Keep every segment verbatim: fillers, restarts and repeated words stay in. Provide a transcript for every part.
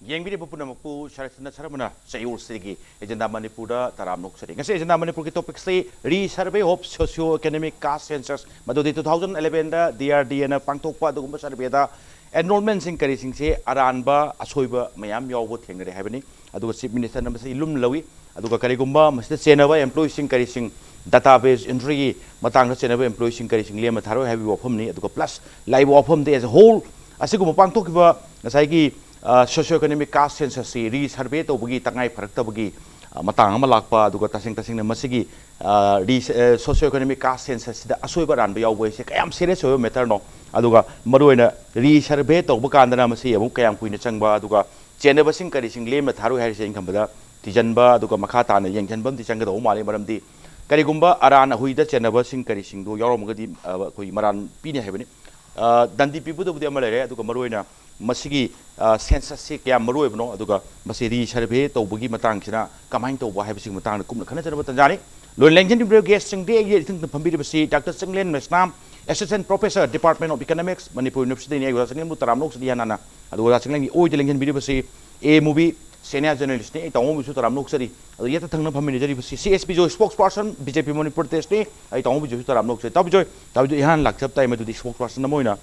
ꯌꯦꯡꯕꯤꯔꯤꯕ ꯄꯨꯝꯅꯃꯛꯄꯨ ꯁꯔꯁꯅ ꯁꯔꯃꯅ ꯆꯌꯣꯜꯁꯤꯒꯤ ꯑꯦꯖꯦꯟꯗꯥ ꯃꯅꯤꯄꯨꯔꯗ ꯇꯔꯥꯝꯅ ꯑꯣꯛꯆꯔꯤ꯫ ꯉꯁꯤ ꯑꯦꯖꯦꯟꯗꯥ ꯃꯅꯤꯄꯨꯔꯒꯤ ꯇꯣꯄꯤꯛꯁꯤ resurvey of socio economic caste census, ꯃꯗꯨꯗꯤ ꯇꯨ ꯊꯥꯎꯖꯟ ꯑꯦꯂꯦꯚꯦꯟꯗ ꯗꯤ ꯑꯥꯔ ꯗꯤ ꯑꯦꯅ ꯄꯥꯡꯊꯣꯛꯄ ꯑꯗꯨꯒꯨꯝꯕ ꯁꯔꯚꯦꯗ ꯑꯦꯟꯔꯣꯜꯃꯦꯟꯁꯤꯡ ꯀꯔꯤꯁꯤꯡꯁꯦ ꯑꯔꯥꯟꯕ ꯑꯁꯣꯏꯕ ꯃꯌꯥꯝ ꯌꯥꯎꯕ ꯊꯦꯡꯅꯔꯦ ꯍꯥꯏꯕꯅꯤ꯫ ꯑꯗꯨꯒ ꯆꯤꯐ ꯃꯤꯅꯤꯁꯇꯔꯅ ꯃꯁꯤ ꯂꯨꯝꯅ ꯂꯧꯏ꯫ ꯑꯗꯨꯒ ꯀꯔꯤꯒꯨꯝꯕ ꯃꯁꯤꯗ ꯆꯦꯟꯅꯕ ꯑꯦꯝꯄ꯭ꯂꯣꯌꯤꯁꯤꯡ ꯀꯔꯤꯁꯤꯡ ꯗꯇꯥꯕꯦꯁ ꯑꯦꯟꯇ꯭ꯔꯤꯒꯤ ꯃꯇꯥꯡꯗ ꯆꯦꯟꯅꯕ ꯑꯦꯝꯄ꯭ꯂꯣꯌꯤꯁꯤꯡ ꯀꯔꯤꯁꯤꯡ ꯂꯦꯝꯅ ꯊꯥꯔꯣꯏ ꯍꯥꯏꯕꯒꯤ ꯋꯥꯐꯝꯅꯤ꯫ ꯑꯗꯨꯒ ꯄ꯭ꯂꯁ ꯂꯥꯛꯏꯕ ꯋꯥꯐꯝꯗꯤ ꯑꯦꯁ ꯑ ꯍꯣꯜ ꯑꯁꯤꯒꯨꯝꯕ ꯄꯥꯡꯊꯣꯛꯈꯤꯕ ꯉꯁꯥꯏꯒꯤ ꯁꯣꯁꯤꯌꯣ ꯏꯀꯣꯅꯣꯃꯤꯛ ꯀꯥꯁ ꯁꯦꯟꯁꯁꯁꯤ ꯔꯤ ꯁꯔꯚꯦ ꯇꯧꯕꯒꯤ ꯇꯉꯥꯏ ꯐꯔꯛꯇꯕꯒꯤ ꯑ, ꯃꯇꯥꯡ ꯑꯃ ꯂꯥꯛꯄ, ꯑꯗꯨꯒ ꯇꯁꯦꯡ ꯇꯁꯦꯡꯅ ꯃꯁꯤꯒꯤ ꯔꯤ ꯁꯣꯁꯤꯌꯣ ꯏꯀꯣꯅꯣꯃꯤꯛ ꯀꯥꯁ ꯁꯦꯟꯁꯁꯁꯤꯗ ꯑꯁꯣꯏꯕ ꯑꯔꯥꯟꯕ ꯌꯥꯎꯕ ꯍꯥꯏꯁꯦ ꯀꯌꯥꯝ ꯁꯦꯔꯤꯌꯁ ꯑꯣꯏꯕ ꯃꯦꯇꯔꯅꯣ, ꯑꯗꯨꯒ ꯃꯔꯨꯑꯣꯏꯅ ꯔꯤ ꯁꯔꯚꯦ ꯇꯧꯕ ꯀꯥꯟꯗꯅ ꯃꯁꯤ ꯑꯃꯨꯛ ꯀꯌꯥꯝ ꯀꯨꯏꯅ ꯆꯪꯕ, ꯑꯗꯨꯒ ꯆꯦꯟꯅꯕꯁꯤꯡ ꯀꯔꯤꯁꯤꯡ ꯂꯦꯝꯅ ꯊꯥꯔꯣꯏ ꯍꯥꯏꯔꯤꯁꯦ ꯑꯩꯅ ꯈꯟꯕꯗ ꯊꯤꯖꯤꯟꯕ, ꯑꯗꯨꯒ ꯃꯈꯥ ꯇꯥꯅ ꯌꯦꯡꯁꯤꯟꯕ ꯑꯃꯗꯤ ꯆꯪꯒꯗꯧꯕ ꯃꯥꯜꯂꯤ꯫ ꯃꯔꯝꯗꯤ ꯀꯔꯤꯒꯨꯝꯕ ꯑꯔꯥꯟ ꯑꯍꯨꯏꯗ ꯆꯦꯟꯅꯕꯁꯤꯡ ꯀꯔꯤꯁꯤꯡꯗꯣ ꯌꯥꯎꯔꯝꯃꯒꯗꯤ ꯑ, ꯑꯩꯈꯣꯏ ꯃꯔꯥꯟ ꯄꯤꯅꯤ ꯍꯥꯏꯕꯅꯤ꯫ ꯑ, ꯗꯟꯗꯤ ꯄꯤꯕꯗꯕꯨꯗꯤ ꯑꯃ ꯂꯩꯔꯦ, ꯑꯗꯨꯒ ꯃꯔꯨꯑꯣꯏꯅ ꯃꯁꯤꯒꯤ ꯁꯦꯟꯁꯁꯁꯤ ꯀꯌꯥꯝ ꯃꯔꯨ ꯑꯣꯏꯕꯅꯣ, ꯑꯗꯨꯒ ꯃꯁꯤ ꯔꯤ ꯁꯔꯚꯦ ꯇꯧꯕꯒꯤ ꯃꯇꯥꯡꯁꯤꯅ ꯀꯃꯥꯏꯅ ꯇꯧꯕ ꯍꯥꯏꯕꯁꯤꯒꯤ ꯃꯇꯥꯡꯗ ꯀꯨꯞꯅ ꯈꯟꯅꯖꯅꯕ ꯇꯥꯟꯖꯥꯅꯤ꯫ ꯂꯣꯏꯅ ꯂꯦꯡꯖꯟꯕꯤꯔꯤꯕ ꯒꯦꯁꯁꯤꯡꯗꯤ ꯑꯩꯒꯤ ꯏꯊꯪꯗ ꯐꯝꯕꯤꯔꯤꯕꯁꯤ doctor Chinglen Meisnam, assistant professor, department of economics, Manipur ꯌꯨꯅꯤꯚꯔꯁꯤꯇꯤꯅꯤ꯫ ꯑꯩ ꯑꯣꯖꯥ ꯆꯤꯡꯂꯦꯟꯕꯨ ꯇꯔꯥꯝꯅ ꯑꯣꯛꯆꯔꯤ ꯍꯥꯟꯅ ꯍꯥꯟꯅ꯫ ꯑꯗꯨꯒ ꯑꯣꯖꯥ ꯆꯤꯡꯂꯦꯟꯒꯤ ꯑꯣꯏꯗ ꯂꯦꯡꯖꯟꯕꯤꯔꯤꯕꯁꯤ ꯑꯦ ꯃꯨꯕꯤ, ꯁꯦꯅꯤꯌꯔ ꯖꯔꯅꯦꯂꯤꯁꯅꯤ꯫ ꯑꯩ ꯇꯥꯃꯣꯕꯨꯁꯨ ꯇꯔꯥꯝꯅ ꯑꯣꯛꯆꯔꯤ꯫ ꯑꯗꯨ ꯌꯦꯠꯇ ꯊꯪꯅ ꯐꯝꯃꯤꯟꯅꯖꯔꯤꯕꯁꯤ C S Bijoy, spokesperson, B J P Manipur ꯇꯦꯁꯅꯤ꯫ ꯑꯩ ꯇꯥꯃꯣ ꯕꯤꯖꯣꯏꯁꯨ ꯇꯔꯥꯝꯅ ꯑꯣꯛꯆꯔꯤ꯫ ꯇꯥꯃꯣ ꯕꯤꯖꯣꯏ, ꯇꯥꯃꯣ ꯕꯤꯖꯣꯏ, ꯏꯍꯥꯟ ꯍꯥꯟꯅ ꯂꯥꯛꯆꯕ ꯇꯥꯏ, ꯃꯗꯨꯗꯤ ꯁ꯭ꯄꯣꯛꯁ ꯄꯥꯔꯁꯟ ꯑꯃ ꯑꯣꯏꯅ,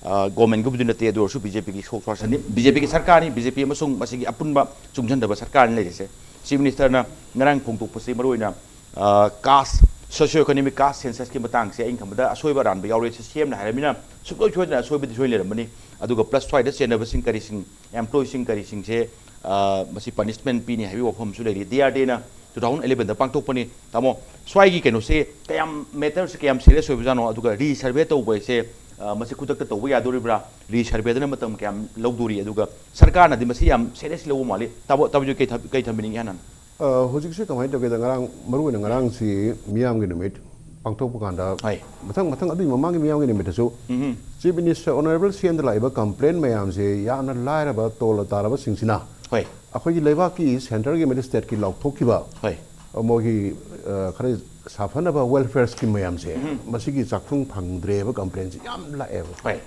ꯑ, ꯒꯣꯔꯃꯦꯟꯒꯤꯕꯨꯗꯤ ꯅꯠꯇꯦ, ꯑꯗꯨ ꯑꯣꯏꯔꯁꯨ ꯕꯤ ꯖꯦ ꯄꯤꯒꯤ ꯁ꯭ꯄꯣꯛꯁ ꯄꯥꯔꯁꯟꯅꯤ꯫ ꯕꯤ ꯖꯦ ꯄꯤꯒꯤ ꯁꯔꯀꯥꯔꯅꯤ, ꯕꯤ ꯖꯦ ꯄꯤ ꯑꯃꯁꯨꯡ ꯃꯁꯤꯒꯤ ꯑꯄꯨꯟꯕ ꯆꯨꯡꯁꯤꯟꯗꯕ ꯁꯔꯀꯥꯔꯅꯤ ꯂꯩꯔꯤꯁꯦ꯫ ꯆꯤꯐ ꯃꯤꯅꯤꯁꯇꯔꯅ ꯉꯔꯥꯡ ꯐꯣꯡꯗꯣꯛꯄꯁꯤ ꯃꯔꯨꯑꯣꯏꯅ, ꯑ, ꯀꯥꯁ, ꯁꯣꯁꯤꯌꯣ ꯏꯀꯣꯅꯣꯃꯤꯛ ꯀꯥꯁ ꯁꯦꯟꯁꯁꯀꯤ ꯃꯇꯥꯡꯁꯦ ꯑꯩꯅ ꯈꯟꯕꯗ ꯑꯁꯣꯏꯕ ꯑꯔꯥꯟꯕ ꯌꯥꯎꯔꯦ, ꯁꯤ ꯁꯤ ꯑꯦꯝꯅ ꯍꯥꯏꯔꯕꯅꯤꯅ ꯁꯨꯡꯁꯣꯏ ꯁꯣꯏꯗꯅ ꯑꯁꯣꯏꯕꯗꯤ ꯁꯣꯏ ꯂꯩꯔꯝꯃꯅꯤ꯫ ꯑꯗꯨꯒ ꯄ꯭ꯂꯁ ꯁ꯭ꯋꯥꯏꯗ ꯆꯦꯟꯅꯕꯁꯤꯡ ꯀꯔꯤꯁꯤꯡ, ꯑꯦꯝꯄ꯭ꯂꯣꯌꯤꯁꯤꯡ ꯀꯔꯤꯁꯤꯡꯁꯦ, ꯑ, ꯃꯁꯤ ꯄꯅꯤꯁꯃꯦꯟ ꯄꯤꯅꯤ ꯍꯥꯏꯕꯒꯤ ꯋꯥꯐꯝꯁꯨ ꯂꯩꯔꯤ꯫ ꯗꯤ ꯑꯥꯔ ꯗꯤ ꯑꯦꯅ ꯇꯨ ꯊꯥꯎꯖꯟ ꯑꯦꯂꯦꯚꯦꯟꯗ ꯄꯥꯡꯊꯣꯛꯄꯅꯤ꯫ ꯇꯥꯃꯣ, ꯁ꯭ꯋꯥꯏꯒꯤ ꯀꯩꯅꯣꯁꯦ ꯀꯌꯥꯝ, ꯃꯦꯇꯔꯁꯦ ꯀꯌꯥꯝ ꯁꯦꯔꯤꯌꯁ ꯑꯣꯏꯕꯖꯥꯠꯅꯣ? ꯑꯗꯨꯒ ꯔꯤ ꯁꯔꯚꯦ ꯇꯧꯕ ꯍꯥꯏꯁꯦ, ꯑ, ꯃꯁꯤ ꯈꯨꯗꯛꯇ ꯇꯧꯕ ꯌꯥꯗꯣꯔꯤꯕ꯭ꯔꯥ? ꯔꯤ ꯁꯔꯚꯦꯗꯅ ꯃꯇꯝ ꯀꯌꯥꯝ ꯂꯧꯗꯣꯔꯤ? ꯑꯗꯨꯒ ꯁꯔꯀꯥꯔꯅꯗꯤ ꯃꯁꯤ ꯌꯥꯝ ꯁꯦꯔꯤꯌꯁ ꯂꯧꯕ ꯃꯥꯜꯂꯤ꯫ ꯇꯥꯃꯣ, ꯇꯥꯃꯣ ꯀꯩ ꯊꯝ-, ꯀꯩ ꯊꯝꯕꯤꯅꯤꯡꯉꯤ ꯍꯥꯟꯅ? ꯑ, ꯍꯧꯖꯤꯛꯁꯦ ꯀꯃꯥꯏꯅ ꯇꯧꯒꯦꯗ, ꯉꯔꯥꯡ, ꯃꯔꯨꯑꯣꯏꯅ ꯉꯔꯥꯡꯁꯤ ꯃꯤꯌꯥꯝꯒꯤ ꯅꯨꯃꯤꯠ ꯄꯥꯡꯊꯣꯛꯄ ꯀꯥꯟꯗ, ꯍꯣꯏ꯫ ꯃꯊꯪ, ꯃꯊꯪ ꯑꯗꯨꯒꯤ ꯃꯃꯥꯡꯒꯤ ꯃꯤꯌꯥꯝꯒꯤ ꯅꯨꯃꯤꯠꯇꯁꯨ ꯎꯝ꯫ ꯆꯤꯐ ꯃꯤꯅꯤꯁꯇꯔ, ꯑꯣꯅꯔꯦꯕꯜ ꯁꯤ ꯑꯦꯝꯗ ꯂꯥꯛꯏꯕ ꯀꯝꯄ꯭ꯂꯦꯟ ꯃꯌꯥꯝꯁꯦ ꯌꯥꯝꯅ ꯂꯥꯏꯔꯕ, ꯇꯣꯜꯂ ꯇꯥꯔꯕꯁꯤꯡꯁꯤꯅ ꯍꯣꯏ꯫ ꯑꯩꯈꯣꯏꯒꯤ ꯂꯩꯕꯥꯛꯀꯤ ꯁꯦꯟꯇꯔꯒꯤ ꯑꯃꯗꯤ ꯁ꯭ꯇꯦꯠꯀꯤ ꯂꯥꯎꯊꯣꯛꯈꯤꯕ ꯍꯣꯏ꯫ ꯃꯣꯏꯒꯤ, ꯑ, ꯈꯔ ꯁꯥꯐꯅꯕ ꯋꯦꯜꯐꯤꯌꯔ ꯁ꯭ꯀꯤꯝ ꯃꯌꯥꯝꯁꯦ, ꯎꯝ꯫ ꯃꯁꯤꯒꯤ ꯆꯥꯛꯊꯨꯡ ꯐꯪꯗ꯭ꯔꯦꯕ ꯀꯝꯄ꯭ꯂꯦꯟꯁꯦ ꯌꯥꯝ ꯂꯥꯛꯑꯦꯕ꯫ ꯍꯣꯏ꯫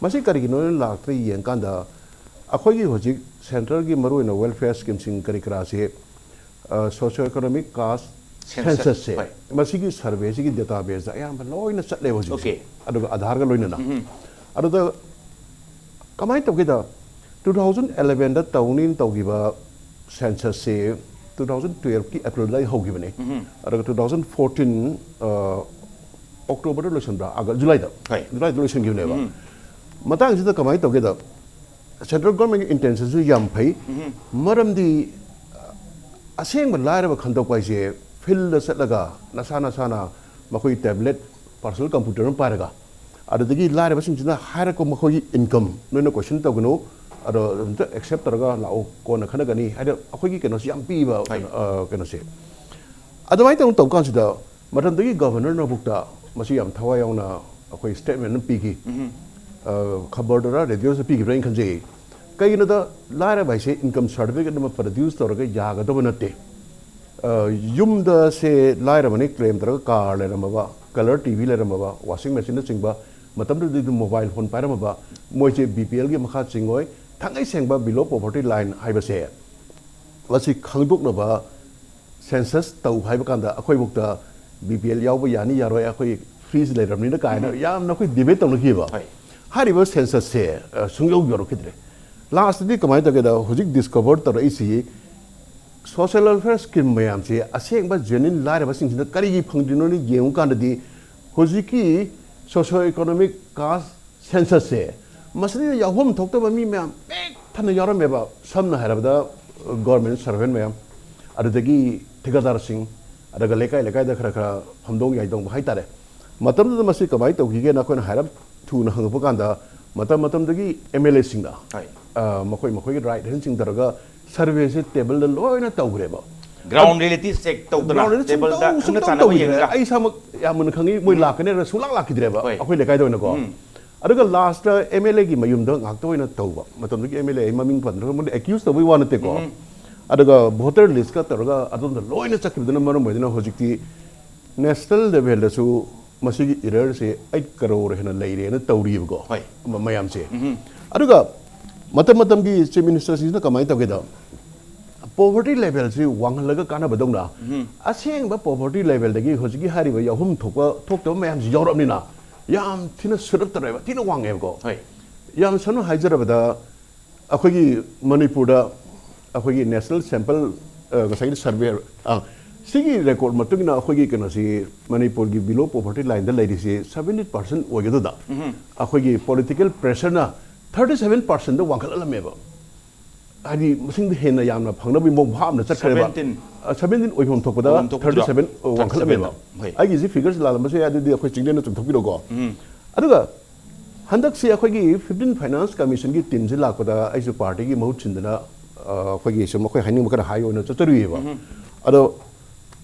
ꯃꯁꯤ ꯀꯔꯤꯒꯤꯅꯣꯅ ꯂꯥꯛꯇ꯭ꯔꯤ ꯌꯦꯡꯀꯥꯟꯗ, ꯑꯩꯈꯣꯏꯒꯤ ꯍꯧꯖꯤꯛ ꯁꯦꯟꯇ꯭ꯔꯦꯜꯒꯤ ꯃꯔꯨꯑꯣꯏꯅ ꯋꯦꯜꯐꯤꯌꯔ ꯁ꯭ꯀꯤꯝꯁꯤꯡ ꯀꯔꯤ ꯀꯔꯥꯁꯦ ꯁꯣꯁꯤꯑꯣ ꯏꯀꯣꯅꯣꯃꯤꯛ ꯀꯥꯁ Census, ꯁꯦꯟꯁꯁꯁꯦ ꯍꯣꯏ꯫ ꯃꯁꯤꯒꯤ ꯁꯔꯚꯦꯁꯤꯒꯤ ꯗꯦꯇꯥꯕꯦꯁꯇ ꯑꯌꯥꯝꯕ ꯂꯣꯏꯅ ꯆꯠꯂꯦꯕ ꯍꯧꯖꯤꯛꯁꯦ꯫ Okay. ꯑꯗꯨꯒ ꯑꯙꯥꯔꯒ ꯂꯣꯏꯅꯅ꯫ ꯑꯗꯨꯗ ꯀꯃꯥꯏꯅ ꯇꯧꯒꯦꯗ, ꯇꯨ ꯊꯥꯎꯖꯟ ꯑꯦꯂꯚꯦꯟꯗ ꯇꯧꯅꯤꯅ ꯇꯧꯈꯤꯕ ꯁꯦꯟꯁꯁꯁꯦ ꯇꯨ ꯊꯥꯎꯖꯟ ꯇꯨꯌꯦꯜꯐꯀꯤ ꯑꯦꯄ꯭ꯔꯤꯜꯗ ꯑꯩ ꯍꯧꯈꯤꯕꯅꯦ꯫ ꯑꯗꯨꯒ ꯇꯨ ꯊꯥꯎꯖꯟ ꯐꯣꯔꯇꯤꯟ ꯑꯣꯛꯇꯣꯕꯔꯗ ꯂꯣꯏꯁꯤꯟꯕ꯭ꯔꯥ, ꯑꯥꯒ-, ꯖꯨꯂꯥꯏꯗ ꯍꯣꯏ꯫ ꯖꯨꯂꯥꯏꯗ ꯂꯣꯏꯁꯤꯟꯈꯤꯕꯅꯦꯕ꯫ ꯃꯇꯥꯡꯁꯤꯗ ꯀꯃꯥꯏꯅ ꯇꯧꯒꯦꯗ, ꯁꯦꯟꯇ꯭ꯔꯦꯜ ꯒꯣꯔꯃꯦꯟꯒꯤ ꯏꯟꯇꯦꯟꯁꯟꯁꯨ ꯌꯥꯝ ꯐꯩ꯫ ꯃꯔꯝꯗꯤ ꯑꯁꯦꯡꯕ ꯂꯥꯏꯔꯕ ꯈꯟꯗꯣꯛꯄ ꯍꯥꯏꯁꯦ ꯐꯤꯜꯗ ꯆꯠꯂꯒ ꯅꯁꯥ ꯅꯁꯥꯅ ꯃꯈꯣꯏ ꯇꯦꯕ꯭ꯂꯦꯠ, ꯄꯥꯔꯁꯣꯅꯦꯜ ꯀꯝꯄ꯭ꯌꯨꯇꯔ ꯑꯃ ꯄꯥꯏꯔꯒ ꯑꯗꯨꯗꯒꯤ ꯂꯥꯏꯔꯕꯁꯤꯡꯁꯤꯅ ꯍꯥꯏꯔꯛꯄ ꯃꯈꯣꯏꯒꯤ ꯏꯟꯀꯝ ꯅꯣꯏꯅ ꯀꯣꯏꯁꯟ ꯇꯧꯒꯅꯨ, ꯑꯗꯣ ꯑꯗꯨꯝꯇ ꯑꯦꯛꯁꯦꯞ ꯇꯧꯔꯒ ꯂꯥꯛꯑꯣ, ꯀꯣꯟꯅ ꯈꯟꯅꯒꯅꯤ ꯍꯥꯏꯅ ꯑꯩꯈꯣꯏꯒꯤ ꯀꯩꯅꯣꯁꯤ ꯌꯥꯝ ꯄꯤꯕ꯫ ꯍꯣꯏ꯫ ꯑ, ꯀꯩꯅꯣꯁꯦ ꯑꯗꯨꯃꯥꯏꯅ ꯇꯧꯅ ꯇꯧ ꯀꯥꯟꯁꯤꯗ ꯃꯇꯝꯗꯨꯒꯤ ꯒꯚꯔꯅꯔꯅꯐꯥꯎꯗ ꯃꯁꯤ ꯌꯥꯝ ꯊꯋꯥꯏ ꯌꯥꯎꯅ ꯑꯩꯈꯣꯏ ꯁ꯭ꯇꯦꯠꯃꯦꯟ ꯑꯃ ꯄꯤꯈꯤ꯫ ꯑ, ꯈꯕꯔꯗꯔ ꯔꯦꯗꯤꯑꯣꯗ ꯄꯤꯈꯤꯕ꯭ꯔꯥ ꯑꯩꯅ ꯈꯟꯖꯩ꯫ ꯀꯩꯒꯤꯅꯣꯗ, ꯂꯥꯏꯔꯕ ꯍꯥꯏꯁꯦ ꯏꯟꯀꯝ ꯁꯥꯔꯇꯤꯐꯤꯀꯦꯠ ꯑꯃ ꯄ꯭ꯔꯗ꯭ꯌꯨꯁ ꯇꯧꯔꯒ ꯌꯥꯒꯗꯕ ꯅꯠꯇꯦ꯫ ꯑ, ꯌꯨꯝꯗ ꯁꯦ ꯂꯥꯏꯔꯕꯅꯤ ꯀ꯭ꯂꯦꯝ ꯇꯧꯔꯒ ꯀꯥꯔ ꯂꯩꯔꯝꯃꯕ, ꯀꯂꯔ ꯇꯤ ꯚꯤ ꯂꯩꯔꯝꯃꯕ, ꯋꯥꯁꯤꯡ ꯃꯦꯆꯤꯟꯅꯆꯤꯡꯕ, ꯃꯇꯝꯗꯨꯗꯗꯤ ꯑꯗꯨꯝ ꯃꯣꯕꯥꯏꯜ ꯐꯣꯟ ꯄꯥꯏꯔꯝꯃꯕ, ꯃꯣꯏꯁꯦ ꯕꯤ ꯄꯤ ꯑꯦꯜꯒꯤ ꯃꯈꯥ ꯆꯤꯡꯉꯣꯏ꯫ ꯊꯥꯡꯉꯩ ꯁꯦꯡꯕ ꯕꯤꯂꯣ ꯄꯣꯚꯔꯇꯤ ꯂꯥꯏꯟ ꯍꯥꯏꯕꯁꯦ ꯃꯁꯤ ꯈꯪꯗꯣꯛꯅꯕ ꯁꯦꯟꯁꯁ ꯇꯧ ꯍꯥꯏꯕ ꯀꯥꯟꯗ ꯑꯩꯈꯣꯏꯐꯥꯎꯗ ꯕꯤ ꯄꯤ ꯑꯦꯜ ꯌꯥꯎꯕ ꯌꯥꯅꯤ ꯌꯥꯔꯣꯏ, ꯑꯩꯈꯣꯏ ꯐ꯭ꯔꯤꯁ ꯂꯩꯔꯕꯅꯤꯅ ꯀꯥꯏꯅ ꯌꯥꯝꯅ ꯑꯩꯈꯣꯏ ꯗꯤꯕꯦꯠ ꯇꯧꯅꯈꯤꯕ꯫ ꯍꯣꯏ꯫ ꯍꯥꯏꯔꯤꯕ ꯁꯦꯟꯁꯁꯁꯦ, ꯑ, ꯁꯨꯡꯌꯧ ꯌꯧꯔꯛꯈꯤꯗ꯭ꯔꯦ꯫ ꯂꯥꯁꯇꯗꯤ ꯀꯃꯥꯏꯅ ꯇꯧꯒꯦꯗ, ꯍꯧꯖꯤꯛ ꯗꯤꯁꯀꯣꯚꯔ ꯇꯧꯔꯛꯏꯁꯤ ꯁꯣꯁꯤꯌꯦꯜ ꯋꯦꯜꯐꯤꯌꯔ ꯁ꯭ꯀꯤꯝ ꯃꯌꯥꯝꯁꯦ ꯑꯁꯦꯡꯕ ꯖꯦꯅ꯭ꯌꯨꯟ ꯂꯥꯏꯔꯕꯁꯤꯡꯁꯤꯅ ꯀꯔꯤꯒꯤ ꯐꯪꯗ꯭ꯔꯤꯅꯣꯅ ꯌꯦꯡꯉꯨ ꯀꯥꯟꯗꯗꯤ ꯍꯧꯖꯤꯛꯀꯤ ꯁꯣꯁꯤꯌꯣ ꯏꯀꯣꯅꯣꯃꯤꯛ ꯀꯥꯁ ꯁꯦꯟꯁꯁꯁꯦ ꯃꯁꯤꯗ ꯌꯥꯎꯐꯝ ꯊꯣꯛꯇꯕ ꯃꯤ ꯃꯌꯥꯝ ꯄꯤꯛ ꯊꯟꯅ ꯌꯥꯎꯔꯝꯃꯦꯕ꯫ ꯁꯝꯅ ꯍꯥꯏꯔꯕꯗ ꯒꯣꯔꯃꯦꯟ ꯁꯔꯚꯦꯟ ꯃꯌꯥꯝ, ꯑꯗꯨꯗꯒꯤ ꯊꯤꯀꯥꯗꯥꯔꯁꯤꯡ, ꯑꯗꯨꯒ ꯂꯩꯀꯥꯏ ꯂꯩꯀꯥꯏꯗ ꯈꯔ ꯈꯔ ꯐꯝꯗꯣꯡ ꯌꯥꯏꯗꯣꯡꯕ ꯍꯥꯏꯇꯥꯔꯦ꯫ ꯃꯇꯝꯗꯨꯗ ꯃꯁꯤ ꯀꯃꯥꯏꯅ ꯇꯧꯈꯤꯒꯦꯅ ꯑꯩꯈꯣꯏꯅ ꯍꯥꯏꯔꯞ ꯊꯨꯅ ꯍꯪꯉꯛꯄ ꯀꯥꯟꯗ ꯃꯇꯝ ꯃꯇꯝꯗꯨꯒꯤ ꯑꯦꯝ ꯑꯦꯜ ꯑꯦꯁꯤꯡꯅ ꯍꯣꯏ꯫ ꯑ, ꯃꯈꯣꯏ ꯃꯈꯣꯏꯒꯤ ꯔꯥꯏꯠ ꯍꯦꯟꯁꯤꯡ ꯇꯧꯔꯒ ꯁꯔꯚꯦꯁꯦ ꯇꯦꯕꯜꯗ ꯂꯣꯏꯅ ꯇꯧꯈ꯭ꯔꯦꯕ꯫ Ground reality check ꯇꯧꯗꯅ Ground reality ꯇꯦꯕꯜꯗ ꯁꯨꯡꯇꯧ, ꯈꯪꯅ ꯁꯨꯡꯇꯧ ꯆꯥꯟꯅꯕ ꯇꯧꯈꯤꯗ꯭ꯔꯦ꯫ ꯌꯦꯡꯉꯒ꯫ ꯑꯩ ꯏꯁꯥꯃꯛ ꯌꯥꯝ ꯃꯨꯟꯅ ꯈꯪꯉꯤ, ꯃꯣꯏ ꯂꯥꯛꯀꯅꯤ ꯍꯥꯏꯔꯒ ꯁꯨꯡꯂꯥꯛ ꯂꯥꯛꯈꯤꯗ꯭ꯔꯦꯕ ꯍꯣꯏ꯫ ꯑꯩꯈꯣꯏ ꯂꯩꯀꯥꯏꯗ ꯑꯣꯏꯅꯀꯣ꯫ ꯑꯗꯨꯒ ꯂꯥꯁꯇ ꯑꯦꯝ ꯑꯦꯜ ꯑꯦꯒꯤ ꯃꯌꯨꯝꯗ ꯉꯥꯛꯇ ꯑꯣꯏꯅ ꯇꯧꯕ ꯃꯇꯝꯗꯨꯒꯤ ꯑꯦꯝ ꯑꯦꯜ ꯑꯦ, ꯑꯩ ꯃꯃꯤꯡ ꯄꯟꯗ꯭ꯔꯒ ꯃꯣꯏꯅ ꯑꯦꯀ꯭ꯌꯨꯁ ꯇꯧꯕꯒꯤ ꯋꯥ ꯅꯠꯇꯦꯀꯣ꯫ ꯑꯗꯨꯒ ꯚꯣꯇꯔ ꯂꯤꯁꯀ ꯇꯧꯔꯒ ꯑꯗꯣꯝꯗ ꯂꯣꯏꯅ ꯆꯠꯈꯤꯕꯗꯨꯅ ꯃꯔꯝ ꯑꯣꯏꯗꯨꯅ ꯍꯧꯖꯤꯛꯇꯤ ꯅꯦꯁꯅꯦꯜ ꯂꯦꯚꯦꯜꯗꯁꯨ ꯃꯁꯤꯒꯤ ꯏꯔꯔꯁꯦ ꯑꯩꯠ ꯀꯔꯣꯔ ꯍꯦꯟꯅ ꯂꯩꯔꯦꯅ ꯇꯧꯔꯤꯕꯀꯣ꯫ ꯍꯣꯏ꯫ ꯃ-, ꯃꯌꯥꯝꯁꯦ꯫ ꯑꯗꯨꯒ ꯃꯇꯝ ꯃꯇꯝꯒꯤ ꯆꯤꯐ ꯃꯤꯅꯤꯁꯇꯔꯁꯤꯡꯁꯤꯅ ꯀꯃꯥꯏꯅ ꯇꯧꯒꯦꯗ, ꯄꯣꯚꯔꯇꯤ ꯂꯦꯚꯦꯜꯁꯤ ꯋꯥꯡꯍꯜꯂꯒ ꯀꯥꯟꯅꯕꯗꯧꯅ, ꯑꯁꯦꯡꯕ ꯄꯣꯚꯔꯇꯤ ꯂꯦꯚꯦꯜꯗꯒꯤ ꯍꯧꯖꯤꯛꯀꯤ ꯍꯥꯏꯔꯤꯕ ꯌꯥꯎꯐꯝ ꯊꯣꯛꯄ ꯊꯣꯛꯇꯕ ꯃꯌꯥꯝꯁꯤ ꯌꯥꯎꯔꯕꯅꯤꯅ, ꯌꯥꯝ ꯊꯤꯅ ꯁꯨꯔꯛꯇꯔꯦꯕ, ꯊꯤꯅ ꯋꯥꯡꯉꯦꯕꯀꯣ꯫ ꯍꯣꯏ꯫ ꯌꯥꯝ ꯁꯝꯅ ꯍꯥꯏꯖꯔꯕꯗ, ꯑꯩꯈꯣꯏꯒꯤ ꯃꯅꯤꯄꯨꯔꯗ ꯑꯩꯈꯣꯏꯒꯤ ꯅꯦꯁꯅꯦꯜ ꯁꯦꯝꯄꯜ, ꯑ, ꯉꯁꯥꯏꯒꯤ ꯁꯔꯚꯦ, ꯑ, ꯁꯤꯒꯤ ꯔꯦꯀꯣꯔꯗ ꯃꯇꯨꯡ ꯏꯟꯅ ꯑꯩꯈꯣꯏꯒꯤ ꯀꯩꯅꯣꯁꯤ, ꯃꯅꯤꯄꯨꯔꯒꯤ ꯕꯤꯂꯣ ꯄꯣꯚꯔꯇꯤ ꯂꯥꯏꯟꯗ ꯂꯩꯔꯤꯁꯤ ꯁꯚꯦꯟꯇꯤ ꯄꯥꯔꯁꯦꯟ ꯑꯣꯏꯒꯗꯨꯗ, ꯑꯩꯈꯣꯏꯒꯤ ꯄꯣꯂꯤꯇꯤꯀꯦꯜ ꯄ꯭ꯔꯦꯁꯔꯅ ꯊꯥꯔꯇꯤ ꯁꯚꯦꯟ ꯄꯥꯔꯁꯦꯟꯗ ꯋꯥꯡꯈꯠꯍꯜꯂꯝꯃꯦꯕ꯫ ꯍꯥꯏꯗꯤ, ꯃꯁꯤꯡꯗ ꯍꯦꯟꯅ ꯌꯥꯝꯅ ꯐꯪꯅꯕꯒꯤ ꯃꯑꯣꯡ ꯚꯥꯕ ꯑꯃ ꯆꯠꯈ꯭ꯔꯦꯕ꯫ ꯁꯚꯦꯟꯇꯤꯟ꯫ ꯑ, ꯁꯚꯦꯟꯇꯤꯟ ꯑꯣꯏꯐꯝ ꯊꯣꯛꯄꯗ ꯑꯣꯏꯐꯝ ꯊꯣꯛꯄꯗ ꯊꯥꯔꯇꯤ ꯁꯚꯦꯟ ꯋꯥꯡꯈꯠꯂꯝꯃꯦꯕ꯫ Thirty seven. ꯍꯣꯏ꯫ ꯑꯩꯒꯤꯁꯤ ꯐꯤꯒꯔꯁꯤ ꯂꯥꯜꯂꯝꯕꯁꯨ ꯌꯥꯏ, ꯑꯗꯨꯗꯤ ꯑꯩꯈꯣꯏ ꯆꯤꯡꯗꯦꯟꯅ ꯆꯨꯝꯊꯣꯛꯄꯤꯔꯣꯀꯣ꯫ ꯑꯗꯨꯒ ꯍꯟꯗꯛꯁꯤ ꯑꯩꯈꯣꯏꯒꯤ ꯐꯤꯐꯇꯤꯟ ꯐꯥꯏꯅꯥꯟꯁ ꯀꯃꯤꯁꯟꯒꯤ ꯇꯤꯝꯁꯤ ꯂꯥꯛꯄꯗ ꯑꯩꯁꯨ ꯄꯥꯔꯇꯤꯒꯤ ꯃꯍꯨꯠ ꯁꯤꯟꯗꯅ, ꯑ, ꯑꯩꯈꯣꯏꯒꯤ ꯁꯨꯝ ꯑꯩꯈꯣꯏ ꯍꯥꯏꯅꯤꯡꯕ ꯈꯔ ꯍꯥꯏꯌꯣꯅ ꯆꯠꯆꯔꯨꯏꯌꯦꯕ꯫ ꯑꯗꯣ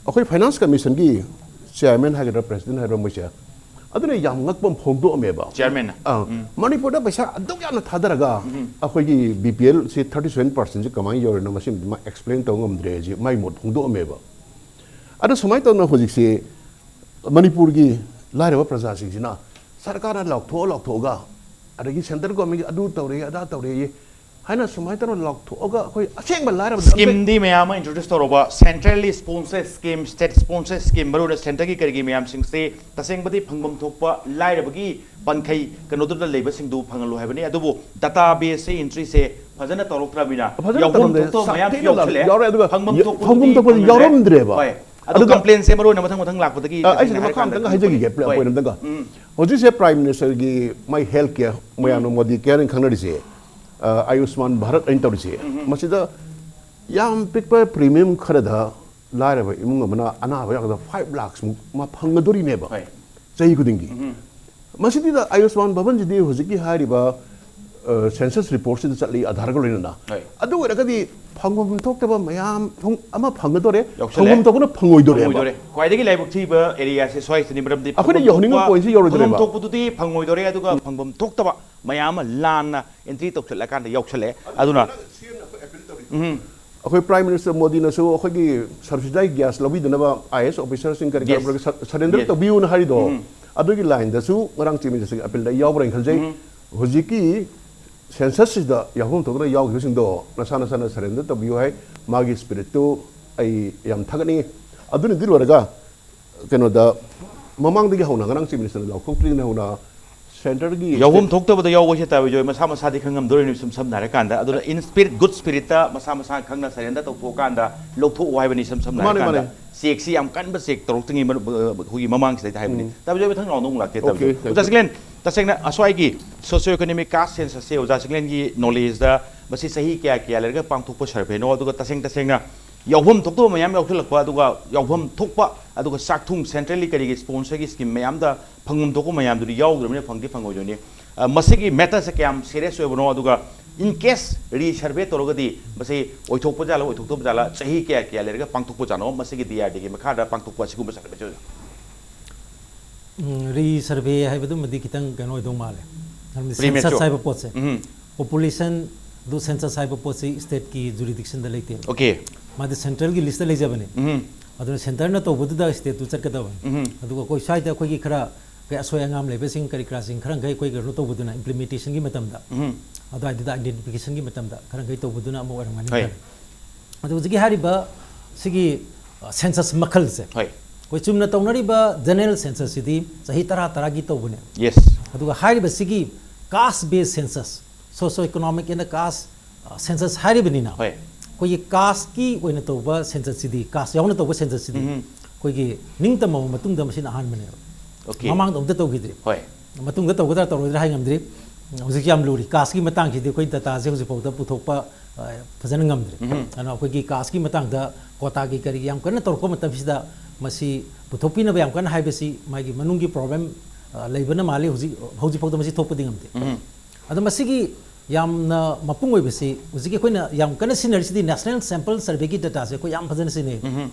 ꯑꯩꯈꯣꯏ ꯐꯥꯏꯅꯥꯟꯁ ꯀꯃꯤꯁꯟꯒꯤ ꯆꯤꯌꯔꯃꯦꯟ ꯍꯥꯏꯒꯗ꯭ꯔꯥ, ꯄ꯭ꯔꯦꯁꯤꯗꯦꯟ ꯍꯥꯏꯒꯗ꯭ꯔꯥ, ꯃꯣꯏꯁꯦ, ꯑꯗꯨꯅ ꯌꯥꯝ ꯉꯛꯄ ꯑꯃ ꯐꯣꯡꯗꯣꯛꯑꯝꯃꯦꯕ꯫ ꯆꯤꯌꯔꯃꯦꯟꯅ꯫ ꯑꯥ, ꯃꯅꯤꯄꯨꯔꯗ ꯄꯩꯁꯥ ꯑꯗꯨꯛ ꯌꯥꯝꯅ ꯊꯥꯗꯔꯒ ꯑꯩꯈꯣꯏꯒꯤ B P L C thirty seven ꯄꯥꯔꯁꯦꯟꯁꯤ ꯀꯃꯥꯏꯅ ꯌꯧꯔꯤꯅꯣ, ꯃꯁꯤꯃꯗꯤ ꯃꯥ ꯑꯦꯛꯁꯄ꯭ꯂꯦꯟ ꯇꯧꯕ ꯉꯝꯗ꯭ꯔꯦ ꯍꯥꯏꯁꯤ ꯃꯥꯏ ꯃꯣꯠ ꯐꯣꯡꯗꯣꯛꯑꯝꯃꯦꯕ꯫ ꯑꯗꯣ ꯁꯨꯃꯥꯏꯅ ꯇꯧꯗꯅ ꯍꯧꯖꯤꯛꯁꯤ ꯃꯅꯤꯄꯨꯔꯒꯤ ꯂꯥꯏꯔꯕ ꯄ꯭ꯔꯖꯥꯁꯤꯡꯁꯤꯅ ꯁꯔꯀꯥꯔꯅ ꯂꯥꯎꯊꯣꯛꯑ ꯂꯥꯎꯊꯣꯛꯑꯒ, ꯑꯗꯒꯤ ꯁꯦꯟꯇ꯭ꯔꯦꯜ ꯒꯣꯔꯃꯦꯟꯒꯤ ꯑꯗꯨ ꯇꯧꯔꯦ, ꯑꯗꯥ ꯇꯧꯔꯦ ꯍꯥꯏꯅ ꯁꯨꯃꯥꯏꯅ ꯇꯧꯔ ꯂꯥꯎꯊꯣꯛꯑꯒ ꯑꯩꯈꯣꯏ ꯑꯁꯦꯡꯕ ꯂꯥꯏꯔꯕꯗ ꯑꯝꯇ ꯁ꯭ꯀꯤꯝꯗꯤ ꯃꯌꯥꯝ ꯑꯃ ꯏꯟꯇ꯭ꯔꯣꯗ꯭ꯌꯨꯁ ꯇꯧꯔꯕ, centrally sponsor scheme, state sponsor scheme, ꯃꯔꯨꯑꯣꯏꯅ ꯁꯦꯟꯇꯔꯒꯤ ꯀꯔꯤꯒꯤ ꯃꯌꯥꯝꯁꯤꯡꯁꯦ ꯇꯁꯦꯡꯕꯗꯤ ꯐꯪꯐꯝ ꯊꯣꯛꯄ ꯂꯥꯏꯔꯕꯒꯤ ꯄꯟꯈꯩ ꯀꯩꯅꯣꯗꯨꯗ ꯂꯩꯕꯁꯤꯡꯗꯨ ꯐꯪꯍꯜꯂꯨ ꯍꯥꯏꯕꯅꯤ꯫ ꯑꯗꯨꯕꯨ ꯗꯇꯥ ꯕꯦꯁꯁꯦ, ꯏꯟꯇ꯭ꯔꯤꯁꯦ ꯐꯖꯅ ꯇꯧꯔꯛꯇ꯭ꯔꯕꯅꯤꯅ ꯐꯖꯅ ꯌꯥꯎꯐꯝ ꯇꯧꯔꯝꯗꯦ꯫ ꯊꯣꯛꯇꯕ ꯃꯌꯥꯝꯁꯨ ꯁꯥꯊꯤꯅ ꯌꯥꯎꯁꯜꯂꯛꯑꯦ꯫ ꯌꯥꯎꯔꯦ꯫ ꯑꯗꯨꯒ ꯐꯪꯐꯝ ꯌ-, ꯊꯣꯛꯄꯗꯨꯗꯤ ꯐꯪꯐꯝ ꯊꯣꯛꯄꯗꯤ ꯐꯪꯍꯜꯂꯦ꯫ ꯌꯥꯎꯔꯝꯗ꯭ꯔꯦꯕ꯫ ꯍꯣꯏ꯫ ꯑꯗꯨ ꯑꯗꯨꯒ ꯀꯝꯄ꯭ꯂꯦꯟꯁꯦ ꯃꯔꯨ ꯑꯣꯏꯅ ꯃꯊꯪ ꯃꯊꯪ ꯂꯥꯛꯄꯗꯒꯤ ꯑ, ꯑꯩꯁꯤꯗ ꯇꯁꯦꯡꯅ ꯃꯈꯥ ꯑꯝꯇꯪ ꯍꯥꯏꯔꯀꯥꯟꯗ ꯍꯥꯏꯖꯈꯤꯒꯦ, ꯄꯣꯏꯟ ꯍꯣꯏ꯫ ꯑꯝꯇꯪꯒ꯫ ꯎꯝ꯫ ꯍꯧꯖꯤꯛꯁꯦ ꯄ꯭ꯔꯥꯏꯝ ꯃꯤꯅꯤꯁꯇꯔꯒꯤ ꯃꯥꯏ ꯍꯦꯜꯊ ꯀꯦꯌꯔ, ꯃꯌꯥꯝꯅ ꯃꯣꯗꯤ ꯀꯦꯌꯔ ꯍꯥꯏꯅ ꯈꯪꯅꯔꯤꯁꯦ, ꯑ, ꯑꯌꯨꯁꯃꯥꯟ ꯚꯥꯔꯠ ꯍꯥꯏꯅ ꯇꯧꯔꯤꯁꯦ, ꯃꯁꯤꯗ ꯌꯥꯝ ꯄꯤꯛꯄ ꯄ꯭ꯔꯤꯃꯤꯌꯝ ꯈꯔꯗ ꯂꯥꯏꯔꯕ ꯏꯃꯨꯡ ꯑꯃꯅ ꯑꯅꯥꯕ ꯌꯥꯎꯔꯒ ꯐꯥꯏꯚ ꯂꯥꯛꯁꯃꯨꯛ ꯃꯥ ꯐꯪꯒꯗꯣꯔꯤꯅꯦꯕ, ꯍꯣꯏ꯫ ꯆꯍꯤ ꯈꯨꯗꯤꯡꯒꯤ꯫ ꯃꯁꯤꯗ ꯑꯌꯨꯁꯃꯥꯟ ꯚꯕꯟꯁꯤꯗꯤ ꯍꯧꯖꯤꯛꯀꯤ ꯍꯥꯏꯔꯤꯕ, ꯑ, ꯁꯦꯟꯁꯁ ꯔꯤꯄꯣꯔꯠꯁꯤꯗ ꯆꯠꯂꯤ, ꯑꯙꯥꯔꯒ ꯂꯣꯏꯅꯅ꯫ ꯍꯣꯏ꯫ ꯑꯗꯨ ꯑꯣꯏꯔꯒꯗꯤ ꯐꯪꯐꯝ ꯊꯣꯛꯇꯕ ꯃꯌꯥꯝ ꯐꯪ-, ꯑꯃ ꯐꯪꯒꯗꯣꯔꯦ, ꯌꯥꯎꯁꯜꯂꯦ꯫ ꯐꯪꯐꯝ ꯊꯣꯛꯄꯅ ꯐꯪꯉꯣꯏꯗꯣꯔꯦꯕ꯫ ꯐꯪꯉꯣꯏꯗꯣꯔꯦ꯫ ꯈ꯭ꯋꯥꯏꯗꯒꯤ ꯂꯥꯏꯕꯛ ꯊꯤꯕ ꯑꯦꯔꯤꯌꯥꯁꯦ ꯁ꯭ꯋꯥꯏꯁꯤꯅꯤ, ꯃꯔꯝꯗꯤ ꯑꯩꯈꯣꯏꯅ ꯐꯪꯐꯝ ꯌꯧꯍꯟꯅꯤꯡꯕ ꯊꯣꯛꯄ, ꯄꯣꯏꯟꯁꯤ ꯌꯧꯔꯣꯏꯗꯣꯔꯦꯕ꯫ ꯐꯪꯐꯝ ꯊꯣꯛꯄꯗꯨꯗꯤ ꯐꯪꯉꯣꯏꯗꯣꯔꯦ, ꯑꯗꯨꯒ ꯐꯪꯐꯝ ꯊꯣꯛꯇꯕ ꯃꯌꯥꯝ ꯑꯃ ꯂꯥꯟꯅ ꯑꯦꯟꯇ꯭ꯔꯤ ꯇꯧꯁꯜꯂꯀꯥꯟꯗ ꯌꯥꯎꯁꯜꯂꯛꯑꯦ꯫ ꯑꯗꯨꯅ, ꯎꯝ꯫ ꯑꯩꯈꯣꯏ ꯄ꯭ꯔꯥꯏꯝ ꯃꯤꯅꯤꯁꯇꯔ ꯃꯣꯗꯤꯅꯁꯨ ꯑꯩꯈꯣꯏꯒꯤ ꯁꯕꯁꯤꯗꯥꯏ ꯒ꯭ꯌꯥꯁ ꯂꯧꯕꯤꯗꯅꯕ ꯑꯥꯏ ꯑꯦꯁ ꯑꯣꯐꯤꯁꯔꯁꯤꯡ ꯀꯔꯤ ꯀꯔꯥ ꯌꯦꯁ꯫ ꯁ-, ꯁꯔꯦꯟꯗꯔ ꯌꯦꯁ꯫ ꯇꯧꯕꯤꯌꯨꯅ ꯍꯥꯏꯔꯤꯗꯣ, ꯎꯝ꯫ ꯑꯗꯨꯒꯤ ꯂꯥꯏꯟꯗꯁꯨ ꯉꯔꯥꯡ ꯆꯤꯐ ꯃꯤꯅꯤꯁꯇꯔꯒꯤ ꯑꯄꯤꯜꯗ ꯑꯩ ꯌꯥꯎꯕ꯭ꯔꯥ ꯍꯥꯏꯅ ꯈꯟꯖꯩ꯫ ꯎꯝ꯫ ꯍꯧꯖꯤꯛꯀꯤ ꯁꯦꯟꯁꯁꯁꯤꯗ ꯌꯥꯎꯐꯝ ꯊꯣꯛꯇꯅ ꯌꯥꯎꯈꯤꯕꯁꯤꯡꯗꯣ ꯅꯁꯥ ꯅꯁꯥꯅ ꯁꯔꯦꯟꯗꯔ ꯇꯧꯕꯤꯌꯨ ꯍꯥꯏ꯫ ꯃꯥꯒꯤ ꯁ꯭ꯄꯤꯔꯤꯠꯇꯨ ꯑꯩ ꯌꯥꯝ ꯊꯥꯒꯠꯅꯤꯡꯉꯤ꯫ ꯑꯗꯨꯅꯗꯤ ꯂꯣꯏꯔꯒ ꯀꯩꯅꯣꯗ ꯃꯃꯥꯡꯗꯒꯤ ꯍꯧꯅ ꯉꯔꯥꯡ ꯆꯤꯞ ꯃꯤꯅꯤꯁꯇꯔꯅ ꯂꯥꯎꯊꯣꯛꯇ꯭ꯔꯤꯉꯩ ꯍꯧꯅ ꯁꯦꯟꯇꯔꯒꯤ ꯌꯥꯎꯐꯝ ꯊꯣꯛꯇꯕꯗ ꯌꯥꯎꯕꯁꯦ ꯇꯥꯕꯤꯖꯣꯏ ꯃꯁꯥ ꯃꯁꯥꯗꯤ ꯈꯪꯉꯝꯗꯣꯔꯤꯅꯤ꯫ ꯁꯨꯝ ꯁꯝꯅ ꯍꯥꯏꯔꯀꯥꯟꯗ ꯑꯗꯨꯅ in spirit good spiritꯇ ꯃꯁꯥ ꯃꯁꯥ ꯈꯪꯅ ꯁꯔꯦꯟꯗꯔ ꯇꯧꯊꯣꯛꯑꯀꯥꯟꯗ ꯂꯧꯊꯣꯛꯑꯣ ꯍꯥꯏꯕꯅꯤ꯫ ꯁꯝ ꯁꯝꯅ ꯃꯥꯅꯦ, ꯍꯥꯏꯔꯀꯥꯟꯗ ꯃꯥꯅꯦ꯫ ꯆꯦꯛꯁꯤ ꯌꯥꯝ ꯀꯟꯕ ꯆꯦꯛ ꯇꯧꯔꯛꯇ꯭ꯔꯤꯉꯩ ꯃꯔꯨꯞ ꯑꯩꯈꯣꯏꯒꯤ ꯃꯃꯥꯡꯁꯤꯗꯩꯗ ꯍꯥꯏꯕꯅꯤ꯫ ꯎꯝ꯫ ꯇꯥꯕꯤꯖꯣꯏ ꯃꯊꯪ ꯔꯥꯎꯟꯗ ꯑꯃꯨꯛ ꯂꯥꯛꯀꯦ꯫ Okay, ꯇꯥꯕꯤꯖꯣꯏ꯫ Thank you꯫ ꯑꯣꯖꯥ ꯁꯤꯀ꯭ꯂꯦꯟ, ꯇꯁꯦꯡꯅ ꯑꯁ꯭ꯋꯥꯏꯒꯤ socio economic caste censusꯁꯦ ꯑꯣꯖꯥ ꯁꯤꯀ꯭ꯂꯦꯟꯒꯤ ꯅꯣꯂꯦꯖꯇ ꯃꯁꯤ ꯆꯍꯤ ꯀꯌꯥ ꯀꯌꯥ ꯂꯩꯔꯒ ꯄꯥꯡꯊꯣꯛꯄ ꯁꯔꯚꯦꯅꯣ? ꯑꯗꯨꯒ ꯇꯁꯦꯡ ꯇꯁꯦꯡꯅ ꯌꯥꯎꯐꯝ ꯊꯣꯛꯇꯕ ꯃꯌꯥꯝ ꯌꯥꯎꯁꯤꯜꯂꯛꯄ, ꯑꯗꯨꯒ ꯌꯥꯎꯐꯝ ꯊꯣꯛꯄ, ꯑꯗꯨꯒ ꯆꯥꯛꯊꯨꯡ ꯁꯦꯟꯇ꯭ꯔꯦꯜꯂꯤ ꯀꯔꯤꯒꯤ ꯁ꯭ꯄꯣꯟꯁꯔꯒꯤ ꯁ꯭ꯀꯤꯝ ꯃꯌꯥꯝꯗ ꯐꯪꯐꯝ ꯊꯣꯛꯄ ꯃꯌꯥꯝꯗꯨꯗꯤ ꯌꯥꯎꯗ꯭ꯔꯕꯅꯤꯅ ꯐꯪꯗꯤ ꯐꯪꯉꯣꯏꯗꯣꯏꯅꯤ꯫ ꯑ, ꯃꯁꯤꯒꯤ ꯃꯦꯇꯔꯁꯦ ꯀꯌꯥꯝ ꯁꯤꯔꯤꯌꯁ ꯑꯣꯏꯕꯅꯣ, ꯑꯗꯨꯒ in case resurvey ꯇꯧꯔꯒꯗꯤ ꯃꯁꯤ ꯑꯣꯏꯊꯣꯛꯄ ꯖꯥꯠꯂ ꯑꯣꯏꯊꯣꯛꯇꯕ ꯖꯥꯠꯂ, ꯆꯍꯤ ꯀꯌꯥ ꯀꯌꯥ ꯂꯩꯔꯒ ꯄꯥꯡꯊꯣꯛꯄ ꯖꯥꯠꯅꯣ ꯃꯁꯤꯒꯤ ꯗꯤ ꯑꯥꯔ ꯗꯤꯒꯤ ꯃꯈꯥꯗ ꯄꯥꯡꯊꯣꯛꯄ ꯑꯁꯤꯒꯨꯝꯕ ꯁꯔꯚꯦꯁꯦ ꯑꯣꯖꯥ? ꯎꯝ, ꯔꯤꯁꯔꯚꯦ ꯍꯥꯏꯕꯗꯨꯃꯗꯤ ꯈꯤꯇꯪ ꯀꯩꯅꯣ ꯑꯣꯏꯗꯧ ꯃꯥꯜꯂꯦ꯫ ꯃꯔꯝꯗꯤ ꯁꯦꯟꯁꯁ ꯄ꯭ꯔꯤꯃꯦꯆꯣꯔ꯫ ꯍꯥꯏꯕ ꯄꯣꯠꯁꯦ ꯎꯝ꯫ ꯄꯣꯄꯨꯂꯦꯁꯟꯗꯨ ꯁꯦꯟꯁꯁ ꯍꯥꯏꯕ ꯄꯣꯠꯁꯤ ꯁ꯭ꯇꯦꯠꯀꯤ ꯖꯨꯔꯤꯗꯤꯛꯁꯟꯗ ꯂꯩꯇꯦꯕ꯫ ꯑꯣꯀꯦ꯫ ꯃꯥꯗꯤ ꯁꯦꯟꯇ꯭ꯔꯦꯜꯒꯤ ꯂꯤꯁꯇ ꯂꯩꯖꯕꯅꯤ꯫ ꯎꯝ꯫ ꯑꯗꯨꯅ ꯁꯦꯟꯇꯔꯅ ꯇꯧꯕꯗꯨꯗ ꯁ꯭ꯇꯦꯠꯇꯨ ꯆꯠꯀꯗꯕꯅꯤ꯫ ꯎꯝ꯫ ꯑꯗꯨꯒ ꯑꯩꯈꯣꯏ ꯁ꯭ꯋꯥꯏꯗ ꯑꯩꯈꯣꯏꯒꯤ ꯈꯔ ꯀꯩ ꯑꯁꯣꯏ ꯑꯉꯥꯝ ꯂꯩꯕꯁꯤꯡ ꯀꯔꯤ ꯀꯔꯥꯁꯤꯡ ꯈꯔ ꯃꯈꯩ ꯑꯩꯈꯣꯏ ꯀꯩꯅꯣ ꯇꯧꯕꯗꯨꯅ ꯏꯝꯄ꯭ꯂꯤꯃꯦꯟꯇꯦꯁꯟꯒꯤ ꯃꯇꯝꯗ ꯎꯝ꯫ ꯑꯗꯨꯋꯥꯏꯗꯨꯗ ꯑꯥꯏꯗꯦꯟꯇꯤꯐꯤꯀꯦꯁꯟꯒꯤ ꯃꯇꯝꯗ ꯈꯔ ꯃꯈꯩ ꯇꯧꯕꯗꯨꯅ ꯑꯃ ꯑꯣꯏꯔꯝꯒꯅꯤ ꯍꯣꯏ꯫ ꯈꯜꯂꯤ꯫ ꯑꯗꯣ ꯍꯧꯖꯤꯛꯀꯤ ꯍꯥꯏꯔꯤꯕ ꯁꯤꯒꯤ, ꯑ, ꯁꯦꯟꯁꯁ ꯃꯈꯜꯁꯦ ꯍꯣꯏ꯫ ꯑꯩꯈꯣꯏ ꯆꯨꯝꯅ ꯇꯧꯅꯔꯤꯕ ꯖꯦꯅꯔꯦꯜ ꯁꯦꯟꯁꯁꯁꯤꯗꯤ ꯆꯍꯤ ꯇꯔꯥ ꯇꯔꯥꯒꯤ ꯇꯧꯕꯅꯦ꯫ ꯌꯦꯁ꯫ ꯑꯗꯨꯒ ꯍꯥꯏꯔꯤꯕ ꯁꯤꯒꯤ caste based census, socio economic and caste, ꯑ, ꯁꯦꯟꯁꯁ ꯍꯥꯏꯔꯤꯕꯅꯤꯅ ꯍꯣꯏ꯫ ꯑꯩꯈꯣꯏꯒꯤ ꯀꯥꯁꯀꯤ ꯑꯣꯏꯅ ꯇꯧꯕ ꯁꯦꯟꯁꯁꯁꯤꯗꯤ, ꯀꯥꯁ ꯌꯥꯎꯅ ꯇꯧꯕ ꯁꯦꯟꯁꯁꯁꯤꯗꯤ ꯎꯝ꯫ ꯑꯩꯈꯣꯏꯒꯤ ꯅꯤꯡꯇꯝꯃꯕ ꯃꯇꯨꯡꯗ ꯃꯁꯤꯅ ꯑꯍꯥꯟꯕꯅꯦꯕ꯫ ꯑꯣꯀꯦ꯫ ꯃꯃꯥꯡꯗ ꯑꯃꯨꯛꯇ ꯇꯧꯈꯤꯗ꯭ꯔꯤ꯫ ꯍꯣꯏ꯫ ꯃꯇꯨꯡꯗ ꯇꯧꯒꯗ꯭ꯔꯥ ꯇꯧꯔꯣꯏꯗ꯭ꯔꯥ ꯍꯥꯏ ꯉꯝꯗ꯭ꯔꯤ꯫ ꯍꯧꯖꯤꯛ ꯌꯥꯝ ꯂꯨꯔꯤ꯫ ꯀꯥꯁꯀꯤ ꯃꯇꯥꯡꯁꯤꯗꯤ ꯑꯩꯈꯣꯏ ꯗꯇꯥꯁꯦ ꯍꯧꯖꯤꯛꯐꯥꯎꯗ ꯄꯨꯊꯣꯛꯄ, ꯑ, ꯐꯖꯅ ꯉꯝꯗ꯭ꯔꯤ꯫ ꯎꯝ꯫ ꯑꯗꯨꯅ ꯑꯩꯈꯣꯏꯒꯤ ꯀꯥꯁꯀꯤ ꯃꯇꯥꯡꯗ ꯀꯣꯇꯥꯒꯤ ꯀꯔꯤꯒꯤ ꯌꯥꯝ ꯀꯟꯅ ꯇꯧꯔꯛꯄ ꯃꯇꯝꯁꯤꯗ ꯃꯁꯤ ꯄꯨꯊꯣꯛꯄꯤꯅꯕ ꯌꯥꯝ ꯀꯟꯅ ꯍꯥꯏꯕꯁꯤ ꯃꯥꯒꯤ ꯃꯅꯨꯡꯒꯤ ꯄ꯭ꯔꯣꯕ꯭ꯂꯦꯝ, ꯑ, ꯂꯩꯕꯅ ꯃꯥꯜꯂꯤ꯫ ꯍꯧꯖꯤꯛ, ꯍꯧꯖꯤꯛꯐꯥꯎꯗ ꯃꯁꯤ ꯊꯣꯛꯄꯗꯤ ꯉꯝꯗꯦ꯫ ꯎꯝ꯫ ꯑꯗꯣ ꯃꯁꯤꯒꯤ ꯌꯥꯝꯅ ꯃꯄꯨꯡ ꯑꯣꯏꯕꯁꯤ ꯍꯧꯖꯤꯛꯀꯤ ꯑꯩꯈꯣꯏꯅ ꯌꯥꯝ ꯀꯟꯅ ꯁꯤꯖꯤꯟꯅꯔꯤꯁꯤꯗꯤ ꯅꯦꯁꯅꯦꯜ ꯁꯦꯝꯄꯜ ꯁꯔꯚꯦꯒꯤ ꯗꯇꯥꯁꯦ ꯑꯩꯈꯣꯏ ꯌꯥꯝ ꯐꯖꯅ ꯁꯤꯖꯤꯟꯅꯩ꯫ ꯎꯝ꯫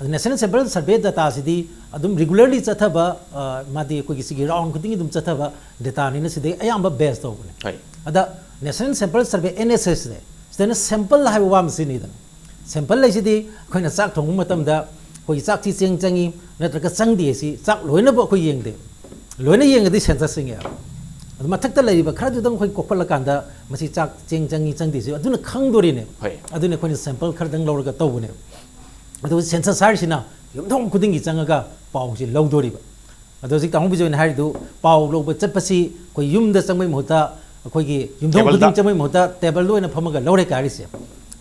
ꯑꯗꯣ ꯅꯦꯁꯅꯦꯜ ꯁꯦꯝꯄꯜ ꯁꯔꯚꯦ ꯗꯇꯥꯁꯤꯗꯤ ꯑꯗꯨꯝ ꯔꯤꯒꯨꯂꯔꯂꯤ ꯆꯠꯊꯕ, ꯑ, ꯃꯥꯗꯤ ꯑꯩꯈꯣꯏꯒꯤ ꯁꯤꯒꯤ ꯔꯥꯎꯟ ꯈꯨꯗꯤꯡꯒꯤ ꯑꯗꯨꯝ ꯆꯠꯊꯕ ꯗꯇꯥꯅꯤꯅ ꯁꯤꯗꯩ ꯑꯌꯥꯝꯕ ꯕꯦꯁ ꯇꯧꯕꯅꯦ꯫ ꯍꯣꯏ꯫ ꯑꯗ ꯅꯦꯁꯅꯦꯜ ꯁꯦꯝꯄꯜ ꯁꯔꯚꯦ, ꯑꯦꯟ ꯑꯦꯁ ꯑꯦꯁ ꯁꯦ, ꯁꯤꯗꯅ ꯁꯦꯝꯄꯜ ꯍꯥꯏꯕ ꯋꯥ ꯑꯃ ꯁꯤꯖꯤꯟꯅꯩꯗꯅ꯫ ꯁꯦꯝꯄꯜ ꯍꯥꯏꯁꯤꯗꯤ ꯑꯩꯈꯣꯏꯅ ꯆꯥꯛ ꯊꯣꯡꯕ ꯃꯇꯝꯗ ꯑꯩꯈꯣꯏꯒꯤ ꯆꯥꯛꯁꯤ ꯆꯦꯡ ꯆꯪꯉꯤ ꯅꯠꯇ꯭ꯔꯒ ꯆꯪꯗꯦ ꯁꯤ ꯆꯥꯛ ꯂꯣꯏꯅꯕ ꯑꯩꯈꯣꯏ ꯌꯦꯡꯗꯦ꯫ ꯂꯣꯏꯅ ꯌꯦꯡꯉꯗꯤ ꯁꯦꯟꯁꯁ ꯆꯤꯡꯉꯦꯕ꯫ ꯑꯗꯨ ꯃꯊꯛꯇ ꯂꯩꯔꯤꯕ ꯈꯔꯗꯨꯗꯪ ꯑꯩꯈꯣꯏ ꯀꯣꯛꯈꯠꯂꯀꯥꯟꯗ ꯃꯁꯤ ꯆꯥꯛ ꯆꯦꯡ ꯆꯪꯉꯤ ꯆꯪꯗꯦꯁꯦ ꯑꯗꯨꯅ ꯈꯪꯗꯣꯔꯤꯅꯦꯕ꯫ ꯍꯣꯏ꯫ ꯑꯗꯨꯅ ꯑꯩꯈꯣꯏꯅ ꯁꯦꯝꯄꯜ ꯈꯔꯗꯪ ꯂꯧꯔꯒ ꯇꯧꯕꯅꯦꯕ꯫ ꯑꯗꯨꯒ ꯁꯦꯟꯁꯁ ꯍꯥꯏꯔꯤꯁꯤꯅ ꯌꯨꯝꯊꯣꯡ ꯈꯨꯗꯤꯡꯒꯤ ꯆꯪꯉꯒ ꯄꯥꯎꯁꯤ ꯂꯧꯗꯣꯔꯤꯕ꯫ ꯑꯗꯣ ꯍꯧꯖꯤꯛ ꯇꯥꯃꯣ ꯕꯤꯖꯣꯏꯅ ꯍꯥꯏꯔꯤꯗꯨ, ꯄꯥꯎ ꯂꯧꯕ ꯆꯠꯄꯁꯤ ꯑꯩꯈꯣꯏ ꯌꯨꯝꯗ ꯆꯪꯕꯩ ꯃꯍꯨꯠꯇ ꯑꯩꯈꯣꯏꯒꯤ ꯌꯨꯝꯊꯣꯡ ꯇꯦꯕꯜꯗ꯫ ꯈꯨꯗꯤꯡ ꯆꯪꯕꯩ ꯃꯍꯨꯠꯇ ꯇꯦꯕꯜꯗ ꯑꯣꯏꯅ ꯐꯝꯃꯒ ꯂꯧꯔꯦ ꯀꯥꯏ ꯍꯥꯏꯔꯤꯁꯦ꯫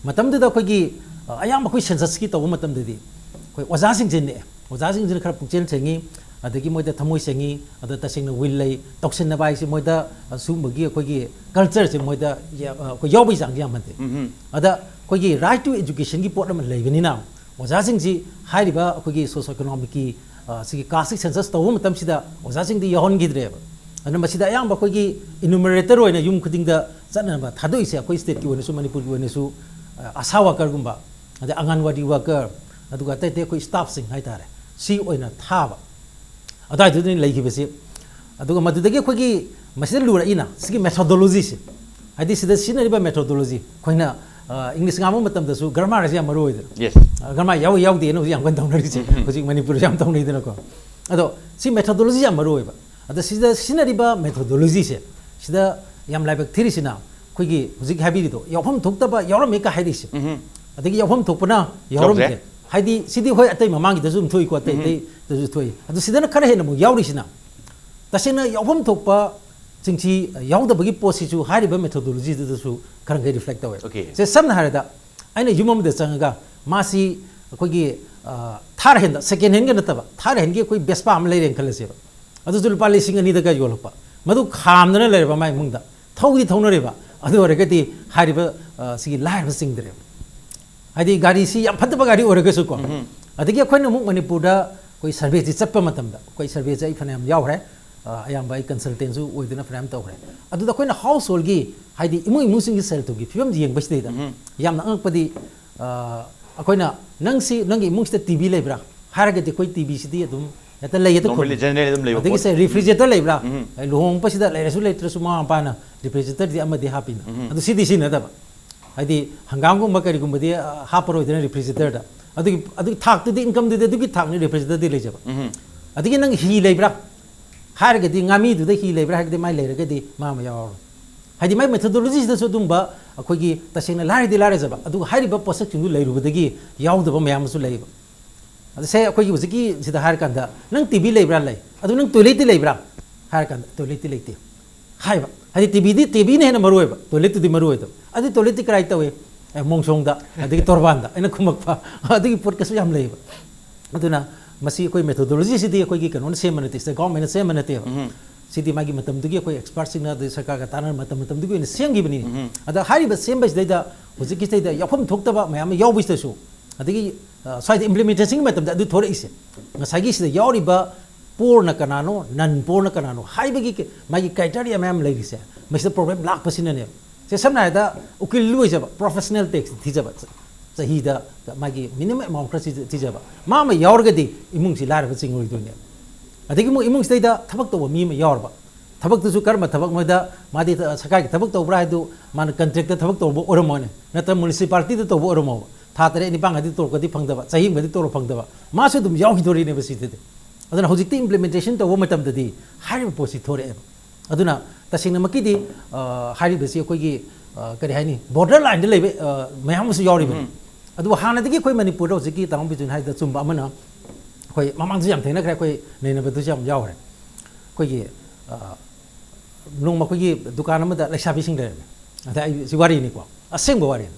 ꯃꯇꯝꯗꯨꯗ ꯑꯩꯈꯣꯏꯒꯤ, ꯑ, ꯑꯌꯥꯝꯕ ꯑꯩꯈꯣꯏ ꯁꯦꯟꯁꯁꯀꯤ ꯇꯧꯕ ꯃꯇꯝꯗꯗꯤ ꯑꯩꯈꯣꯏ ꯑꯣꯖꯥꯁꯤꯡꯁꯦ ꯅꯦꯛꯑꯦ꯫ ꯑꯣꯖꯥꯁꯤꯡꯁꯤꯅ ꯈꯔ ꯄꯨꯛꯆꯦꯜ ꯁꯦꯡꯉꯤ, ꯑꯗꯒꯤ ꯃꯣꯏꯗ ꯊꯃꯣꯏ ꯁꯦꯡꯉꯤ, ꯑꯗ ꯇꯁꯦꯡꯅ ꯋꯤꯜ ꯂꯩ, ꯇꯧꯁꯤꯟꯅꯕ ꯍꯥꯏꯁꯦ ꯃꯣꯏꯗ, ꯑ, ꯁꯤꯒꯨꯝꯕꯒꯤ ꯑꯩꯈꯣꯏꯒꯤ ꯀꯜꯆꯔꯁꯦ ꯃꯣꯏꯗ ꯌꯥ-, ꯑ, ꯑꯩꯈꯣꯏ ꯌꯥꯎꯕꯒꯤ ꯆꯥꯡꯁꯦ ꯌꯥꯝꯍꯟꯗꯦ꯫ ꯎꯝꯍꯨꯝ꯫ ꯑꯗ ꯑꯩꯈꯣꯏꯒꯤ ꯔꯥꯏꯠ ꯇꯨ ꯑꯦꯖꯨꯀꯦꯁꯟꯒꯤ ꯄꯣꯠ ꯑꯃ ꯂꯩꯕꯅꯤꯅ ꯑꯣꯖꯥꯁꯤꯡꯁꯤ ꯍꯥꯏꯔꯤꯕ ꯑꯩꯈꯣꯏꯒꯤ ꯁꯣꯁꯤꯑꯣ ꯏꯀꯣꯅꯣꯃꯤꯛꯀꯤ, ꯑ, ꯁꯤꯒꯤ ꯀꯥꯁꯀꯤ ꯁꯦꯟꯁꯁ ꯇꯧꯕ ꯃꯇꯝꯁꯤꯗ ꯑꯣꯖꯥꯁꯤꯡꯗꯤ ꯌꯥꯎꯍꯟꯈꯤꯗ꯭ꯔꯦꯕ꯫ ꯑꯗꯨꯅ ꯃꯁꯤꯗ ꯑꯌꯥꯝꯕ ꯑꯩꯈꯣꯏꯒꯤ ꯏꯅꯨꯃꯔꯦꯇꯔ ꯑꯣꯏꯅ ꯌꯨꯝ ꯈꯨꯗꯤꯡꯗ ꯆꯠꯅꯅꯕ ꯊꯥꯗꯣꯛꯏꯁꯦ ꯑꯩꯈꯣꯏ ꯁ꯭ꯇꯦꯠꯀꯤ ꯑꯣꯏꯅꯁꯨ, ꯃꯅꯤꯄꯨꯔꯒꯤ ꯑꯣꯏꯅꯁꯨ, ꯑ, ꯑꯁꯥ ꯋꯥꯀꯔꯒꯨꯝꯕ, ꯑꯗꯩ ꯑꯪꯒꯟꯋꯥꯗꯤ ꯋꯥꯀꯔ, ꯑꯗꯨꯒ ꯑꯇꯩ ꯑꯇꯩ ꯑꯩꯈꯣꯏ ꯁ꯭ꯇꯥꯐꯁꯤꯡ ꯍꯥꯏꯇꯥꯔꯦ, ꯁꯤ ꯑꯣꯏꯅ ꯊꯥꯕ꯫ ꯑꯗꯨꯋꯥꯏꯗꯨꯗꯅꯤ ꯂꯩꯈꯤꯕꯁꯤ꯫ ꯑꯗꯨꯒ ꯃꯗꯨꯗꯒꯤ ꯑꯩꯈꯣꯏꯒꯤ ꯃꯁꯤꯗ ꯂꯨꯔꯛꯏꯅ ꯁꯤꯒꯤ ꯃꯦꯊꯣꯗꯣꯂꯣꯖꯤꯁꯦ, ꯍꯥꯏꯗꯤ ꯁꯤꯗ ꯁꯤꯖꯤꯟꯅꯔꯤꯕ ꯃꯦꯊꯣꯗꯣꯂꯣꯖꯤ, ꯑꯩꯈꯣꯏꯅ, ꯑ, ꯏꯪꯂꯤꯁ ꯉꯥꯡꯕ ꯃꯇꯝꯗꯁꯨ ꯒ꯭ꯔꯃꯥꯔꯁꯦ ꯌꯥꯝ ꯃꯔꯨ ꯑꯣꯏꯗꯅ꯫ Yes. ꯑ, ꯒ꯭ꯔꯃꯥꯔ ꯌꯥꯎꯏ ꯌꯥꯎꯗꯦꯅ ꯍꯧꯖꯤꯛ ꯌꯥꯝ ꯀꯟꯅ ꯇꯧꯅꯔꯤꯁꯦ꯫ ꯎꯝ, ꯎꯝ꯫ ꯍꯧꯖꯤꯛ ꯃꯅꯤꯄꯨꯔꯁꯨ ꯌꯥꯝ ꯇꯧꯅꯩꯗꯅꯀꯣ꯫ ꯑꯗꯣ ꯁꯤ ꯃꯦꯊꯣꯗꯣꯂꯣꯖꯤ ꯌꯥꯝ ꯃꯔꯨ ꯑꯣꯏꯕ꯫ ꯑꯗ ꯁꯤꯗ ꯁꯤꯖꯤꯟꯅꯔꯤꯕ ꯃꯦꯊꯣꯗꯣꯂꯣꯖꯤꯁꯦ, ꯁꯤꯗ ꯌꯥꯝ ꯂꯥꯏꯕꯛ ꯊꯤꯔꯤꯁꯤꯅ ꯑꯩꯈꯣꯏꯒꯤ ꯍꯧꯖꯤꯛ ꯍꯥꯏꯕꯤꯔꯤꯗꯣ, ꯌꯥꯎꯐꯝ ꯊꯣꯛꯇꯕ ꯌꯥꯎꯔꯝꯃꯤ ꯀꯥꯏ ꯍꯥꯏꯔꯤꯁꯦ꯫ ꯎꯝꯍꯨꯝ꯫ ꯑꯗꯒꯤ ꯌꯥꯎꯐꯝ ꯊꯣꯛꯄꯅ ꯌꯥꯎꯔꯝꯗꯦ꯫ ꯌꯥꯎꯗ꯭ꯔꯦ꯫ ꯍꯥꯏꯗꯤ ꯁꯤꯗꯤ ꯍꯣꯏ ꯑꯇꯩ ꯃꯃꯥꯡꯒꯤꯗꯁꯨ ꯑꯗꯨꯝ ꯊꯣꯛꯏꯀꯣ, ꯑꯇꯩ ꯎꯝꯍꯨꯝ꯫ ꯑꯇꯩꯗꯁꯨ ꯊꯣꯛꯏ꯫ ꯑꯗꯨ ꯁꯤꯗꯅ ꯈꯔ ꯍꯦꯟꯅ ꯑꯃꯨꯛ ꯌꯥꯎꯔꯤꯁꯤꯅ ꯇꯁꯦꯡꯅ ꯌꯥꯎꯐꯝ ꯊꯣꯛꯄ ꯆꯤꯡꯁꯤ ꯌꯥꯎꯗꯕꯒꯤ ꯄꯣꯠꯁꯤꯁꯨ ꯍꯥꯏꯔꯤꯕ ꯃꯦꯊꯣꯗꯣꯂꯣꯖꯤꯗꯨꯗꯁꯨ ꯈꯔ ꯃꯈꯩ ꯔꯤꯐ꯭ꯂꯦꯛ ꯇꯧꯋꯦ꯫ Okay. ꯁꯦ, ꯁꯝꯅ ꯍꯥꯏꯔꯕꯗ ꯑꯩꯅ ꯌꯨꯝ ꯑꯃꯗ ꯆꯪꯉꯒ ꯃꯥꯁꯤ ꯑꯩꯈꯣꯏꯒꯤ, ꯑ, ꯊꯥꯔ ꯍꯦꯟꯗ, ꯁꯦꯀꯦꯟ ꯍꯦꯟꯒ ꯅꯠꯇꯕ, ꯊꯥꯔ ꯍꯦꯟꯒꯤ ꯑꯩꯈꯣꯏ ꯕꯦꯁꯄꯥ ꯑꯃ ꯂꯩꯔꯦꯅ ꯈꯜꯂꯁꯦꯕ꯫ ꯑꯗꯨꯁꯨ ꯂꯨꯄꯥ ꯂꯤꯁꯤꯡ ꯑꯅꯤꯗꯒ ꯌꯣꯜꯂꯛꯄ꯫ ꯃꯗꯨ ꯈꯥꯝꯗꯅ ꯂꯩꯔꯕ ꯃꯥꯏ ꯏꯃꯨꯡꯗ꯫ ꯊꯧꯗꯤ ꯊꯧꯅꯔꯤꯕ꯫ ꯑꯗꯨ ꯑꯣꯏꯔꯒꯗꯤ ꯍꯥꯏꯔꯤꯕ, ꯑ, ꯁꯤꯒꯤ ꯂꯥꯏꯔꯕ ꯆꯤꯡꯗ꯭ꯔꯦꯕ꯫ ꯍꯥꯏꯗꯤ ꯒꯥꯔꯤꯁꯤ ꯌꯥꯝ ꯐꯠꯇꯕ ꯒꯥꯔꯤ ꯑꯣꯏꯔꯒꯁꯨꯀꯣ꯫ ꯎꯝꯍꯨꯝ꯫ ꯑꯗꯒꯤ ꯑꯩꯈꯣꯏꯅ ꯑꯃꯨꯛ ꯃꯅꯤꯄꯨꯔꯗ ꯑꯩꯈꯣꯏ ꯁꯔꯚꯦꯁꯤ ꯆꯠꯄ ꯃꯇꯝꯗ, ꯑꯩꯈꯣꯏ ꯁꯔꯚꯦꯁꯦ ꯑꯩ ꯐꯅꯌꯥꯝ ꯌꯥꯎꯈ꯭ꯔꯦ꯫ ꯑ, ꯑꯌꯥꯝꯕ ꯑꯩ ꯀꯟꯁꯜꯇꯦꯟꯁꯨ ꯑꯣꯏꯗꯨꯅ ꯐꯅꯌꯥꯝ ꯇꯧꯈ꯭ꯔꯦ꯫ ꯑꯗꯨꯗ ꯑꯩꯈꯣꯏꯅ ꯍꯥꯎꯁ ꯍꯣꯜꯒꯤ, ꯍꯥꯏꯗꯤ ꯏꯃꯨꯡ ꯏꯃꯨꯡꯁꯤꯡꯒꯤ ꯁꯦꯜ ꯊꯨꯝꯒꯤ ꯐꯤꯕꯝꯁꯤ ꯌꯦꯡꯕꯁꯤꯗꯩꯗ ꯎꯝꯍꯨꯝ꯫ ꯌꯥꯝꯅ ꯑꯉꯛꯄꯗꯤ, ꯑ, ꯑꯩꯈꯣꯏꯅ, "ꯅꯪꯁꯤ, ꯅꯪꯒꯤ ꯏꯃꯨꯡꯁꯤꯗ ꯇꯤ ꯚꯤ ꯂꯩꯕ꯭ꯔꯥ?" ꯍꯥꯏꯔꯒꯗꯤ ꯑꯩꯈꯣꯏ ꯇꯤ ꯚꯤꯁꯤꯗꯤ ꯑꯗꯨꯝ ꯍꯦꯛꯇ ꯂꯩꯌꯦꯗ Normally, ꯈꯨꯝꯃꯤ꯫ generally ꯑꯗꯨꯝ ꯂꯩꯕ ꯑꯗꯒꯤ ꯄꯣꯠ꯫ ꯁꯦ, ꯔꯤꯐ꯭ꯔꯤꯖꯔꯦꯇꯔ ꯂꯩꯕ꯭ꯔꯥ? ꯎꯝꯍꯨꯝ꯫ ꯑꯩ ꯂꯨꯍꯣꯡꯕꯁꯤꯗ ꯂꯩꯔꯁꯨ ꯂꯩꯇ꯭ꯔꯁꯨ ꯃꯃꯥ ꯃꯄꯥꯅ ꯔꯤꯐ꯭ꯔꯤꯖꯔꯦꯇꯔꯗꯤ ꯑꯃꯗꯤ ꯍꯥꯞꯄꯤꯅ꯫ ꯎꯝꯍꯨꯝ꯫ ꯑꯗꯨ ꯁꯤꯗꯤ ꯁꯤꯖꯤꯟꯅꯗꯕ꯫ ꯍꯥꯏꯗꯤ ꯍꯪꯒꯥꯝꯒꯨꯝꯕ ꯀꯔꯤꯒꯨꯝꯕꯗꯤ, ꯑ, ꯍꯥꯞꯄꯔꯣꯏꯗꯅ ꯔꯤꯐ꯭ꯔꯤꯖꯔꯦꯇꯔꯗ꯫ ꯑꯗꯨꯒꯤ, ꯑꯗꯨꯒꯤ ꯊꯥꯛꯇꯨꯗꯤ, ꯏꯟꯀꯝꯗꯨꯗꯤ ꯑꯗꯨꯒꯤ ꯊꯥꯛꯅꯤ ꯔꯤꯐ꯭ꯔꯤꯖꯔꯦꯇꯔꯗꯤ ꯂꯩꯖꯕ꯫ ꯎꯝꯍꯨꯝ꯫ ꯑꯗꯒꯤ ꯅꯪ ꯍꯤ ꯂꯩꯕ꯭ꯔꯥ? ꯍꯥꯏꯔꯒꯗꯤ ꯉꯥꯃꯤꯗꯨꯗ ꯍꯤ ꯂꯩꯕ꯭ꯔꯥ ꯍꯥꯏꯔꯒꯗꯤ ꯃꯥꯏ ꯂꯩꯔꯒꯗꯤ ꯃꯥ ꯑꯃ ꯌꯥꯎꯔꯔꯣꯏ꯫ ꯍꯥꯏꯗꯤ ꯃꯥꯏ ꯃꯦꯊꯣꯗꯣꯂꯣꯖꯤꯁꯤꯗꯁꯨ ꯑꯗꯨꯝꯕ ꯑꯩꯈꯣꯏꯒꯤ ꯇꯁꯦꯡꯅ ꯂꯥꯏꯔꯗꯤ ꯂꯥꯏꯔꯖꯕ, ꯑꯗꯨꯒ ꯍꯥꯏꯔꯤꯕ ꯄꯣꯠꯁꯛꯁꯤꯡꯗꯨ ꯂꯩꯔꯨꯕꯗꯒꯤ ꯌꯥꯎꯗꯕ ꯃꯌꯥꯝ ꯑꯃꯁꯨ ꯂꯩꯌꯦꯕ꯫ ꯑꯗ ꯁꯦ ꯑꯩꯈꯣꯏꯒꯤ ꯍꯧꯖꯤꯛꯀꯤ ꯁꯤꯗ ꯍꯥꯏꯔꯀꯥꯟꯗ, "ꯅꯪ ꯇꯤ ꯚꯤ ꯂꯩꯕ꯭ꯔꯥ?" "ꯂꯩ꯫ ꯑꯗꯨ ꯅꯪ ꯇꯣꯏꯂꯦꯠꯇꯤ ꯂꯩꯕ꯭ꯔꯥ?" ꯍꯥꯏꯔꯀꯥꯟꯗ, "ꯇꯣꯏꯂꯦꯠꯇꯤ ꯂꯩꯇꯦ" ꯍꯥꯏꯕ꯫ ꯍꯥꯏꯗꯤ ꯇꯤ ꯚꯤꯗꯤ, ꯇꯤ ꯚꯤꯅ ꯍꯦꯟꯅ ꯃꯔꯨ ꯑꯣꯏꯕ, ꯇꯣꯏꯂꯦꯠꯇꯨꯗꯤ ꯃꯔꯨ ꯑꯣꯏꯗꯕ꯫ "ꯑꯗꯨ ꯇꯣꯏꯂꯦꯠꯇꯤ ꯀꯗꯥꯏ ꯇꯧꯏ?" "ꯑꯦ, ꯃꯣꯡꯁꯣꯡꯗ, ꯑꯗꯒꯤ ꯇꯣꯔꯕꯥꯟꯗ" ꯑꯩꯅ ꯈꯨꯝꯃꯛꯄ꯫ ꯑꯗꯨꯒꯤ ꯄꯣꯠ ꯀꯩꯁꯨ ꯌꯥꯝ ꯂꯩꯌꯦꯕ꯫ ꯑꯗꯨꯅ ꯃꯁꯤ ꯑꯩꯈꯣꯏ ꯃꯦꯊꯣꯗꯣꯂꯣꯖꯤꯁꯤꯗꯤ ꯑꯩꯈꯣꯏꯒꯤ ꯀꯩꯅꯣꯅ ꯁꯦꯝꯕ ꯅꯠꯇꯦ, ꯁꯤꯗ ꯒꯚꯔꯟꯃꯦꯟꯅ ꯁꯦꯝꯕ ꯅꯠꯇꯦꯕ꯫ ꯁꯤꯗꯤ ꯃꯥꯒꯤ ꯃꯇꯝꯗꯨꯒꯤ ꯑꯩꯈꯣꯏ ꯑꯦꯛꯁꯄꯥꯔꯠꯁꯤꯡꯅ, ꯑꯗꯩ ꯁꯔꯀꯥꯔꯒ ꯇꯥꯟꯅꯔ ꯃꯇꯝ ꯃꯇꯝꯗꯨꯒꯤ ꯑꯣꯏꯅ ꯁꯦꯝꯈꯤꯕꯅꯤ꯫ ꯑꯗ ꯍꯥꯏꯔꯤꯕ ꯁꯦꯝꯕꯁꯤꯗꯩꯗ ꯍꯧꯖꯤꯛꯀꯤꯁꯤꯗꯩꯗ ꯌꯥꯎꯐꯝ ꯊꯣꯛꯇꯕ ꯃꯌꯥꯝ ꯑꯃ ꯌꯥꯎꯕꯁꯤꯗꯁꯨ, ꯑꯗꯒꯤ, ꯑ, ꯁ꯭ꯋꯥꯏꯗ ꯏꯝꯄ꯭ꯂꯤꯃꯦꯟꯇꯦꯁꯟꯒꯤ ꯃꯇꯝꯗ ꯑꯗꯨ ꯊꯣꯔꯛꯏꯁꯦ, ꯉꯁꯥꯏꯒꯤ ꯁꯤꯗ ꯌꯥꯎꯔꯤꯕ ꯄꯣꯔꯅ ꯀꯅꯥꯅꯣ, ꯅꯟ ꯄꯣꯔꯅ ꯀꯅꯥꯅꯣ ꯍꯥꯏꯕꯒꯤ ꯀ-, ꯃꯥꯒꯤ ꯀ꯭ꯔꯥꯏꯇꯦꯔꯤꯌꯥ ꯃꯌꯥꯝ ꯂꯩꯔꯤꯁꯦ, ꯃꯁꯤꯗ ꯄ꯭ꯔꯣꯕ꯭ꯂꯦꯝ ꯂꯥꯛꯄꯁꯤꯅꯅꯦꯕ꯫ ꯁꯦ ꯁꯝꯅ ꯍꯥꯏꯔꯕꯗ ꯎꯀꯤꯜ ꯑꯣꯏꯖꯕ, ꯄ꯭ꯔꯣꯐꯦꯁꯅꯦꯜ ꯇꯦꯛꯁ ꯊꯤꯖꯕ, ꯆ-, ꯆꯍꯤꯗ ꯃꯥꯒꯤ ꯃꯤꯅꯤꯃꯝ ꯑꯦꯃꯥꯎꯟ ꯈꯔ ꯊꯤꯖ-, ꯊꯤꯖꯕ, ꯃꯥ ꯑꯃ ꯌꯥꯎꯔꯒꯗꯤ ꯏꯃꯨꯡꯁꯤ ꯂꯥꯏꯔꯕ ꯆꯤꯡꯉꯣꯏꯗꯣꯏꯅꯦꯕ꯫ ꯑꯗꯒꯤ ꯑꯃꯨꯛ ꯏꯃꯨꯡꯁꯤꯗꯩꯗ ꯊꯕꯛ ꯇꯧꯕ ꯃꯤ ꯑꯃ ꯌꯥꯎꯔꯕ, ꯊꯕꯛꯇꯨꯁꯨ ꯀꯔꯝꯕ ꯊꯕꯛꯅꯣꯗ, ꯃꯥꯗꯤ ꯊ-, ꯁꯔꯀꯥꯔꯒꯤ ꯊꯕꯛ ꯇꯧꯕ꯭ꯔꯥ ꯍꯥꯏꯗꯨ ꯃꯥꯅ ꯀꯟꯇ꯭ꯔꯦꯛꯇ ꯊꯕꯛ ꯇꯧꯕ ꯑꯣꯏꯔꯝꯃꯣꯏꯅꯦ, ꯅꯠꯇ꯭ꯔꯒ ꯃꯨꯅꯤꯁꯤꯄꯥꯂꯤꯇꯤꯗ ꯇꯧꯕ ꯑꯣꯏꯔꯝꯃꯣꯕ꯫ ꯊꯥ ꯇꯔꯦꯠ ꯅꯤꯄꯥꯟꯒꯗꯤ ꯇꯣꯂꯣꯞꯀꯗꯤ ꯐꯪꯗꯕ, ꯆꯍꯤ ꯑꯃꯒꯗꯤ ꯇꯣꯂꯣꯞ ꯐꯪꯗꯕ, ꯃꯥꯁꯨ ꯑꯗꯨꯝ ꯌꯥꯎꯈꯤꯗꯣꯔꯤꯅꯦꯕ ꯁꯤꯗꯗꯤ꯫ ꯑꯗꯨꯅ ꯍꯧꯖꯤꯛꯇꯤ ꯏꯝꯄ꯭ꯂꯤꯃꯦꯟꯇꯦꯁꯟ ꯇꯧꯕ ꯃꯇꯝꯗꯗꯤ ꯍꯥꯏꯔꯤꯕ ꯄꯣꯠꯁꯤ ꯊꯣꯔꯛꯑꯦꯕ꯫ ꯑꯗꯨꯅ ꯇꯁꯦꯡꯅꯃꯛꯀꯤꯗꯤ, ꯑ, ꯍꯥꯏꯔꯤꯕꯁꯤ ꯑꯩꯈꯣꯏꯒꯤ, ꯑ, ꯀꯔꯤ ꯍꯥꯏꯅꯤ, ꯕꯣꯔꯗꯔ ꯂꯥꯏꯟꯗ ꯂꯩꯕ, ꯑ, ꯃꯌꯥꯝ ꯑꯃꯁꯨ ꯌꯥꯎꯔꯤꯕꯅꯤ꯫ ꯑꯗꯨꯕꯨ ꯍꯥꯟꯅꯗꯒꯤ ꯑꯩꯈꯣꯏ ꯃꯅꯤꯄꯨꯔꯗ ꯍꯧꯖꯤꯛꯀꯤ ꯇꯥꯃꯣ ꯕꯤꯖꯨꯅ ꯍꯥꯏꯗ ꯑꯆꯨꯝꯕ ꯑꯃꯅ, ꯑꯩꯈꯣꯏ ꯃꯃꯥꯡꯗꯁꯨ ꯌꯥꯝ ꯊꯦꯡꯅꯈ꯭ꯔꯦ, ꯑꯩꯈꯣꯏ ꯅꯩꯅꯕꯗꯁꯨ ꯌꯥꯝ ꯌꯥꯎꯔꯦ꯫ ꯑꯩꯈꯣꯏꯒꯤ, ꯑ, ꯅꯣꯡꯃ ꯑꯩꯈꯣꯏꯒꯤ ꯗꯨꯀꯥꯟ ꯑꯃꯗ ꯂꯩꯁꯥꯕꯤꯁꯤꯡ ꯂꯩꯔꯝꯃꯦ꯫ ꯑꯗ ꯑꯩ ꯁꯤ ꯋꯥꯔꯤꯅꯤꯀꯣ, ꯑꯁꯦꯡꯕ ꯋꯥꯔꯤꯅꯤ꯫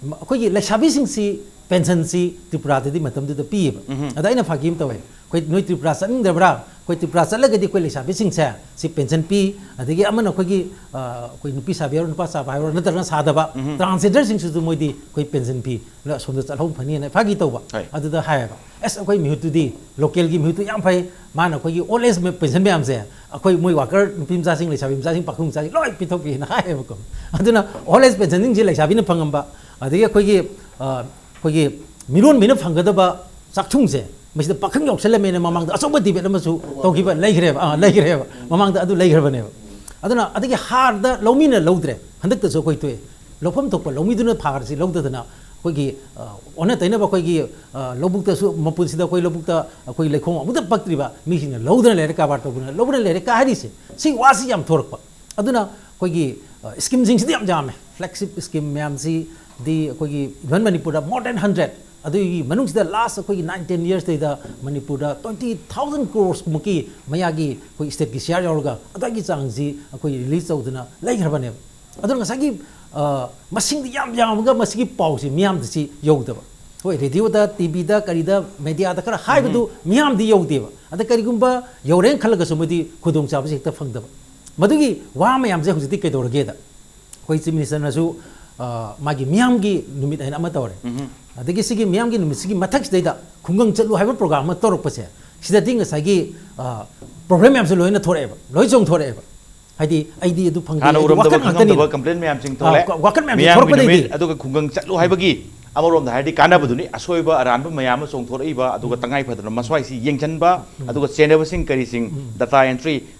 ꯃ-, ꯑꯩꯈꯣꯏꯒꯤ ꯂꯩꯁꯥꯕꯤꯁꯤꯡꯁꯤ ꯄꯦꯟꯁꯟꯁꯤ ꯇ꯭ꯔꯤꯄꯨꯔꯥꯗꯗꯤ ꯃꯇꯝꯗꯨꯗ ꯄꯤꯌꯦꯕ꯫ ꯑꯗ ꯑꯩꯅ ꯐꯥꯒꯤ ꯑꯃ ꯇꯧꯋꯦ, "ꯑꯩꯈꯣꯏ ꯅꯣꯏ ꯇ꯭ꯔꯤꯄꯨꯔꯥ ꯆꯠꯅꯤꯡꯗ꯭ꯔꯕ꯭ꯔꯥ? ꯑꯩꯈꯣꯏ ꯇ꯭ꯔꯤꯄꯨꯔꯥ ꯆꯠꯂꯒꯗꯤ ꯑꯩꯈꯣꯏ ꯂꯩꯁꯥꯕꯤꯁꯤꯡꯁꯦ ꯁꯤ ꯄꯦꯟꯁꯟ ꯄꯤ", ꯑꯗꯒꯤ ꯑꯃꯅ ꯑꯩꯈꯣꯏꯒꯤ, ꯑ, ꯑꯩꯈꯣꯏ ꯅꯨꯄꯤ ꯁꯥꯕꯤ ꯍꯥꯏꯔꯣ, ꯅꯨꯄꯥ ꯁꯥꯕ ꯍꯥꯏꯔꯣ, ꯅꯠꯇ꯭ꯔꯒꯅ ꯁꯥꯗꯕ, ꯇ꯭ꯔꯥꯟꯁꯖꯦꯟꯗꯔꯁꯤꯡꯁꯤꯁꯨ ꯃꯣꯏꯗꯤ ꯑꯩꯈꯣꯏ ꯄꯦꯟꯁꯟ ꯄꯤ, ꯑꯗ ꯑꯁꯣꯝꯗ ꯆꯠꯍꯧ ꯐꯅꯤꯅ ꯐꯥꯒꯤ ꯇꯧꯕ꯫ ꯍꯣꯏ꯫ ꯑꯗꯨꯗ ꯍꯥꯏꯌꯦꯕ, "ꯑꯁ, ꯑꯩꯈꯣꯏ ꯃꯤꯍꯨꯠꯇꯨꯗꯤ, ꯂꯣꯀꯦꯜꯒꯤ ꯃꯤꯍꯨꯠꯇꯨ ꯌꯥꯝ ꯐꯩ, ꯃꯥꯅ ꯑꯩꯈꯣꯏꯒꯤ ꯑꯣꯜ ꯑꯦꯖ ꯄꯦꯟꯁꯟ ꯃꯌꯥꯝꯁꯦ ꯑꯩꯈꯣꯏ ꯃꯣꯏ ꯋꯥꯀꯔ ꯅꯨꯄꯤ ꯃꯆꯥꯁꯤꯡ, ꯂꯩꯁꯥꯕꯤ ꯃꯆꯥꯁꯤꯡ, ꯄꯥꯈꯪ ꯃꯆꯥꯁꯤꯡ ꯂꯣꯏ ꯄꯤꯊꯣꯛꯄꯤꯅ" ꯍꯥꯏꯌꯦꯕꯀꯣ꯫ ꯑꯗꯨꯅ ꯑꯣꯜ ꯑꯦꯖ ꯄꯦꯟꯁꯟꯁꯤꯡꯁꯦ ꯂꯩꯁꯥꯕꯤꯅ ꯐꯪꯉꯝꯕ, ꯑꯗꯒꯤ ꯑꯩꯈꯣꯏꯒꯤ, ꯑ, ꯑꯩꯈꯣꯏꯒꯤ ꯃꯤꯔꯣꯟꯕꯤꯅ ꯐꯪꯒꯗꯕ ꯆꯥꯛꯊꯨꯡꯁꯦ, ꯃꯁꯤꯗ ꯄꯥꯈꯪ ꯌꯥꯎꯁꯜꯂꯝꯃꯦꯅ ꯃꯃꯥꯡꯗ ꯑꯆꯧꯕ ꯗꯤꯕꯦꯠ ꯑꯃꯁꯨ ꯇꯧꯈꯤꯕ ꯂꯩꯈ꯭ꯔꯦꯕ꯫ ꯑꯥ, ꯂꯩꯈ꯭ꯔꯦꯕ꯫ ꯃꯃꯥꯡꯗ ꯑꯗꯨ ꯂꯩꯈ꯭ꯔꯕꯅꯦꯕ꯫ ꯑꯗꯨꯅ ꯑꯗꯒꯤ ꯍꯥꯔꯗ ꯂꯧꯃꯤꯅ ꯂꯧꯗ꯭ꯔꯦ, ꯍꯟꯗꯛꯇꯁꯨ ꯑꯩꯈꯣꯏ ꯊꯣꯛꯑꯦ꯫ ꯂꯧꯐꯝ ꯊꯣꯛꯄ ꯂꯧꯃꯤꯗꯨꯅ ꯐꯥꯔꯁꯤ ꯂꯧꯗꯗꯅ ꯑꯩꯈꯣꯏꯒꯤ ꯑ, ꯑꯣꯟꯅ ꯇꯩꯅꯕ ꯑꯩꯈꯣꯏꯒꯤ ꯑ, ꯂꯧꯕꯨꯛꯇꯁꯨ ꯃꯄꯨꯟꯁꯤꯗ ꯑꯩꯈꯣꯏ ꯂꯧꯕꯨꯛꯇ ꯑꯩꯈꯣꯏ ꯂꯩꯈꯣꯝ ꯑꯃꯨꯛꯇ ꯄꯛꯇ꯭ꯔꯤꯕ ꯃꯤꯁꯤꯡꯅ ꯂꯧꯗꯅ ꯂꯩꯔꯦ, ꯀꯔꯕꯥꯔ ꯇꯧꯗꯅ ꯂꯧꯗꯅ ꯂꯩꯔꯦ ꯀꯥ ꯍꯥꯏꯔꯤꯁꯦ, ꯁꯤ ꯋꯥꯁꯤ ꯌꯥꯝ ꯊꯣꯔꯛꯄ꯫ ꯑꯗꯨꯅ ꯑꯩꯈꯣꯏꯒꯤ ꯁ꯭ꯀꯤꯝꯁꯤꯡꯁꯤꯗꯤ ꯌꯥꯝ ꯌꯥꯝꯃꯦ, ꯐ꯭ꯂꯦꯒꯁꯤꯞ ꯁ꯭ꯀꯤꯝ ꯃꯌꯥꯝꯁꯤꯗꯤ ꯑꯩꯈꯣꯏꯒꯤ ꯏꯚꯟ ꯃꯅꯤꯄꯨꯔꯗ more than hundred, ꯑꯗꯨꯒꯤ ꯃꯅꯨꯡꯁꯤꯗ ꯂꯥꯁ ꯑꯩꯈꯣꯏꯒꯤ ꯅꯥꯏꯟ ꯇꯦꯟ ꯌꯔꯁꯇꯩꯗ ꯃꯅꯤꯄꯨꯔꯗ ꯇ꯭ꯋꯦꯟꯇꯤ ꯊꯥꯎꯖꯟ ꯀ꯭ꯔꯣꯔꯁꯃꯨꯛꯀꯤ ꯃꯌꯥꯒꯤ ꯑꯩꯈꯣꯏ ꯁ꯭ꯇꯦꯠꯀꯤ ꯁꯤꯌꯥꯔ ꯌꯥꯎꯔꯒ ꯑꯗꯨꯒꯤ ꯆꯥꯡꯁꯤ ꯑꯩꯈꯣꯏ ꯔꯤꯂꯤꯁ ꯇꯧꯗꯅ ꯂꯩꯈ꯭ꯔꯕꯅꯦꯕ꯫ ꯑꯗꯨꯅ ꯉꯁꯥꯏꯒꯤ ꯑ, ꯃꯁꯤꯡꯗꯤ ꯌꯥꯝ ꯌꯥꯝꯃꯒ ꯃꯁꯤꯒꯤ ꯄꯥꯎꯁꯤ ꯃꯤꯌꯥꯝꯗ ꯁꯤ ꯌꯧꯗꯕ꯫ ꯍꯣꯏ, ꯔꯦꯗꯤꯑꯣꯗ, ꯇꯤꯚꯤꯗ, ꯀꯔꯤꯗ, ꯃꯦꯗꯤꯌꯥꯗ ꯈꯔ ꯍꯥꯏꯕꯗꯨ ꯃꯤꯌꯥꯝꯗꯤ ꯌꯧꯗꯦꯕ꯫ ꯑꯗ ꯀꯔꯤꯒꯨꯝꯕ ꯌꯧꯔꯦꯅ ꯈꯜꯂꯒꯁꯨ ꯃꯣꯏꯗꯤ ꯈꯨꯗꯣꯡꯆꯥꯕꯁꯤ ꯍꯦꯛꯇ ꯐꯪꯗꯕ꯫ ꯃꯗꯨꯒꯤ ꯋꯥ ꯃꯌꯥꯝꯁꯦ ꯍꯧꯖꯤꯛꯇꯤ ꯀꯩꯗꯧꯔꯒꯦꯗ, ꯑꯩꯈꯣꯏ ꯆꯤꯐ ꯃꯤꯅꯤꯁꯇꯔꯅꯁꯨ ꯑ, ꯃꯥꯒꯤ ꯃꯤꯌꯥꯝꯒꯤ ꯅꯨꯃꯤꯠ ꯍꯥꯏꯅ ꯑꯃ ꯇꯧꯔꯦ꯫ ꯑꯗꯒꯤ ꯁꯤꯒꯤ ꯃꯤꯌꯥꯝꯒꯤ ꯅꯨꯃꯤꯠꯁꯤꯒꯤ ꯃꯊꯛꯁꯤꯗꯩꯗ ꯈꯨꯡꯒꯪ ꯆꯠꯂꯨ ꯍꯥꯏꯕ ꯄ꯭ꯔꯣꯒ꯭ꯔꯥꯝ ꯑꯃ ꯇꯧꯔꯛꯄꯁꯦ, ꯁꯤꯗꯗꯤ ꯉꯁꯥꯏꯒꯤ ꯄ꯭ꯔꯣꯕ꯭ꯂꯦꯝ ꯃꯌꯥꯝꯁꯦ ꯂꯣꯏꯅ ꯊꯣꯔꯛꯑꯦꯕ, ꯂꯣꯏ ꯆꯣꯡꯊꯣꯔꯛꯑꯦꯕ꯫ ꯍꯥꯏꯗꯤ ꯑꯩꯗꯤ ꯑꯗꯨ ꯐꯪꯗꯦ, ꯍꯥꯟꯅ ꯑꯩꯗꯤ ꯎꯔꯝꯗꯕ ꯋꯥꯀꯠ ꯉꯥꯛꯇꯅꯤꯅ꯫ ꯈꯪꯉꯝꯗꯕ ꯀꯝꯄ꯭ꯂꯦꯟ ꯃꯌꯥꯝꯁꯤꯡ ꯑꯥ, ꯊꯣꯛꯂꯛꯑꯦ꯫ ꯋꯥꯀꯠ ꯃꯌꯥꯝꯁꯦ ꯃꯤꯌꯥꯝꯒꯤ ꯊꯣꯛꯂꯛꯄꯗꯩꯗꯤ ꯅꯨꯃꯤꯠ ꯑꯗꯨꯒ ꯈꯨꯡꯒꯪ ꯆꯠꯂꯨ ꯍꯥꯏꯕꯒꯤ ꯑꯃꯔꯣꯝꯗ ꯍꯥꯏꯔꯗꯤ ꯀꯥꯟꯅꯕꯗꯨꯅꯤ꯫ ꯑꯁꯣꯏꯕ ꯑꯔꯥꯟꯕ ꯃꯌꯥꯝ ꯑꯃ ꯆꯣꯡꯊꯣꯔꯛꯏꯕ, ꯑꯗꯨꯒ ꯇꯉꯥꯏ ꯐꯗꯅ ꯃꯁ꯭ꯋꯥꯏꯁꯤ ꯌꯦꯡꯁꯤꯟꯕ, ꯑꯗꯨꯒ ꯆꯦꯟꯅꯕꯁꯤꯡ ꯀꯔꯤꯁꯤꯡ, ꯗꯇꯥ ꯑꯦꯟꯇ꯭ꯔꯤ,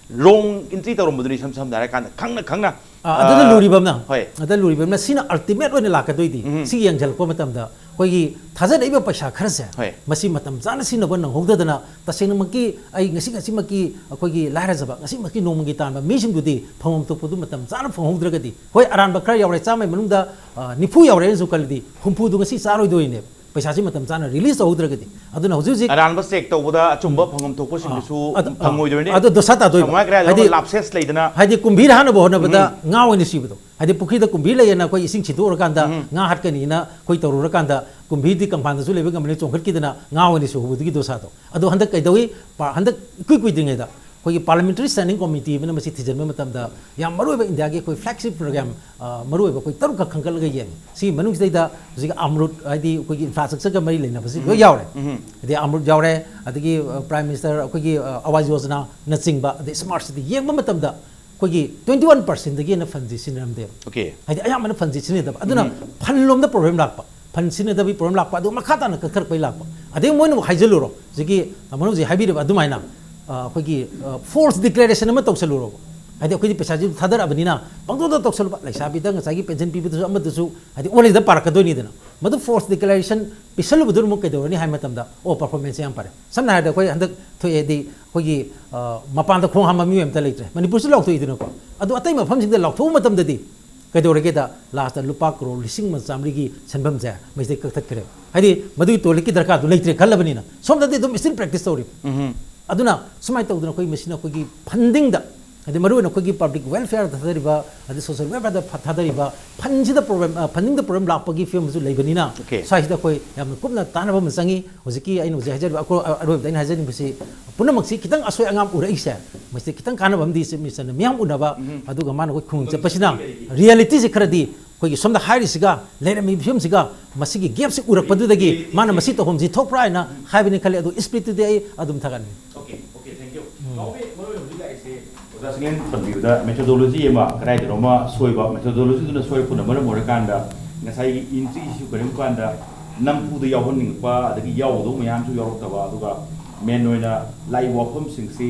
ꯔꯣꯡ ꯑꯦꯟꯇ꯭ꯔꯤ ꯇꯧꯔꯝꯕꯗꯨꯅꯤ꯫ ꯏꯁꯝ ꯁꯝꯅ ꯍꯥꯏꯔꯀꯥꯟꯗ ꯈꯪꯅ ꯈꯪꯅ ꯑꯥ, ꯑꯗꯨꯅ ꯑꯥ, ꯂꯨꯔꯤꯕ ꯑꯃꯅ, ꯍꯣꯏ꯫ ꯑꯗ ꯂꯨꯔꯤꯕ ꯑꯃꯅ ꯁꯤꯅ ꯑꯜꯇꯤꯃꯦꯠ ꯑꯣꯏꯅ ꯂꯥꯛꯀꯗꯣꯏꯗꯤ꯫ ꯁꯤ ꯌꯦꯡꯁꯤꯜꯂꯛꯄ ꯃꯇꯝꯗ ꯑꯩꯈꯣꯏꯒꯤ ꯊꯥꯖꯔꯛꯏꯕ ꯄꯩꯁꯥ ꯈꯔꯁꯦ ꯍꯣꯏ꯫ ꯃꯁꯤ ꯃꯇꯝ ꯆꯥꯅ ꯁꯤꯖꯤꯟꯅꯕ ꯅꯪꯍꯧꯗꯗꯅ ꯇꯁꯦꯡꯅꯃꯛꯀꯤ ꯑꯩ ꯉꯁꯤ ꯉꯁꯤꯃꯛꯀꯤ ꯑꯩꯈꯣꯏꯒꯤ ꯂꯥꯏꯔꯖꯕ ꯉꯁꯤꯃꯛꯀꯤ ꯅꯣꯡꯃꯒꯤ ꯇꯥꯟꯕ ꯃꯤꯁꯤꯡꯗꯨꯗꯤ ꯐꯪꯐꯝ ꯊꯣꯛꯄꯗꯨ ꯃꯇꯝ ꯆꯥꯅ ꯐꯪꯍꯧꯗ꯭ꯔꯒꯗꯤ, ꯍꯣꯏ, ꯑꯔꯥꯟꯕ ꯈꯔ ꯌꯥꯎꯔꯦ, ꯆꯥꯝꯃꯩ ꯃꯅꯨꯡꯗ ꯑ, ꯅꯤꯐꯨ ꯌꯥꯎꯔꯦꯅꯁꯨ ꯈꯜꯂꯗꯤ ꯍꯨꯝꯐꯨꯗꯨ ꯉꯁꯤ ꯆꯥꯔꯣꯏꯗꯣꯏꯅꯦꯕ, ꯄꯩꯁꯥꯁꯤ ꯃꯇꯝ ꯆꯥꯅ ꯔꯤꯂꯤꯁ ꯇꯧꯍꯧꯗ꯭ꯔꯒꯗꯤ꯫ ꯑꯗꯨꯅ ꯍꯧꯖꯤꯛ ꯍꯧꯖꯤꯛ ꯑꯔꯥꯟꯕ ꯆꯦꯛ ꯇꯧꯕꯗ ꯑꯆꯨꯝꯕ ꯐꯪꯐꯝ ꯊꯣꯛꯄꯁꯤꯡꯗꯨꯁꯨ ꯑꯗꯨ, ꯑ, ꯐꯪꯉꯣꯏꯗꯣꯏꯅꯤ꯫ ꯑꯗꯨ ꯗꯣꯁꯥ ꯇꯥꯗꯣꯏꯕ꯫ ꯁꯝꯅ ꯍꯥꯏꯔꯒ ꯍꯥꯏꯗꯤ, ꯂꯥꯞꯁꯦꯁ ꯂꯩꯗꯅ ꯍꯥꯏꯗꯤ ꯀꯨꯝꯕꯤꯔ ꯍꯥꯟꯅꯕ ꯍꯣꯠꯅꯕꯗ ꯉꯥ ꯑꯣꯏꯅ ꯁꯤꯕꯗꯣ, ꯍꯥꯏꯗꯤ ꯄꯨꯈ꯭ꯔꯤꯗ ꯀꯨꯝꯕꯤ ꯂꯩꯌꯦꯅ ꯑꯩꯈꯣꯏ ꯏꯁꯤꯡ ꯁꯤꯠꯇꯣꯛꯎꯔꯀꯥꯟꯗ ꯉꯥ ꯍꯥꯠꯀꯅꯤꯅ ꯑꯩꯈꯣꯏ ꯇꯧꯔꯨꯔꯀꯥꯟꯗ ꯀꯨꯝꯕꯤꯗꯤ ꯀꯪꯐꯥꯟꯗꯁꯨ ꯂꯩꯕ ꯉꯝꯕꯅꯤ, ꯆꯣꯡꯈꯠꯈꯤꯗꯅ ꯉꯥ ꯑꯣꯏꯅ ꯁꯤꯍꯧꯕꯗꯨꯒꯤ ꯗꯣꯁꯥꯗꯣ꯫ ꯑꯗꯣ ꯍꯟꯗꯛ ꯀꯩꯗꯧꯏ? ꯄꯥ-, ꯍꯟꯗꯛ ꯏꯀꯨꯏ ꯀꯨꯏꯗ꯭ꯔꯤꯉꯩꯗ ꯑꯩꯈꯣꯏꯒꯤ ꯄꯥꯔꯂꯤꯌꯥꯃꯦꯟꯇꯔꯤ ꯁ꯭ꯇꯦꯟꯗꯤꯡ ꯀꯣꯃꯤꯇꯤ ꯑꯃꯅ ꯃꯁꯤ ꯊꯤꯖꯤꯟꯕ ꯃꯇꯝꯗ ꯌꯥꯝ ꯃꯔꯨꯑꯣꯏꯕ ꯏꯟꯗꯤꯌꯥꯒꯤ ꯑꯩꯈꯣꯏ ꯐ꯭ꯂꯦꯒꯁꯤꯞ ꯄ꯭ꯔꯣꯒ꯭ꯔꯥꯝ, ꯑ, ꯃꯔꯨꯑꯣꯏꯕ ꯑꯩꯈꯣꯏ ꯇꯔꯨꯛꯈꯛ ꯈꯟꯒꯠꯂꯒ ꯌꯦꯡꯉꯤ꯫ ꯁꯤꯒꯤ ꯃꯅꯨꯡꯁꯤꯗꯩꯗ ꯍꯧꯖꯤꯛ ꯑꯃ꯭ꯔꯨꯠ, ꯍꯥꯏꯗꯤ ꯑꯩꯈꯣꯏꯒꯤ ꯏꯟꯐ꯭ꯔꯥꯁ꯭ꯇ꯭ꯔꯛꯆꯔꯒ ꯃꯔꯤ ꯂꯩꯅꯕꯁꯤ ꯂꯣꯏ ꯌꯥꯎꯔꯦ꯫ ꯍꯥꯏꯗꯤ ꯑꯃ꯭ꯔꯨꯠ ꯌꯥꯎꯔꯦ, ꯑꯗꯒꯤ, ꯑ, ꯄ꯭ꯔꯥꯏꯝ ꯃꯤꯅꯤꯁꯇꯔ ꯑꯩꯈꯣꯏꯒꯤ, ꯑ, ꯑꯋꯥꯖ ꯌꯣꯖꯅꯥꯅꯆꯤꯡꯕ, ꯑꯗꯩ ꯁ꯭ꯃꯥꯔꯠ ꯁꯤꯇꯤ ꯌꯦꯡꯕ ꯃꯇꯝꯗ ꯑꯩꯈꯣꯏꯒꯤ ꯇ꯭ꯋꯦꯟꯇꯤ ꯋꯥꯟ ꯄꯥꯔꯁꯦꯟꯗꯒꯤ ꯍꯦꯟꯅ ꯐꯟꯁꯤ ꯁꯤꯖꯤꯟꯅꯔꯝꯗꯦꯕ꯫ ꯑꯣꯀꯦ꯫ ꯍꯥꯏꯗꯤ ꯑꯌꯥꯝꯕꯅ ꯐꯟꯁꯤ ꯁꯤꯖꯤꯟꯅꯗꯕ꯫ ꯑꯗꯨꯅ ꯐꯟ ꯂꯣꯝꯗ ꯄ꯭ꯔꯣꯕ꯭ꯂꯦꯝ ꯂꯥꯛꯄ, ꯐꯟ ꯁꯤꯖꯤꯟꯅꯗꯕꯒꯤ ꯄ꯭ꯔꯣꯕ꯭ꯂꯦꯝ ꯂꯥꯛꯄ, ꯑꯗꯨ ꯃꯈꯥ ꯇꯥꯅ ꯀꯛꯊꯔꯛꯄꯩ ꯂꯥꯛꯄ꯫ ꯑꯗꯩ ꯃꯣꯏꯅ ꯑꯃꯨꯛ ꯍꯥꯏꯖꯜꯂꯨꯔꯣ, ꯍꯧꯖꯤꯛꯀꯤ ꯇꯥꯃꯣꯅ ꯍꯧꯖꯤꯛ ꯍꯥꯏꯕꯤꯔꯤꯕ ꯑꯗꯨꯃꯥꯏꯅ, ꯑ, ꯑꯩꯈꯣꯏꯒꯤ, ꯑ, ꯐꯣꯜꯁ ꯗꯤꯀ꯭ꯂꯦꯔꯦꯁꯟ ꯑꯃ ꯇꯧꯁꯜꯂꯨꯔꯣꯕ꯫ ꯍꯥꯏꯗꯤ ꯑꯩꯈꯣꯏꯗꯤ ꯄꯩꯁꯥꯁꯤ ꯊꯥꯗꯔꯛꯑꯕꯅꯤꯅ ꯄꯪꯇꯧꯗ ꯇꯧꯁꯜꯂꯨꯕ, ꯂꯩꯁꯥꯕꯤꯗ ꯉꯁꯥꯏꯒꯤ ꯄꯦꯟꯁꯟ ꯄꯤꯕꯗꯨꯁꯨ ꯑꯃꯗꯨꯁꯨ ꯍꯥꯏꯗꯤ ꯑꯣꯜꯂꯤꯗ ꯄꯥꯔꯛꯀꯗꯣꯏꯅꯤꯗꯅ꯫ ꯃꯗꯨ force declaration ꯄꯤꯁꯜꯂꯨꯕꯗꯨꯅ ꯑꯃꯨꯛ ꯀꯩꯗꯧꯔꯅꯤ ꯍꯥꯏ ꯃꯇꯝꯗ, ꯑꯣ, performance ꯌꯥꯝ ꯐꯔꯦ꯫ ꯁꯝꯅ ꯍꯥꯏꯔꯕꯗ ꯑꯩꯈꯣꯏ ꯍꯟꯗꯛ ꯊꯣꯛꯑꯦꯗꯤ ꯑꯩꯈꯣꯏꯒꯤ, ꯑ, ꯃꯄꯥꯟꯗ ꯈꯣꯡ ꯍꯥꯝꯕ ꯃꯤꯑꯣꯏ ꯑꯝꯇ ꯂꯩꯇ꯭ꯔꯦ, ꯃꯅꯤꯄꯨꯔꯁꯤ ꯂꯥꯎꯊꯣꯛꯏꯗꯅꯀꯣ꯫ ꯑꯗꯣ ꯑꯇꯩ ꯃꯐꯝꯁꯤꯡꯗ ꯂꯥꯎꯊꯣꯛꯄ ꯃꯇꯝꯗꯗꯤ ꯀꯩꯗꯧꯔꯒꯦꯗ, ꯂꯥꯁꯇ ꯂꯨꯄꯥ ꯀ꯭ꯔꯣꯔ ꯂꯤꯁꯤꯡ ꯑꯃ ꯆꯥꯝꯃꯔꯤꯒꯤ ꯁꯦꯟꯐꯝꯁꯦ ꯃꯁꯤꯗꯩ ꯀꯛꯊꯠꯈ꯭ꯔꯦꯕ꯫ ꯍꯥꯏꯗꯤ ꯃꯗꯨꯒꯤ ꯇꯣꯏꯂꯦꯠꯀꯤ ꯗꯔꯀꯥꯔꯗꯨ ꯂꯩꯇ꯭ꯔꯦ ꯈꯜꯂꯕꯅꯤꯅ꯫ ꯁꯣꯝꯗꯗꯤ ꯑꯗꯨꯝ still practice ꯇꯧꯔꯤꯕ꯫ ꯑꯗꯨꯅ ꯁꯨꯃꯥꯏꯅ ꯇꯧꯗꯅ ꯑꯩꯈꯣꯏ ꯃꯁꯤꯅ ꯑꯩꯈꯣꯏꯒꯤ fundingꯗ, ꯍꯥꯏꯗꯤ ꯃꯔꯨꯑꯣꯏꯅ ꯑꯩꯈꯣꯏꯒꯤ public welfareꯗ ꯊꯥꯗꯔꯤꯕ, ꯑꯗꯩ social welfareꯗ ꯐ-, ꯊꯥꯗꯔꯤꯕ fundꯁꯤꯗ problem, ꯑ, fundingꯗ problem ꯂꯥꯛꯄꯒꯤ ꯐꯤꯕꯝ ꯑꯃꯁꯨ ꯂꯩꯕꯅꯤꯅ, Okay. ꯁ꯭ꯋꯥꯏꯁꯤꯗ ꯑꯩꯈꯣꯏ ꯌꯥꯝꯅ ꯀꯨꯞꯅ ꯇꯥꯟꯅꯕ ꯑꯃ ꯆꯪꯉꯤ꯫ ꯍꯧꯖꯤꯛꯀꯤ ꯑꯩꯅ ꯍꯧꯖꯤꯛ ꯍꯥꯏꯖꯔꯤꯕ ꯑꯀꯣ-, ꯑ-, ꯑꯔꯣꯏꯕꯗ ꯑꯩꯅ ꯍꯥꯏꯖꯅꯤꯡꯕꯁꯤ, ꯄꯨꯝꯅꯃꯛꯁꯤ ꯈꯤꯇꯪ ꯑꯁꯣꯏ ꯑꯉꯥꯝ ꯎꯔꯛꯏꯁꯦ, ꯃꯁꯤꯗ ꯈꯤꯇꯪ ꯀꯥꯟꯅꯕ ꯑꯃꯗꯤ Chief Ministerꯅ ꯃꯤꯌꯥꯝ ꯎꯅꯕ, ꯑꯗꯨꯒ ꯃꯥꯅ ꯑꯩꯈꯣꯏ ꯈꯨꯡꯒꯪ ꯆꯠꯄꯁꯤꯅ realityꯁꯦ ꯈꯔꯗꯤ ꯑꯩꯈꯣꯏꯒꯤ ꯁꯣꯝꯗ ꯍꯥꯏꯔꯤꯁꯤꯒ ꯂꯩꯔꯝꯃꯤꯕ ꯐꯤꯕꯝꯁꯤꯒ ꯃꯁꯤꯒꯤ gapꯁꯤ ꯎꯔꯛꯄꯗꯨꯗꯒꯤ ꯃꯥꯅ ꯃꯁꯤ ꯇꯧꯐꯝꯁꯤ ꯊꯣꯛꯄ꯭ꯔꯥ ꯍꯥꯏꯅ ꯍꯥꯏꯕꯅꯤ ꯈꯜꯂꯤ꯫ ꯑꯗꯨ spiritꯇꯨꯗꯤ ꯑꯩ ꯑꯗꯨꯝ ꯊꯥꯒꯠꯅꯤꯡꯉꯤ꯫ Okay, okay, thank you. ꯅꯥꯎꯕꯤ, ꯃꯔꯨꯑꯣꯏꯅ ꯍꯧꯖꯤꯛ ꯂꯥꯛꯏꯁꯦ, ꯑꯣꯖꯥ ꯁꯤꯡꯂꯦꯟ ꯄꯟꯕꯤꯕꯗ methodology ꯑꯃ ꯀꯗꯥꯏꯗꯅꯣꯃ ꯁꯣꯏꯕ, methodologyꯗꯨꯅ ꯁꯣꯏꯔꯛꯄꯅ ꯃꯔꯝ ꯑꯣꯏꯔꯀꯥꯟꯗ ꯉꯁꯥꯏꯒꯤ entryꯁꯤꯁꯨ ꯀꯔꯤꯒꯨꯝꯕ ꯀꯥꯟꯗ ꯅꯝꯐꯨꯗ ꯌꯥꯎꯍꯟꯅꯤꯡꯉꯛꯄ, ꯑꯗꯒꯤ ꯌꯥꯎꯒꯗꯧꯕ ꯃꯌꯥꯝꯁꯨ ꯌꯥꯎꯔꯛꯇꯕ, ꯑꯗꯨꯒ main ꯑꯣꯏꯅ ꯂꯥꯛꯏꯕ ꯋꯥꯐꯝꯁꯤꯡꯁꯤ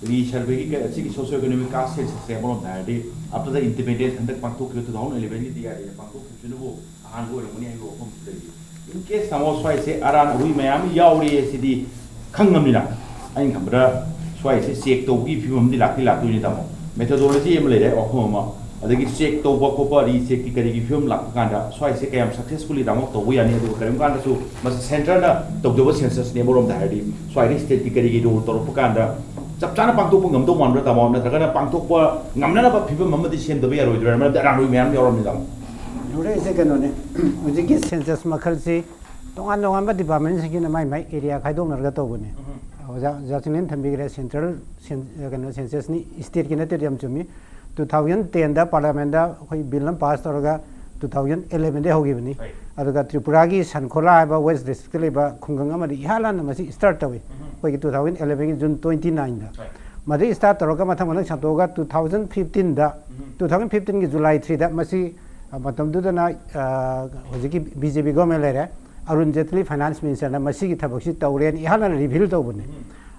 resurveyꯒꯤ ꯀ-, ꯁꯤꯒꯤ socio economic caste censusꯁꯦ ꯑꯃꯔꯣꯝꯗ ꯍꯥꯏꯔꯗꯤ after the independence ꯍꯟꯗꯛ ꯄꯥꯡꯊꯣꯛꯈꯤꯕ two thousand elevenꯒꯤ D R Aꯅ ꯄꯥꯡꯊꯣꯛꯈꯤꯕꯁꯤꯅꯕꯨ ꯑꯍꯥꯟꯕ ꯑꯣꯏꯔꯝꯒꯅꯤ ꯍꯥꯏꯕ ꯋꯥꯐꯝꯁꯨ ꯂꯩꯔꯤ꯫ In case ꯇꯥꯃꯣ ꯁ꯭ꯋꯥꯏꯁꯦ ꯑꯔꯥꯟ ꯑꯔꯨꯏ ꯃꯌꯥꯝ ꯌꯥꯎꯔꯤ ꯁꯤꯗꯤ ꯈꯪꯉꯕꯅꯤꯅ, ꯑꯩꯅ ꯈꯟꯕꯗ ꯁ꯭ꯋꯥꯏꯁꯦ check ꯇꯧꯕꯒꯤ ꯐꯤꯕꯝ ꯑꯃꯗꯤ ꯂꯥꯛꯇꯤ ꯂꯥꯛꯇꯣꯏꯅꯤ ꯇꯥꯃꯣ꯫ Methodology ꯑꯃ ꯂꯩꯔꯦ, ꯋꯥꯐꯝ ꯑꯃ, ꯑꯗꯒꯤ check ꯇꯧꯕ ꯈꯣꯠꯄ, recheckꯀꯤ ꯀꯔꯤꯒꯤ ꯐꯤꯕꯝ ꯂꯥꯛꯄ ꯀꯥꯟꯗ ꯁ꯭ꯋꯥꯏꯁꯦ ꯀꯌꯥꯝ successfully ꯇꯥꯃꯣ ꯇꯧꯕ ꯌꯥꯅꯤ, ꯑꯗꯨꯒ ꯀꯔꯤꯒꯨꯝꯕ ꯀꯥꯟꯗꯁꯨ ꯃꯁꯤ centreꯅ ꯇꯧꯖꯕ censusꯅꯤ꯫ ꯑꯃꯔꯣꯝꯗ ꯍꯥꯏꯔꯗꯤ ꯁ꯭ꯋꯥꯏꯗ stateꯀꯤ ꯀꯔꯤꯒꯤ role ꯇꯧꯔꯛꯄ ꯀꯥꯟꯗ ꯆꯞ ꯆꯥꯅ ꯄꯥꯡꯊꯣꯛꯄ ꯉꯝꯗꯧ ꯃꯥꯟꯕ꯭ꯔꯥ ꯇꯥꯃꯣ? ꯅꯠꯇ꯭ꯔꯒꯅ ꯄꯥꯡꯊꯣꯛꯄ ꯉꯝꯅꯅꯕ ꯐꯤꯕꯝ ꯑꯃꯗꯤ ꯁꯦꯝꯗꯕ ꯌꯥꯔꯣꯏꯗ꯭ꯔꯥ? ꯃꯔꯝꯗꯤ ꯑꯔꯥꯟ ꯑꯔꯨꯏ ꯃꯌꯥꯝ ꯌꯥꯎꯔꯝꯅꯤ ꯇꯥꯃꯣ꯫ ꯌꯧꯔꯛꯏꯁꯦ ꯀꯩꯅꯣꯅꯦ, ꯍꯧꯖꯤꯛꯀꯤ census ꯃꯈꯜꯁꯤ ꯇꯣꯉꯥꯟ ꯇꯣꯉꯥꯟꯕ departmentꯁꯤꯡꯒꯤꯅ ꯃꯥꯏ ꯃꯥꯏ area ꯈꯥꯏꯗꯣꯛꯅꯔꯒ ꯇꯧꯕꯅꯦ꯫ ꯑꯣꯖꯥ, ꯑꯣꯖꯥ ꯆꯤꯡꯂꯦꯟ ꯊꯝꯕꯤꯈ꯭ꯔꯦ, central cen-, ꯀꯩꯅꯣ, censusꯅꯤ, stateꯀꯤ ꯅꯠꯇꯦ, ꯌꯥꯝ ꯆꯨꯝꯃꯤ꯫ Two thousand tenꯗ parliamentꯗ ꯑꯩꯈꯣꯏ bill ꯑꯃ pass ꯇꯧꯔꯒ two thousand elevenꯗꯒꯤ ꯍꯧꯈꯤꯕꯅꯤ꯫ ꯍꯣꯏ꯫ ꯑꯗꯨꯒ ꯇ꯭ꯔꯤꯄꯨꯔꯥꯒꯤ ꯁꯟꯈꯣꯂꯥ ꯍꯥꯏꯕ West Districtꯇ ꯂꯩꯕ ꯈꯨꯡꯒꯪ ꯑꯃꯗꯤ ꯏꯍꯥꯟ ꯍꯥꯟꯅ ꯃꯁꯤ start ꯇꯧꯏ, ꯑꯩꯈꯣꯏꯒꯤ two thousand elevenꯒꯤ June twenty nineꯗ꯫ ꯍꯣꯏ꯫ ꯃꯗꯨ start ꯇꯧꯔꯒ ꯃꯊꯪ ꯃꯊꯪ ꯁꯟꯗꯣꯛꯑꯒ two thousand fifteenꯗ, two thousand fifteenꯒꯤ July threeꯗ ꯃꯁꯤ, ꯑ, ꯃꯇꯝꯗꯨꯗꯅ, ꯑ, ꯍꯧꯖꯤꯛꯀꯤ BJP government ꯂꯩꯔꯦ, ꯑꯔꯨꯟ ꯖꯦꯠꯂꯤ finance ministerꯅ ꯃꯁꯤꯒꯤ ꯊꯕꯛꯁꯤ ꯇꯧꯔꯦꯅ ꯏꯍꯥꯟ ꯍꯥꯟꯅ reveal ꯇꯧꯕꯅꯤ꯫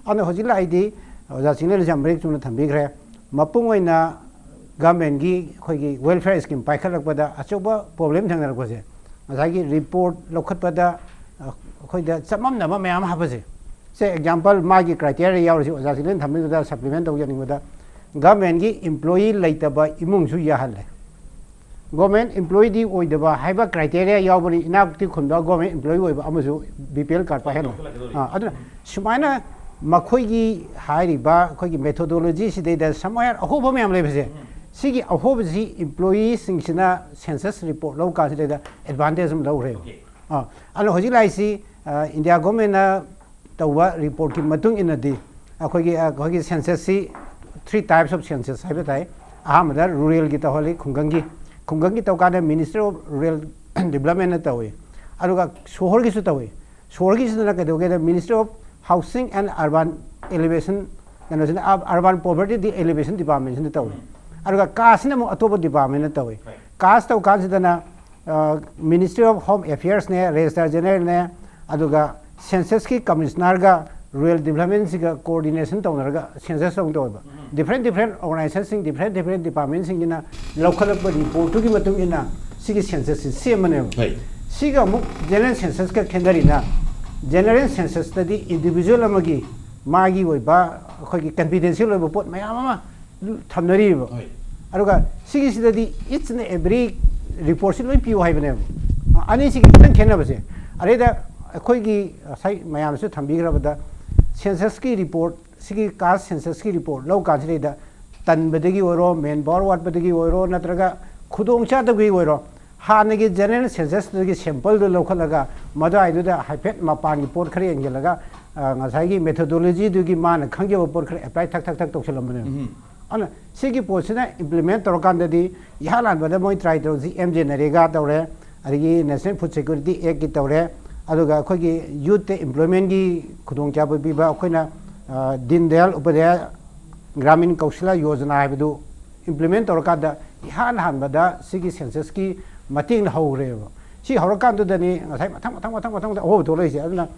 ꯑꯗꯨꯅ ꯍꯧꯖꯤꯛ ꯂꯥꯛꯏꯗꯤ ꯑꯣꯖꯥ ꯆꯤꯡꯂꯦꯟꯅꯁꯨ ꯌꯥꯝ ꯃꯔꯤꯛ ꯆꯨꯝꯅ ꯊꯝꯕꯤꯈ꯭ꯔꯦ, ꯃꯄꯨꯡ ꯑꯣꯏꯅ governmentꯀꯤ ꯑꯩꯈꯣꯏꯒꯤ welfare scheme ꯄꯥꯏꯈꯠꯂꯛꯄꯗ ꯑꯆꯧꯕ problem ꯊꯦꯡꯅꯔꯛꯄꯁꯦ, ꯉꯁꯥꯏꯒꯤ ꯔꯤꯄꯣꯔꯠ ꯂꯧꯈꯠꯄꯗ ꯑꯩꯈꯣꯏꯗ ꯆꯃꯝꯅꯕ ꯃꯌꯥꯝ ꯍꯥꯞꯄꯁꯦ꯫ ꯁꯦ ꯑꯦꯛꯖꯥꯝꯄꯜ, ꯃꯥꯒꯤ ꯀ꯭ꯔꯥꯏꯇꯦꯔꯤꯌꯥ ꯌꯥꯎꯔꯤꯁꯤ ꯑꯣꯖꯥꯁꯤꯡꯅ ꯊꯝꯕꯤꯕꯗ ꯁꯄ꯭ꯂꯤꯃꯦꯟ ꯇꯧꯖꯅꯤꯡꯕꯗ, ꯒꯚꯔꯟꯃꯦꯟꯒꯤ ꯏꯝꯄ꯭ꯂꯣꯌꯤ ꯂꯩꯇꯕ ꯏꯃꯨꯡꯁꯨ ꯌꯥꯍꯜꯂꯦ꯫ ꯒꯣꯔꯃꯦꯟ ꯏꯝꯄ꯭ꯂꯣꯌꯤꯗꯤ ꯑꯣꯏꯗꯕ ꯍꯥꯏꯕ ꯀ꯭ꯔꯥꯏꯇꯦꯔꯤꯌꯥ ꯌꯥꯎꯕꯅꯤ, ꯏꯅꯥꯛꯇꯤ ꯈꯨꯟꯕ ꯒꯣꯔꯃꯦꯟ ꯏꯝꯄ꯭ꯂꯣꯌꯤ ꯑꯣꯏꯕ ꯑꯃꯁꯨ ꯕꯤ ꯄꯤ ꯑꯦꯜ ꯀꯥꯔꯗ ꯄꯥꯏꯍꯜꯂꯣ꯫ ꯑꯥ, ꯑꯗꯨꯅ ꯁꯨꯃꯥꯏꯅ ꯃꯈꯣꯏꯒꯤ ꯍꯥꯏꯔꯤꯕ ꯑꯩꯈꯣꯏꯒꯤ ꯃꯦꯊꯣꯗꯣꯂꯣꯖꯤ ꯁꯤꯗꯩꯗ ꯁꯝꯋꯦꯌꯔ ꯑꯍꯣꯕ ꯃꯌꯥꯝ ꯂꯩꯕꯁꯦ, ꯁꯤꯒꯤ ꯑꯍꯣꯕꯁꯤ ꯏꯝꯄ꯭ꯂꯣꯌꯤꯁꯤꯡꯁꯤꯅ ꯁꯦꯟꯁꯁ ꯔꯤꯄꯣꯔꯠ ꯂꯧ ꯀꯥꯟꯁꯤꯗꯩꯗ ꯑꯦꯗꯚꯥꯟꯇꯦꯖ ꯑꯃ ꯂꯧꯈ꯭ꯔꯦꯕ꯫ ꯑꯥ, ꯑꯗꯨꯅ ꯍꯧꯖꯤꯛ ꯂꯥꯛꯏꯁꯤ, ꯑ, ꯏꯟꯗꯤꯌꯥ ꯒꯣꯔꯃꯦꯟꯅ ꯇꯧꯕ ꯔꯤꯄꯣꯔꯠꯀꯤ ꯃꯇꯨꯡ ꯏꯟꯅꯗꯤ ꯑꯩꯈꯣꯏꯒꯤ, ꯑꯩꯈꯣꯏꯒꯤ ꯁꯦꯟꯁꯁꯁꯤ three types of census ꯍꯥꯏꯕ ꯇꯥꯏ꯫ ꯑꯍꯥꯟꯕꯗ ꯔꯨꯔꯦꯜꯒꯤ ꯇꯧꯍꯜꯂꯤ, ꯈꯨꯡꯒꯪꯒꯤ꯫ ꯈꯨꯡꯒꯪꯒꯤ ꯇꯧꯀꯥꯟꯗ Ministry of Rural Developmentꯅ ꯇꯧꯏ꯫ ꯑꯗꯨꯒ ꯁꯣꯍꯣꯔꯒꯤꯁꯨ ꯇꯧꯏ꯫ ꯁꯣꯍꯣꯔꯒꯤꯁꯤꯗꯅ ꯀꯩꯗꯧꯒꯦꯗ, Ministry of Housing and Urban Elevation, ꯀꯩꯅꯣꯁꯤꯅ, Urban Poverty Elevation Departmentꯁꯤꯅ ꯇꯧꯏ꯫ ꯑꯗꯨꯒ ꯀꯥꯁꯁꯤꯅ ꯑꯃꯨꯛ ꯑꯇꯣꯞꯄ departmentꯅ ꯇꯧꯏ꯫ ꯀꯥꯁ ꯇꯧ ꯀꯥꯟꯁꯤꯗꯅ Ministry of Home Affairsꯅꯦ, Registrar Generalꯅꯦ, ꯑꯗꯨꯒ ꯁꯦꯟꯁꯁꯀꯤ ꯀꯃꯤꯁꯅꯔꯒ ꯔꯨꯔꯦꯜ ꯗꯤꯕ꯭ꯂꯞꯃꯦꯟꯁꯤꯒ ꯀꯣꯑꯣꯔꯗꯤꯅꯦꯁꯟ ꯇꯧꯅꯔꯒ ꯁꯦꯟꯁꯁ ꯇꯧ ꯇꯧꯋꯦꯕ꯫ ꯗꯤꯐ꯭ꯔꯦꯟ ꯗꯤꯐ꯭ꯔꯦꯟ ꯑꯣꯔꯒꯅꯥꯏꯖꯦꯁꯟꯁꯤꯡ, ꯗꯤꯐ꯭ꯔꯦꯟ ꯗꯤꯐ꯭ꯔꯦꯟ ꯗꯤꯄꯥꯔꯠꯃꯦꯟꯁꯤꯡꯒꯤꯅ ꯂꯧꯈꯠꯂꯛꯄ ꯔꯤꯄꯣꯔꯠꯇꯨꯒꯤ ꯃꯇꯨꯡ ꯏꯟꯅ ꯁꯤꯒꯤ ꯁꯦꯟꯁꯁꯁꯤ ꯁꯦꯝꯕꯅꯦꯕ꯫ ꯍꯣꯏ꯫ ꯁꯤꯒ ꯑꯃꯨꯛ ꯖꯦꯅꯔꯦꯜ ꯁꯦꯟꯁꯁꯀ ꯈꯦꯠꯅꯔꯤꯅ, ꯖꯦꯅꯔꯦꯜ ꯁꯦꯟꯁꯁꯇꯗꯤ ꯏꯟꯗꯤꯕꯤꯖꯨꯋꯦꯜ ꯑꯃꯒꯤ ꯃꯥꯒꯤ ꯑꯣꯏꯕ ꯑꯩꯈꯣꯏꯒꯤ ꯀꯟꯐꯤꯗꯦꯟꯁꯤꯌꯦꯜ ꯑꯣꯏꯕ ꯄꯣꯠ ꯃꯌꯥꯝ ꯑꯃ ꯊꯝꯅꯔꯤꯕ꯫ ꯍꯣꯏ꯫ ꯑꯗꯨꯒ ꯁꯤꯒꯤꯁꯤꯗꯗꯤ each and every ꯔꯤꯄꯣꯔꯠꯁꯤ ꯂꯣꯏ ꯄꯤꯌꯨ ꯍꯥꯏꯕꯅꯦꯕ꯫ ꯑꯅꯤꯁꯤꯒꯤ ꯈꯤꯇꯪ ꯈꯦꯠꯅꯕꯁꯦ꯫ ꯑꯗꯩꯗ ꯑꯩꯈꯣꯏꯒꯤ ꯉꯁꯥꯏ ꯃꯌꯥꯝꯁꯨ ꯊꯝꯕꯤꯈ꯭ꯔꯕꯗ, ꯁꯦꯟꯁꯁꯀꯤ ꯔꯤꯄꯣꯔꯠ, ꯁꯤꯒꯤ ꯀꯥꯁ ꯁꯦꯟꯁꯁꯀꯤ ꯔꯤꯄꯣꯔꯠ ꯂꯧ ꯀꯥꯟꯁꯤꯗꯩꯗ ꯇꯟꯕꯗꯒꯤ ꯑꯣꯏꯔꯣ, ꯃꯦꯟ ꯄꯥꯋꯔ ꯋꯥꯠꯄꯗꯒꯤ ꯑꯣꯏꯔꯣ, ꯅꯠꯇ꯭ꯔꯒ ꯈꯨꯗꯣꯡꯆꯥꯗꯕꯒꯤ ꯑꯣꯏꯔꯣ, ꯍꯥꯟꯅꯒꯤ ꯖꯦꯅꯔꯦꯜ ꯁꯦꯟꯁꯁꯇꯨꯗꯒꯤ ꯁꯦꯝꯄꯜꯗꯨ ꯂꯧꯈꯠꯂꯒ ꯃꯗꯨꯋꯥꯏꯗꯨꯗ ꯍꯥꯏꯐꯦꯠ ꯃꯄꯥꯟꯒꯤ ꯄꯣꯠ ꯈꯔ ꯌꯦꯡꯁꯤꯜꯂꯒ, ꯑ, ꯉꯁꯥꯏꯒꯤ ꯃꯦꯊꯣꯗꯣꯂꯣꯖꯤꯗꯨꯒꯤ ꯃꯥꯅ ꯈꯪꯖꯕ ꯄꯣꯠ ꯈꯔ ꯑꯦꯄ꯭ꯂꯥꯏ ꯊꯛ ꯊꯛ ꯊꯛ ꯇꯧꯁꯜꯂꯝꯕꯅꯦꯕ꯫ ꯎꯝ꯫ ꯑꯗꯨꯅ ꯁꯤꯒꯤ ꯄꯣꯠꯁꯤꯅ ꯏꯝꯄ꯭ꯂꯤꯃꯦꯟ ꯇꯧꯔꯀꯥꯟꯗꯗꯤ ꯏꯍꯥꯟ ꯍꯥꯟꯕꯗ ꯃꯣꯏ ꯇ꯭ꯔꯥꯏ ꯇꯧꯔꯤꯁꯤ ꯑꯦꯝ ꯖꯦ ꯅꯔꯦꯒꯥ ꯇꯧꯔꯦ, ꯑꯗꯒꯤ National Food Security Actꯀꯤ ꯇꯧꯔꯦ, ꯑꯗꯨꯒ ꯑꯩꯈꯣꯏꯒꯤ ꯌꯨꯠꯇ ꯏꯝꯄ꯭ꯂꯣꯏꯃꯦꯟꯒꯤ ꯈꯨꯗꯣꯡꯆꯥꯕ ꯄꯤꯕ ꯑꯩꯈꯣꯏꯅ, ꯑ, ꯗꯤꯟ ꯗꯌꯥꯜ ꯎꯄꯥꯙ꯭ꯌꯥꯌ ꯒ꯭ꯔꯥꯃꯤꯟ ꯀꯧꯁꯂ ꯌꯣꯖꯅꯥ ꯍꯥꯏꯕꯗꯨ ꯏꯝꯄ꯭ꯂꯤꯃꯦꯟ ꯇꯧꯔꯀꯥꯟꯗ ꯏꯍꯥꯟ ꯍꯥꯟꯕꯗ ꯁꯤꯒꯤ ꯁꯦꯟꯁꯁꯀꯤ ꯃꯇꯦꯡꯅ ꯍꯧꯈ꯭ꯔꯦꯕ꯫ ꯁꯤ ꯍꯧꯔꯀꯥꯟꯗꯨꯗꯅꯤ ꯉꯁꯥꯏ ꯃꯊꯪ ꯃꯊꯪ ꯃꯊꯪ ꯃꯊꯪꯗ ꯑꯍꯣꯕ ꯊꯣꯛꯂꯛꯏꯁꯦ꯫ ꯑꯗꯨꯅ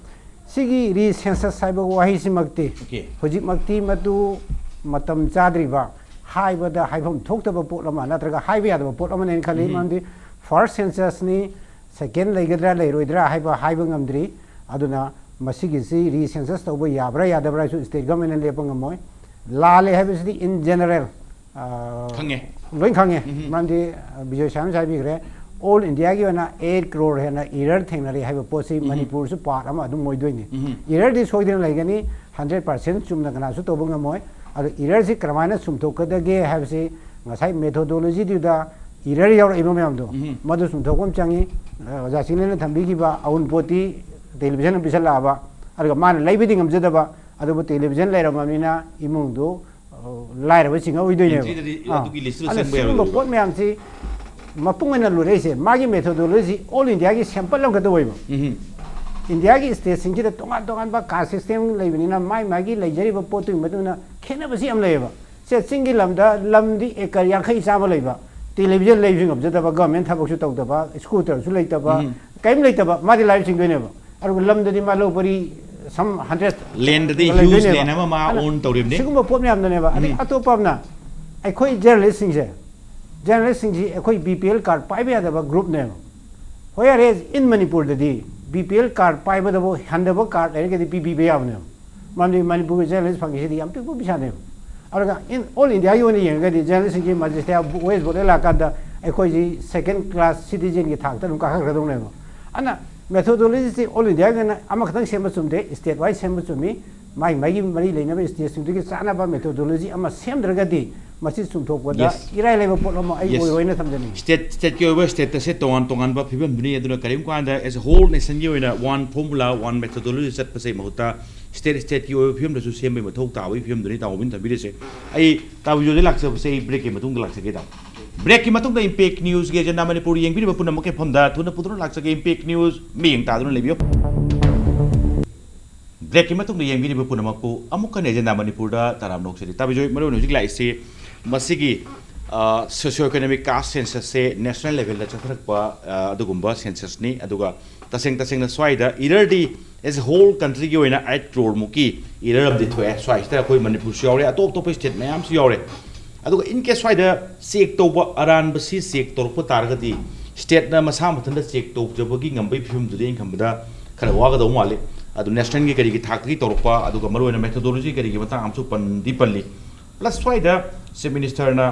ꯁꯤꯒꯤ ꯔꯤꯁꯦꯟꯁꯁ ꯍꯥꯏꯕ ꯋꯥꯍꯩꯁꯤꯃꯛꯇꯤ Okay. ꯍꯧꯖꯤꯛꯃꯛꯇꯤ ꯃꯗꯨ ꯃꯇꯝ ꯆꯥꯗ꯭ꯔꯤꯕ, ꯍꯥꯏꯕꯗ ꯍꯥꯏꯐꯝ ꯊꯣꯛꯇꯕ ꯄꯣꯠ ꯑꯃ ꯅꯠꯇ꯭ꯔꯒ ꯍꯥꯏꯕ ꯌꯥꯗꯕ ꯄꯣꯠ ꯑꯃꯅꯦꯅ ꯈꯜꯂꯤ꯫ ꯎꯝ꯫ ꯃꯔꯝꯗꯤ ꯐꯥꯔꯁ ꯁꯦꯟꯁꯁꯅꯤ, ꯁꯦꯀꯦꯟ ꯂꯩꯒꯗ꯭ꯔꯥ ꯂꯩꯔꯣꯏꯗ꯭ꯔꯥ ꯍꯥꯏꯕ ꯍꯥꯏꯕ ꯉꯝꯗ꯭ꯔꯤ꯫ ꯑꯗꯨꯅ ꯃꯁꯤꯒꯤꯁꯤ ꯔꯤꯁꯦꯟꯁꯁ ꯇꯧꯕ ꯌꯥꯕ꯭ꯔꯥ ꯌꯥꯗꯕ꯭ꯔꯥ ꯍꯥꯏꯁꯨ ꯁ꯭ꯇꯦꯠ ꯒꯚꯔꯟꯃꯦꯟꯅ ꯂꯦꯞꯄ ꯉꯝꯃꯣꯏ꯫ ꯂꯥꯜꯂꯦ ꯍꯥꯏꯕꯁꯤꯗꯤ in general, ꯑ, ꯈꯪꯉꯦ꯫ ꯂꯣꯏ ꯈꯪꯉꯦ꯫ ꯎꯝ꯫ ꯃꯔꯝꯗꯤ, ꯑ, ꯕꯤꯖꯣꯏ ꯁꯥꯏꯅꯁꯨ ꯍꯥꯏꯕꯤꯈ꯭ꯔꯦ, ꯑꯣꯜ ꯏꯟꯗꯤꯌꯥꯒꯤ ꯑꯣꯏꯅ ꯑꯩꯠ ꯀ꯭ꯔꯣꯔ ꯍꯦꯟꯅ ꯏꯔꯔ ꯊꯦꯡꯅꯔꯤ ꯍꯥꯏꯕ ꯄꯣꯠꯁꯤ ꯎꯝ꯫ ꯃꯅꯤꯄꯨꯔꯁꯨ ꯄꯥꯔꯠ ꯑꯃ ꯑꯗꯨꯝ ꯑꯣꯏꯗꯣꯏꯅꯤ꯫ ꯎꯝ꯫ ꯏꯔꯔꯗꯤ ꯁꯣꯏꯗꯅ ꯂꯩꯒꯅꯤ, ꯍꯟꯗ꯭ꯔꯦꯠ ꯄꯥꯔꯁꯦꯟ ꯆꯨꯝꯅ ꯀꯅꯥꯁꯨ ꯇꯧꯕ ꯉꯝꯃꯣꯏ꯫ ꯑꯗꯣ ꯏꯔꯔꯁꯤ ꯀꯔꯝꯍꯥꯏꯅ ꯆꯨꯝꯊꯣꯛꯀꯗꯒꯦ ꯍꯥꯏꯕꯁꯤ ꯉꯁꯥꯏ ꯃꯦꯊꯣꯗꯣꯂꯣꯖꯤꯗꯨꯗ ꯏꯔꯔ ꯌꯥꯎꯔꯛꯏꯕ ꯃꯌꯥꯝꯗꯣ, ꯎꯝ꯫ ꯃꯗꯨ ꯆꯨꯝꯊꯣꯛꯄ ꯑꯃ ꯆꯪꯉꯤ꯫ ꯑ, ꯑꯣꯖꯥ ꯆꯤꯡꯂꯦꯟꯅ ꯊꯝꯕꯤꯈꯤꯕ ꯑꯎꯟꯄꯣꯠꯇꯤ ꯇꯦꯂꯤꯚꯤꯖꯟ ꯑꯃ ꯄꯤꯁꯜꯂꯛꯑꯕ, ꯑꯗꯨꯒ ꯃꯥꯅ ꯂꯩꯕꯗꯤ ꯉꯝꯖꯗꯕ, ꯑꯗꯨꯕꯨ ꯇꯦꯂꯤꯚꯤꯖꯟ ꯂꯩꯔꯝꯃꯕꯅꯤꯅ ꯏꯃꯨꯡꯗꯨ, ꯑ, ꯂꯥꯏꯔꯕ ꯆꯤꯡꯉ ꯑꯣꯏꯗꯣꯏꯅꯦꯕ꯫ ꯏꯟꯇ꯭ꯔꯤꯗꯗꯤ ꯑꯥ꯫ ꯑꯗꯨꯒꯤ ꯂꯤꯁꯇꯨꯗ ꯑꯗꯨꯅ ꯆꯪꯕ ꯁꯤꯒꯨꯝꯕ ꯌꯥꯔꯣꯏꯗꯧꯕ꯫ ꯄꯣꯠ ꯃꯌꯥꯝꯁꯤ ꯃꯄꯨꯡ ꯑꯣꯏꯅ ꯂꯣꯏꯔꯛꯏꯁꯦ ꯃꯥꯒꯤ ꯃꯦꯊꯣꯗꯣꯂꯣꯖꯤ ꯑꯣꯜ ꯏꯟꯗꯤꯌꯥꯒꯤ ꯁꯦꯝꯄꯜ ꯑꯃꯈꯛꯇ ꯑꯣꯏꯕ꯫ ꯎꯝ꯫ ꯏꯟꯗꯤꯌꯥꯒꯤ ꯁ꯭ꯇꯦꯠꯁꯤꯡꯁꯤꯗ ꯇꯣꯉꯥꯟ ꯇꯣꯉꯥꯟꯕ ꯀꯥꯁ ꯁꯤꯁꯇꯦꯝ ꯂꯩꯕꯅꯤꯅ ꯃꯥꯏ ꯃꯥꯒꯤ ꯂꯩꯖꯔꯤꯕ ꯄꯣꯠꯇꯨꯒꯤ ꯃꯇꯨꯡ ꯏꯟꯅ ꯈꯦꯠꯅꯕꯁꯤ ꯌꯥꯝ ꯂꯩꯌꯦꯕ꯫ ꯁꯦ, ꯆꯤꯡꯒꯤ ꯂꯝꯗ ꯂꯝꯗꯤ ꯑꯦꯀꯔ ꯌꯥꯡꯈꯩ ꯆꯥꯝꯃ ꯂꯩꯕ, ꯇꯦꯂꯤꯚꯤꯖꯟ ꯂꯩꯕꯁꯨ ꯉꯝꯖꯗꯕ, ꯒꯚꯔꯟꯃꯦꯟ ꯊꯕꯛꯁꯨ ꯇꯧꯗꯕ, ꯁ꯭ꯀꯨꯇꯔꯁꯨ ꯂꯩꯇꯕ, ꯎꯝ꯫ ꯀꯔꯤꯝ ꯂꯩꯇꯕ, ꯃꯥꯗꯤ ꯂꯥꯏꯔ ꯆꯤꯡꯗꯣꯏꯅꯦꯕ꯫ ꯑꯗꯨꯒ ꯂꯝꯗꯗꯤ ꯃꯥ ꯂꯧ ꯄꯔꯤ some hundred ꯂꯦꯟꯗꯗꯤ ꯂꯩꯗꯣꯏꯅꯦꯕ꯫ ꯍ꯭ꯌꯨꯖ ꯂꯦꯟ ꯑꯃ ꯃꯥ ꯑꯗꯨꯅ ꯑꯣꯟ ꯇꯧꯔꯤꯕꯅꯤ꯫ ꯁꯤꯒꯨꯝꯕ ꯄꯣꯠ ꯃꯌꯥꯝꯗꯅꯦꯕ꯫ ꯑꯗꯩ ꯎꯝ꯫ ꯑꯇꯣꯞꯄ ꯑꯃꯅ ꯑꯩꯈꯣꯏ ꯖꯔꯅꯦꯂꯤꯁꯁꯤꯡꯁꯦ, ꯖꯔꯅꯦꯂꯤꯁꯁꯤꯡꯁꯤ ꯑꯩꯈꯣꯏ ꯕꯤ ꯄꯤ ꯑꯦꯜ ꯀꯥꯔꯗ ꯄꯥꯏꯕ ꯌꯥꯗꯕ ꯒ꯭ꯔꯨꯞꯅꯦꯕ꯫ Whereas in ꯃꯅꯤꯄꯨꯔꯗꯗꯤ ꯕꯤ ꯄꯤ ꯑꯦꯜ ꯀꯥꯔꯗ ꯄꯥꯏꯕꯗꯕꯨ ꯍꯟꯗꯕ ꯀꯥꯔꯗ ꯂꯩꯔꯒꯗꯤ ꯄꯤꯕꯤꯕ ꯌꯥꯕꯅꯦꯕ꯫ ꯃꯔꯝꯗꯤ ꯃꯅꯤꯄꯨꯔꯒꯤ ꯖꯔꯅꯦꯂꯤꯁ ꯐꯪꯉꯤꯁꯤꯗꯤ ꯌꯥꯝ ꯄꯤꯛꯄ ꯄꯩꯁꯥꯅꯦꯕ꯫ ꯑꯗꯨꯒ in all India ꯒꯤ ꯑꯣꯏꯅ ꯌꯦꯡꯉꯒꯗꯤ ꯖꯔꯅꯦꯂꯤꯁꯁꯤꯡꯒꯤ ꯃꯦꯖꯤꯁꯇ꯭ꯔꯦꯠ ꯋꯦꯖ ꯕꯣꯔꯗ ꯂꯥꯛꯀꯥꯟꯗ ꯑꯩꯈꯣꯏꯁꯤ ꯁꯦꯀꯦꯟ ꯀ꯭ꯂꯥꯁ ꯁꯤꯇꯤꯖꯦꯟꯒꯤ ꯊꯥꯛꯇ ꯑꯗꯨꯝ ꯀꯥꯈꯠꯈ꯭ꯔꯗꯧꯅꯦꯕ꯫ ꯑꯗꯨꯅ ꯃꯦꯊꯣꯗꯣꯂꯣꯖꯤꯁꯤ ꯑꯣꯜ ꯏꯟꯗꯤꯌꯥꯒꯤ ꯑꯣꯏꯅ ꯑꯃꯈꯛꯇꯪ ꯁꯦꯝꯕ ꯆꯨꯝꯗꯦ, ꯁ꯭ꯇꯦꯠ ꯋꯥꯏꯁ ꯁꯦꯝꯕ ꯆꯨꯝꯃꯤ꯫ ꯃꯥꯒꯤ ꯃꯥꯒꯤ ꯃꯔꯤ ꯂꯩꯅꯕ ꯁ꯭ꯇꯦꯠꯁꯤꯡꯗꯨꯒꯤ ꯆꯥꯟꯅꯕ ꯃꯦꯊꯣꯗꯣꯂꯣꯖꯤ ꯑꯃ ꯁꯦꯝꯗ꯭ꯔꯒꯗꯤ ꯃꯁꯤ ꯆꯨꯝꯊꯣꯛꯄꯗ Yes. ꯏꯔꯥꯏ ꯂꯥꯏꯕ ꯄꯣꯠ ꯑꯃ ꯑꯩꯒꯤ Yes. ꯑꯣꯏꯔꯣꯏꯅ ꯊꯝꯖꯅꯤꯡꯉꯤ꯫ ꯁ꯭ꯇꯦꯠ ꯁ꯭ꯇꯦꯠꯀꯤ ꯑꯣꯏꯕ ꯁ꯭ꯇꯦꯇꯁꯁꯦ ꯇꯣꯉꯥꯟ ꯇꯣꯉꯥꯟꯕ ꯐꯤꯕꯝꯗꯨꯅꯤ꯫ ꯑꯗꯨꯅ ꯀꯔꯤꯒꯨꯝꯕ ꯀꯥꯟꯗ as a whole nation ꯒꯤ ꯑꯣꯏꯅ one formula, one methodology ꯆꯠꯄꯁꯦ ꯃꯍꯨꯠꯇ ꯁ꯭ꯇꯦꯠ ꯁ꯭ꯇꯦꯠꯀꯤ ꯑꯣꯏꯕ ꯐꯤꯕꯝꯗꯁꯨ ꯁꯦꯝꯕꯒꯤ ꯃꯊꯧ ꯇꯥꯕꯒꯤ ꯐꯤꯕꯝꯗꯨꯅꯤ ꯇꯥꯃꯣꯕꯤꯅ ꯊꯝꯕꯤꯔꯤꯁꯦ꯫ ꯑꯩ ꯇꯥꯃꯣꯕꯤꯗ ꯂꯥꯛꯆꯕꯁꯦ ꯑꯩ ꯕ꯭ꯔꯦꯛꯀꯤ ꯃꯇꯨꯡꯗ ꯂꯥꯛꯆꯒꯦ ꯇꯥꯃꯣ꯫ ꯕ꯭ꯔꯦꯛꯀꯤ ꯃꯇꯨꯡꯗ ꯏꯝꯄꯦꯛ ꯅ꯭ꯌꯨꯁꯀꯤ ꯑꯦꯖꯦꯟꯗꯥ ꯃꯅꯤꯄꯨꯔ ꯌꯦꯡꯕꯤꯔꯤꯕ ꯄꯨꯝꯅꯃꯛꯀꯤ ꯃꯐꯝꯗ ꯊꯨꯅ ꯄꯨꯗꯨꯅ ꯂꯥꯛꯆꯒꯦ꯫ ꯏꯝꯄꯦꯛ ꯅ꯭ꯌꯨꯁ ꯃꯤꯠꯌꯦꯡ ꯇꯥꯗꯨꯅ ꯂꯩꯕꯤꯌꯨ꯫ ꯕ꯭ꯔꯦꯛꯀꯤ ꯃꯇꯨꯡꯗ ꯌꯦꯡꯕꯤꯔꯤꯕ ꯄꯨꯝꯅꯃꯛꯄꯨ ꯑꯃꯨꯛ ꯍꯟꯅ ꯑꯦꯖꯦꯟꯗꯥ ꯃꯅꯤꯄꯨꯔꯗ ꯇꯔꯥꯝꯅ ꯑꯣꯛꯆꯔꯤ꯫ ꯇꯥꯕꯤꯖꯣꯏ, ꯃꯔꯨꯑꯣꯏꯅ ꯍꯧꯖꯤꯛ ꯂꯥꯛꯏꯁꯤ ꯃꯁꯤꯒꯤ, ꯑ, socio economic caste census ꯁꯦ ꯅꯦꯁꯅꯦꯜ ꯂꯦꯚꯦꯜꯗ ꯆꯠꯊꯔꯛꯄ, ꯑ, ꯑꯗꯨꯒꯨꯝꯕ ꯁꯦꯟꯁꯁꯅꯤ꯫ ꯑꯗꯨꯒ ꯇꯁꯦꯡ ꯇꯁꯦꯡꯅ ꯁ꯭ꯋꯥꯏꯗ ꯏꯔꯔꯗꯤ as a whole country ꯒꯤ ꯑꯣꯏꯅ ꯑꯩꯠ ꯀ꯭ꯔꯣꯔ ꯃꯨꯛꯀꯤ ꯏꯔꯔ ꯑꯃꯗꯤ ꯊꯣꯛꯑꯦ꯫ ꯁ꯭ꯋꯥꯏꯁꯤꯗ ꯑꯩꯈꯣꯏ ꯃꯅꯤꯄꯨꯔꯁꯨ ꯌꯥꯎꯔꯦ, ꯑꯇꯣꯞ ꯑꯇꯣꯞꯄ ꯁ꯭ꯇꯦꯠ ꯃꯌꯥꯝꯁꯨ ꯌꯥꯎꯔꯦ꯫ ꯑꯗꯨꯒ in case ꯁ꯭ꯋꯥꯏꯗ ꯆꯦꯛ ꯇꯧꯕ ꯑꯔꯥꯟꯕꯁꯤ ꯆꯦꯛ ꯇꯧꯔꯛꯄ ꯇꯥꯔꯒꯗꯤ ꯁ꯭ꯇꯦꯠꯅ ꯃꯁꯥ ꯃꯊꯟꯇ ꯆꯦꯛ ꯇꯧꯖꯕꯒꯤ ꯉꯝꯕꯒꯤ ꯐꯤꯕꯝꯗꯨꯗꯤ ꯑꯩꯅ ꯈꯟꯕꯗ ꯈꯔ ꯋꯥꯒꯗꯧ ꯃꯥꯜꯂꯤ꯫ ꯑꯗꯨ ꯅꯦꯁꯅꯦꯜꯒꯤ ꯀꯔꯤꯒꯤ ꯊꯥꯛꯇꯒꯤ ꯇꯧꯔꯛꯄ, ꯑꯗꯨꯒ ꯃꯔꯨꯑꯣꯏꯅ ꯃꯦꯊꯣꯗꯣꯂꯣꯖꯤ ꯀꯔꯤꯒꯤ ꯃꯇꯥꯡ ꯑꯃꯁꯨ ꯄꯟꯗꯤ ꯄꯜꯂꯤ꯫ ꯄ꯭ꯂꯁ ꯁ꯭ꯋꯥꯏꯗ ꯆꯤꯐ ꯃꯤꯅꯤꯁꯇꯔꯅ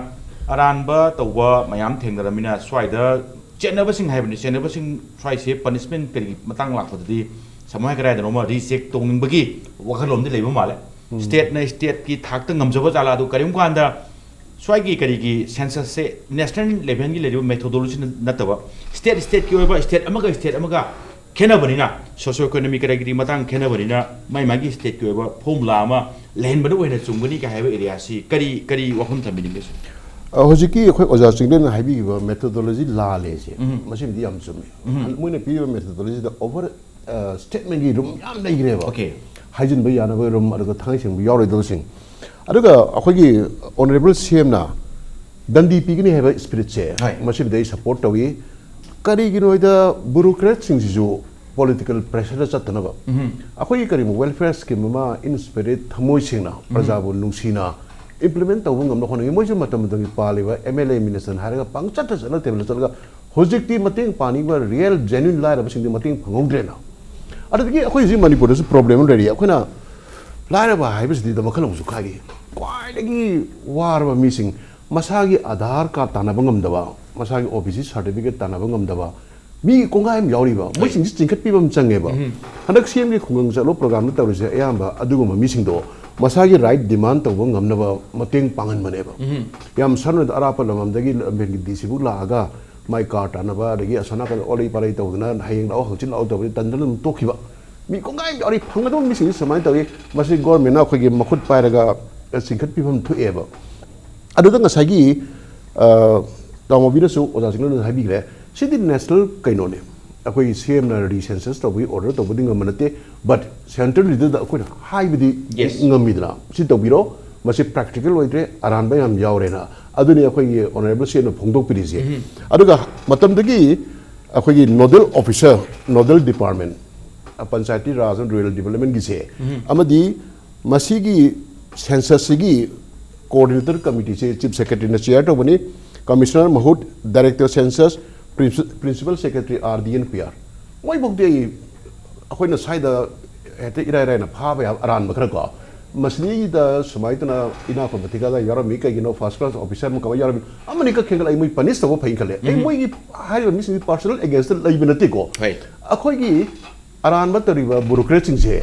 ꯑꯔꯥꯟꯕ ꯇꯧꯕ ꯃꯌꯥꯝ ꯊꯦꯡꯅꯔꯝꯃꯤꯅ ꯁ꯭ꯋꯥꯏꯗ ꯆꯦꯠꯅꯕꯁꯤꯡ ꯍꯥꯏꯕꯅꯤ, ꯆꯦꯠꯅꯕꯁꯤꯡ ꯁ꯭ꯋꯥꯏꯁꯦ ꯄꯅꯤꯁꯃꯦꯟ ꯀꯔꯤꯒꯤ ꯃꯇꯥꯡ ꯂꯥꯛꯄꯗꯗꯤ ꯁꯃꯥꯏ ꯀꯗꯥꯏꯗꯅꯣꯃ ꯔꯤꯆꯦꯛ ꯇꯧꯅꯤꯡꯕꯒꯤ ꯋꯥꯈꯜꯂꯣꯟꯗꯤ ꯂꯩꯕ ꯃꯥꯜꯂꯦ꯫ ꯁ꯭ꯇꯦꯠꯅ ꯁ꯭ꯇꯦꯠꯀꯤ ꯊꯥꯛꯇ ꯉꯝꯖꯕ ꯖꯥꯠꯂꯥ? ꯑꯗꯨ ꯀꯔꯤꯒꯨꯝꯕ ꯀꯥꯟꯗ ꯁ꯭ꯋꯥꯏꯒꯤ ꯀꯔꯤꯒꯤ ꯁꯦꯟꯁꯁꯁꯦ ꯅꯦꯁꯅꯦꯜ ꯂꯦꯚꯦꯜꯒꯤ ꯂꯩꯔꯤꯕ ꯃꯦꯊꯣꯗꯣꯂꯣꯖꯤ ꯅꯠꯇꯕ ꯁ꯭ꯇꯦꯠ ꯁ꯭ꯇꯦꯠꯀꯤ ꯑꯣꯏꯕ, ꯁ꯭ꯇꯦꯠ ꯑꯃꯒ ꯁ꯭ꯇꯦꯠ ꯑꯃꯒ ꯈꯦꯠꯅꯕꯅꯤꯅ, ꯁꯣꯁꯤꯌꯣ ꯏꯀꯣꯅꯣꯃꯤ ꯀꯔꯤ ꯀꯔꯤ ꯃꯇꯥꯡ ꯈꯦꯠꯅꯕꯅꯤꯅ ꯃꯥꯏ ꯃꯥꯒꯤ ꯁ꯭ꯇꯦꯠꯀꯤ ꯑꯣꯏꯕ ꯐꯣꯔꯃꯨꯂꯥ ꯑꯃ ꯂꯩꯍꯟꯕꯅ ꯑꯣꯏꯅ ꯆꯨꯝꯒꯅꯤ ꯀꯥꯏ ꯍꯥꯏꯕ ꯑꯦꯔꯤꯌꯥꯁꯤ ꯀꯔꯤ ꯀꯔꯤ ꯋꯥꯐꯝ ꯊꯝꯕꯤꯅꯤꯡꯒꯦ, ꯁꯔ? ꯑ, ꯍꯧꯖꯤꯛꯀꯤ ꯑꯩꯈꯣꯏ ꯑꯣꯖꯥ ꯆꯤꯡꯂꯦꯟꯅ ꯍꯥꯏꯕꯤꯈꯤꯕ ꯃꯦꯊꯣꯗꯣꯂꯣꯖꯤ ꯂꯥꯜꯂꯦꯁꯦ, ꯎꯝ꯫ ꯃꯁꯤꯃꯗꯤ ꯌꯥꯝ ꯆꯨꯝꯃꯦ꯫ ꯎꯝ꯫ ꯃꯣꯏꯅ ꯄꯤꯔꯤꯕ ꯃꯦꯊꯣꯗꯣꯂꯣꯖꯤꯗ ꯑꯣꯚꯔ ꯁ꯭ꯇꯦꯠꯃꯦꯟꯒꯤ ꯔꯨꯝ ꯌꯥꯝ ꯂꯩꯈ꯭ꯔꯦꯕ꯫ ꯑꯣꯀꯦ꯫ ꯍꯥꯏꯖꯤꯟꯕ ꯌꯥꯅꯕ ꯔꯨꯝ, ꯑꯗꯨꯒ ꯊꯥꯡꯉꯩ ꯁꯦꯡꯕ ꯌꯥꯎꯔꯣꯏꯗꯕꯁꯤꯡ꯫ ꯑꯗꯨꯒ ꯑꯩꯈꯣꯏꯒꯤ ꯑꯣꯅꯔꯦꯕꯜ ꯁꯤ ꯑꯦꯝꯅ ꯗꯟꯗꯤ ꯄꯤꯒꯅꯤ ꯍꯥꯏꯕ ꯁ꯭ꯄꯤꯔꯤꯠꯁꯦ, ꯍꯣꯏ꯫ ꯃꯁꯤꯕꯨꯗꯤ ꯑꯩ ꯁꯄꯣꯔꯠ ꯇꯧꯏ꯫ ꯀꯔꯤꯒꯤꯅꯣ ꯍꯥꯏꯗ ꯕ꯭ꯌꯨꯔꯣꯀ꯭ꯔꯦꯠꯁꯤꯡꯁꯤꯁꯨ ꯄꯣꯂꯤꯇꯤꯀꯦꯜ ꯄ꯭ꯔꯦꯁꯔꯗ ꯆꯠꯇꯅꯕ, ꯎꯝ꯫ ꯑꯩꯈꯣꯏꯒꯤ ꯀꯔꯤꯒꯨꯝꯕ ꯋꯦꯜꯐꯤꯌꯔ ꯁ꯭ꯀꯤꯝ ꯑꯃ ꯏꯟ ꯁ꯭ꯄꯤꯔꯤꯠ, ꯊꯃꯣꯏ ꯁꯦꯡꯅ, ꯎꯝ꯫ ꯄ꯭ꯔꯖꯥꯕꯨ ꯅꯨꯡꯁꯤꯅ ꯏꯝꯄ꯭ꯂꯤꯃꯦꯟ ꯇꯧꯕ ꯉꯝꯅꯕ ꯍꯣꯠꯅꯈꯤ꯫ ꯃꯣꯏꯁꯨ ꯃꯇꯝ ꯃꯇꯝꯒꯤ ꯄꯥꯜꯂꯤꯕ ꯑꯦꯝ ꯑꯦꯜ ꯑꯦ ꯃꯤꯅꯤꯁꯇꯔꯅ ꯍꯥꯏꯔꯒ ꯄꯪꯆꯠꯇ ꯆꯠꯂꯒ ꯇꯦꯕꯜꯗ ꯆꯠꯂꯒ ꯍꯧꯖꯤꯛꯇꯤ ꯃꯇꯦꯡ ꯄꯥꯡꯅꯤꯡꯕ ꯔꯤꯌꯦꯜ ꯖꯦꯅ꯭ꯌꯨꯟ ꯂꯥꯏꯔꯕꯁꯤꯡꯗꯤ ꯃꯇꯦꯡ ꯐꯪꯍꯧꯗ꯭ꯔꯦꯅ꯫ ꯑꯗꯨꯗꯒꯤ ꯑꯩꯈꯣꯏ ꯍꯧꯖꯤꯛ ꯃꯅꯤꯄꯨꯔꯗꯁꯨ ꯄ꯭ꯔꯣꯕ꯭ꯂꯦꯝ ꯑꯃ ꯂꯩꯔꯤ꯫ ꯑꯩꯈꯣꯏꯅ ꯂꯥꯏꯔꯕ ꯍꯥꯏꯕꯁꯤꯗꯤ ꯗꯃꯛ ꯈꯜꯂꯧꯕꯁꯨ ꯈꯥꯏꯒꯤ꯫ ꯈ꯭ꯋꯥꯏꯗꯒꯤ ꯋꯥꯔꯕ ꯃꯤꯁꯤꯡ, ꯃꯁꯥꯒꯤ ꯑꯙꯥꯔ ꯀꯥꯔꯗ ꯇꯥꯟꯅꯕ ꯉꯝꯗꯕ, ꯃꯁꯥꯒꯤ ꯑꯣ ꯕꯤ ꯁꯤ ꯁꯥꯔꯇꯤꯐꯤꯀꯦꯠ ꯇꯥꯟꯅꯕ ꯉꯝꯗꯕ ꯃꯤ ꯀꯣꯡꯒꯥꯏ ꯑꯃ ꯌꯥꯎꯔꯤꯕ, ꯃꯣꯏꯁꯤꯡꯁꯤ ꯆꯤꯡꯈꯠꯄꯤꯕ ꯑꯃ ꯆꯪꯉꯦꯕ꯫ ꯎꯝ꯫ ꯍꯟꯗꯛ ꯁꯤ ꯑꯦꯝꯒꯤ ꯈꯨꯡꯒꯪ ꯆꯠꯂꯣ ꯄ꯭ꯔꯣꯒ꯭ꯔꯥꯝꯗ ꯇꯧꯔꯤꯁꯦ ꯑꯌꯥꯝꯕ ꯑꯗꯨꯒꯨꯝꯕ ꯃꯤꯁꯤꯡꯗꯣ ꯃꯁꯥꯒꯤ ꯔꯥꯏꯠ ꯗꯤꯃꯥꯟ ꯇꯧꯕ ꯉꯝꯅꯕ ꯃꯇꯦꯡ ꯄꯥꯡꯍꯟꯕꯅꯦꯕ꯫ ꯎꯝ꯫ ꯌꯥꯝ ꯁꯝꯅ ꯑꯔꯥꯞꯄ ꯂꯝꯗꯝꯗꯒꯤ ꯂꯝꯕꯦꯟꯒꯤ ꯗꯤ ꯁꯤꯕꯨꯛ ꯂꯥꯛꯑꯒ ꯃꯥꯏ ꯀꯥꯔ ꯇꯥꯟꯅꯕ, ꯑꯗꯒꯤ ꯑꯁꯣꯝ ꯅꯥꯀꯟꯗ ꯑꯣꯂꯩ ꯄꯥꯂꯩ ꯇꯧꯗꯅ ꯍꯌꯦꯡ ꯂꯥꯛꯑꯣ ꯍꯪꯆꯤꯠ ꯂꯥꯛꯑꯣ ꯇꯧꯕꯗꯤ ꯇꯟꯗꯅ ꯑꯗꯨꯝ ꯇꯣꯛꯈꯤꯕ ꯃꯤ ꯀꯣꯡꯒꯥꯏ ꯑꯃ ꯌꯥꯎꯔꯤ꯫ ꯐꯪꯒꯗꯧꯕ ꯃꯤꯁꯤꯡꯁꯤ ꯁꯨꯃꯥꯏꯅ ꯇꯧꯏ꯫ ꯃꯁꯤ ꯒꯣꯔꯃꯦꯟꯅ ꯑꯩꯈꯣꯏꯒꯤ ꯃꯈꯨꯠ ꯄꯥꯏꯔꯒ ꯆꯤꯡꯈꯠꯄꯤꯐꯝ ꯊꯣꯛꯑꯦꯕ꯫ ꯑꯗꯨꯗ ꯉꯁꯥꯏꯒꯤ, ꯑ, ꯇꯥꯃꯣꯕꯤꯅꯁꯨ, ꯑꯣꯖꯥ ꯆꯤꯡꯂꯦꯟꯅꯁꯨ ꯍꯥꯏꯕꯤꯈ꯭ꯔꯦ, ꯁꯤꯗꯤ ꯅꯦꯁꯅꯦꯜ ꯀꯩꯅꯣꯅꯦ꯫ ꯑꯩꯈꯣꯏꯒꯤ ꯁꯤ ꯑꯦꯝꯅ ꯔꯤꯁꯦꯟꯁꯁ ꯇꯧꯕꯒꯤ ꯑꯣꯔꯗꯔ ꯇꯧꯕꯗꯤ ꯉꯝꯕ ꯅꯠꯇꯦ, ꯕꯠ ꯁꯦꯟꯇ꯭ꯔꯦꯜ ꯂꯤꯗꯔꯗ ꯑꯩꯈꯣꯏꯅ ꯍꯥꯏꯕꯗꯤ Yes. ꯉꯝꯃꯤꯗꯅ, ꯁꯤ ꯇꯧꯕꯤꯔꯣ, ꯃꯁꯤ ꯄ꯭ꯔꯦꯛꯇꯤꯀꯦꯜ ꯑꯣꯏꯗ꯭ꯔꯦ, ꯑꯔꯥꯟꯕ ꯌꯥꯝ ꯌꯥꯎꯔꯦꯅ꯫ ꯑꯗꯨꯅꯤ ꯑꯩꯈꯣꯏꯒꯤ ꯑꯣꯅꯔꯦꯕꯜ ꯁꯤ ꯑꯦꯝꯅ ꯐꯣꯡꯗꯣꯛꯄꯤꯔꯤꯁꯦ꯫ ꯎꯝ꯫ ꯑꯗꯨꯒ ꯃꯇꯝꯗꯒꯤ ꯑꯩꯈꯣꯏꯒꯤ nodal officer, nodal department, panchayati ꯔꯥꯖ ꯑꯃꯗꯤ ꯔꯨꯔꯦꯜ ꯗꯤꯕꯂꯞꯃꯦꯟꯒꯤꯁꯦ, ꯎꯝ꯫ ꯑꯃꯗꯤ ꯃꯁꯤꯒꯤ ꯁꯦꯟꯁꯁꯁꯤꯒꯤ ꯀꯣꯑꯣꯔꯗꯤꯅꯦꯇꯔ ꯀꯃꯤꯇꯤꯁꯦ ꯆꯤꯐ ꯁꯦꯀ꯭ꯔꯦꯇꯔꯤꯅ ꯆꯤꯌꯔ ꯇꯧꯕꯅꯤ꯫ ꯀꯃꯤꯁꯅꯔ ꯃꯍꯨꯠ, director census, Principal Secretary R D and P R, ꯃꯣꯏꯐꯧꯗꯤ ꯑꯩ ꯑꯩꯈꯣꯏꯅ ꯁ꯭ꯋꯥꯏꯗ ꯍꯦꯛꯇ ꯏꯔꯥꯏ ꯂꯥꯏꯅ ꯐꯥꯕ ꯌꯥꯕ ꯑꯔꯥꯟꯕ ꯈꯔ ꯀꯣ, ꯃꯁꯤꯗꯩꯗ ꯁꯨꯃꯥꯏꯅ ꯇꯧꯅ ꯏꯅꯥꯛ ꯈꯨꯟꯕ ꯊꯤꯀꯥꯗꯥꯔ ꯌꯥꯎꯔꯝꯃꯤ, ꯀꯩꯒꯤꯅꯣ first class officer ꯑꯃ ꯀꯃꯥꯏꯅ ꯌꯥꯎꯔꯝꯃꯤ, ꯑꯃꯅꯤ ꯈꯛ ꯈꯦꯡꯒꯠꯂꯛꯏ, ꯃꯣꯏ punish ꯇꯧꯕ ꯐꯩ ꯈꯜꯂꯦ꯫ ꯑꯩ ꯎꯝ꯫ ꯃꯣꯏꯒꯤ ꯍꯥꯏꯔꯤꯕ ꯃꯤꯁꯤꯡꯁꯤ personal against ꯂꯩꯕ ꯅꯠꯇꯦꯀꯣ꯫ ꯍꯣꯏ꯫ ꯑꯩꯈꯣꯏꯒꯤ ꯑꯔꯥꯟꯕ ꯇꯧꯔꯤꯕ bureaucratꯁꯤꯡꯁꯦ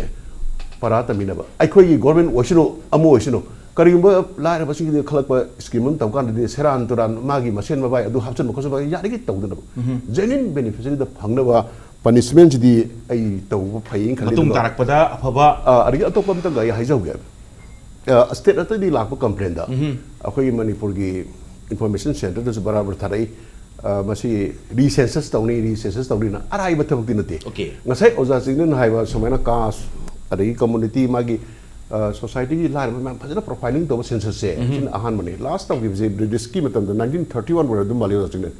ꯄꯔꯥ ꯇꯝꯃꯤꯟꯅꯕ, ꯑꯩꯈꯣꯏꯒꯤ government ꯑꯣꯏꯁꯅꯨ, ꯑꯃ ꯑꯣꯏꯁꯅꯨ, ꯀꯔꯤꯒꯨꯝꯕ ꯂꯥꯏꯔꯕꯁꯤꯡꯒꯤꯗꯤ ꯈꯜꯂꯛꯄ scheme ꯑꯃ ꯇꯧ ꯀꯥꯟꯗꯗꯤ ꯁꯦꯔꯥꯟ ꯇꯨꯔꯥꯟ ꯃꯥꯒꯤ ꯃꯁꯦꯟ ꯃꯕꯥꯏ ꯑꯗꯨ ꯍꯥꯞꯆꯤꯟꯕ ꯈꯣꯠꯆꯤꯟꯕ ꯌꯥꯔꯤꯈꯩ ꯇꯧꯗꯅꯕ꯫ ꯎꯝ꯫ Genuine beneficiaryꯗ ꯐꯪꯅꯕ punishmentꯁꯤꯗꯤ ꯑꯩ ꯇꯧꯕ ꯐꯩꯌꯦꯅ ꯈꯜꯂꯤ꯫ ꯃꯇꯨꯡ ꯑꯗꯨꯒ ꯇꯥꯔꯛꯄꯗ ꯑꯐꯕ ꯑ, ꯑꯗꯒꯤ ꯑꯇꯣꯞꯄ ꯑꯝꯇꯪꯒ ꯑꯩ ꯍꯥꯏꯖꯍꯧꯒꯦ꯫ ꯑ, state ꯑꯇꯩꯗꯒꯤ ꯂꯥꯛꯄ complaintꯗ ꯎꯝ꯫ ꯑꯩꯈꯣꯏꯒꯤ ꯃꯅꯤꯄꯨꯔꯒꯤ information centreꯗꯁꯨ ꯕꯔꯥꯕꯔ ꯊꯥꯔꯛꯏ꯫ ꯑ, ꯃꯁꯤ recensus ꯇꯧꯅꯤ, recensus ꯇꯧꯅꯤꯅ ꯑꯔꯥꯏꯕ ꯊꯕꯛꯇꯤ ꯅꯠꯇꯦ꯫ Okay꯫ ꯉꯁꯥꯏ ꯑꯣꯖꯥ ꯆꯤꯡꯅꯦꯟ ꯍꯥꯏꯕ ꯁꯨꯃꯥꯏꯅ caste ꯑꯗꯒꯤ community ꯃꯥꯒꯤ, ꯑ, societyꯒꯤ ꯂꯥꯏꯔꯕ ꯃꯌꯥꯝ ꯐꯖꯅ profiling ꯇꯧꯕ censusꯁꯦ ꯎꯝ꯫ ꯁꯤꯅ ꯑꯍꯥꯟꯕꯅꯤ꯫ Last ꯇꯧꯈꯤꯕꯁꯦ Britishꯀꯤ ꯃꯇꯝꯗ nineteen thirty one ꯑꯣꯏꯔ ꯑꯗꯨꯝ ꯃꯥꯜꯂꯤ ꯑꯣꯖꯥ ꯆꯤꯡꯅꯦꯟ꯫